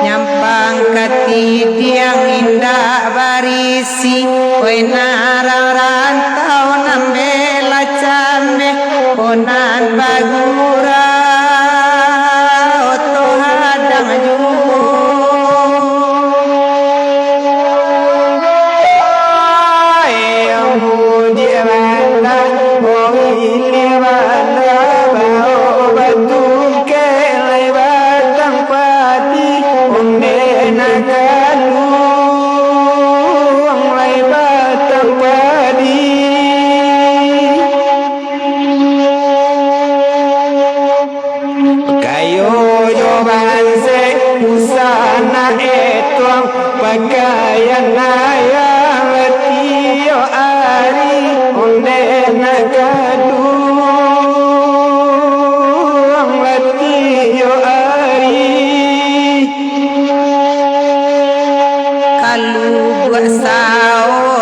Nyampang katidiang indak barisi, oi, nan rantau nan bela cambeh, ko nan bagurau oto hadang juo. Ai, ampun, di rantau, oi, di rantau, bao batungkek lai batang padi, ondeh nan kaluang lai batang padi.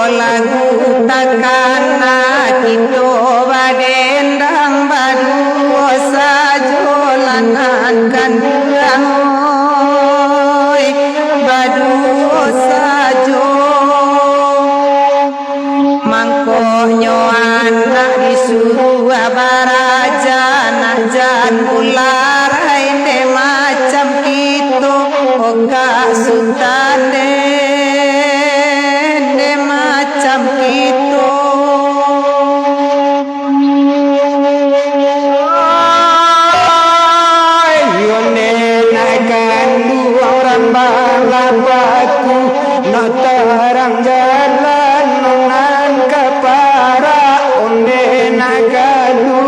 Lagu takana kito badendang, baduo sajo lah nan kanduang, oi, baduo sajo. Mangkonyo anak disuruah baraja, nak jan mularai, nde macam kito, okak Sutan, nde, nde macam kito. Oi, onde nak kanduang urang balabaku, nak tarang jalan nan ka parak, onde nak kanduang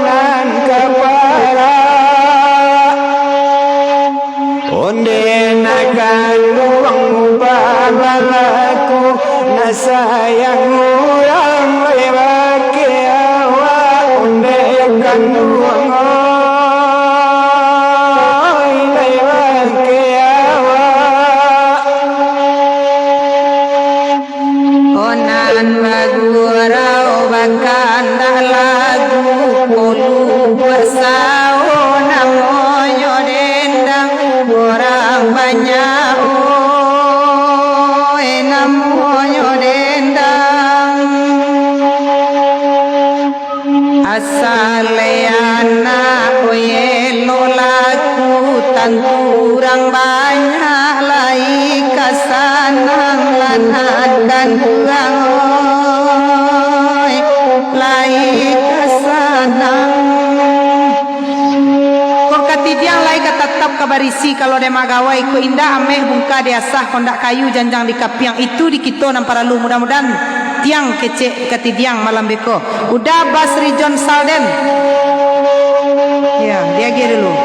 nan ka parak. Onde nak kanduang mubalaku, nak sayang urang lai bakeh awak, onde kanduang, oi, lai bakeh awak. Onan bagurau bakandak lagu, kolu buek sao namonyo dendang, urang banyak, oi, namonyo dendang. Asal lai anak, oi, elok laku, tantu urang banyak lai ka sanang, lah nan kanduang, oi, lai ka sanang. Kok katidiang lai ka tatap ka barisi, kalau dek Mak Gawai ko indak, ameh bungka diasah, kok ndak kayu janjang dikapiang. Itu di kito nan paralu, mudah-mudahan tiang kecek katidiang malam beko. Uda Basri John Salden. Ya, diagiah dulu.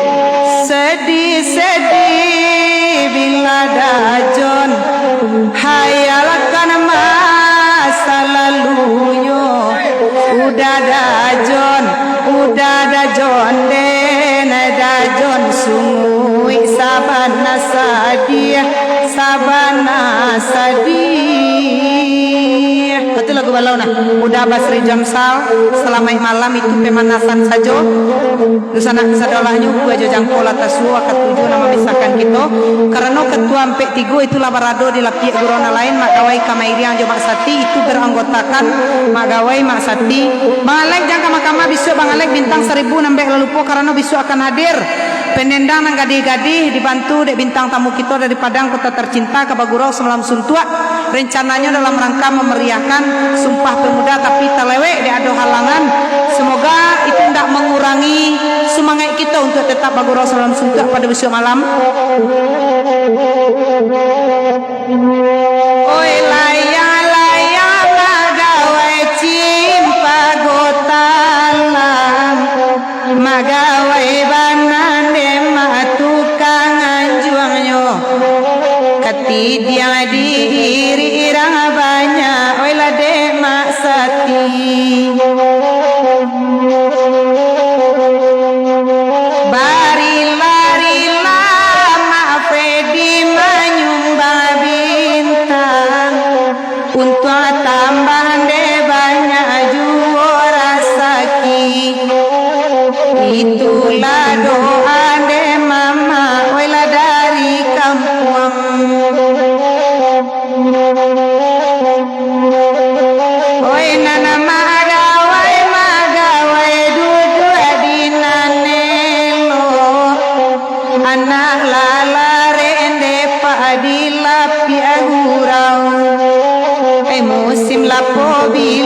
Sedih-sedih bila Dajon hayalkan masa lalunyo. Uda Dajon, Uda Dajon den, Dajon sungui sabana sadiah, sabana sadiah. Itu lagu balau nah. Uda Basri John Sal, Salamaik Malam itu pemanasan sajo. Dunsanak sadolahnyo, Ungku Ajo Jangko lah tasuo, katuju nan mamisahkan kito. Karano Ketua Ampek Tigo itu lah barado di lapiak gurau nan lain, Mak Gawai Kamairiang jo Mak Sati itu beranggotakan Mak Gawai, Mak Sati. Bang Alek, jan kama-kama, bisuak Bang Alek Bintang Saribu nan bek lah lupo, karano bisuak akan hadir pendendang nan gadih-gadih, dibantu dek bintang tamu kito dari Padang, kota tercinta, ka bagurau samalam suntuak. Rencananyo dalam rangka mamariahkan Sumpah Pemuda, tapi talewek dek ado halangan. Semoga itu ndak mangurangi sumangaik kito untuak tetap bagurau samalam suntuak pado bisuak malam. Oi, layang-layang Mak Gawai Cimpago Talang. Mak Gawai bana dek Mak tukang anjuangnyo. Katidiang diirik urang banyak, oi lah dek Mak Sati. Barila-rila Mak Fredi manyumbang bintang. Untuang tambah dek banyak juo rasaki. Itulah doa dek mamak, oi lah dari kampuang. Oi nan Mak Gawai, Mak Gawai duduak di nan elok. Anak lah larek dek Pak di lapiak gurau. Eh, musim lapo bi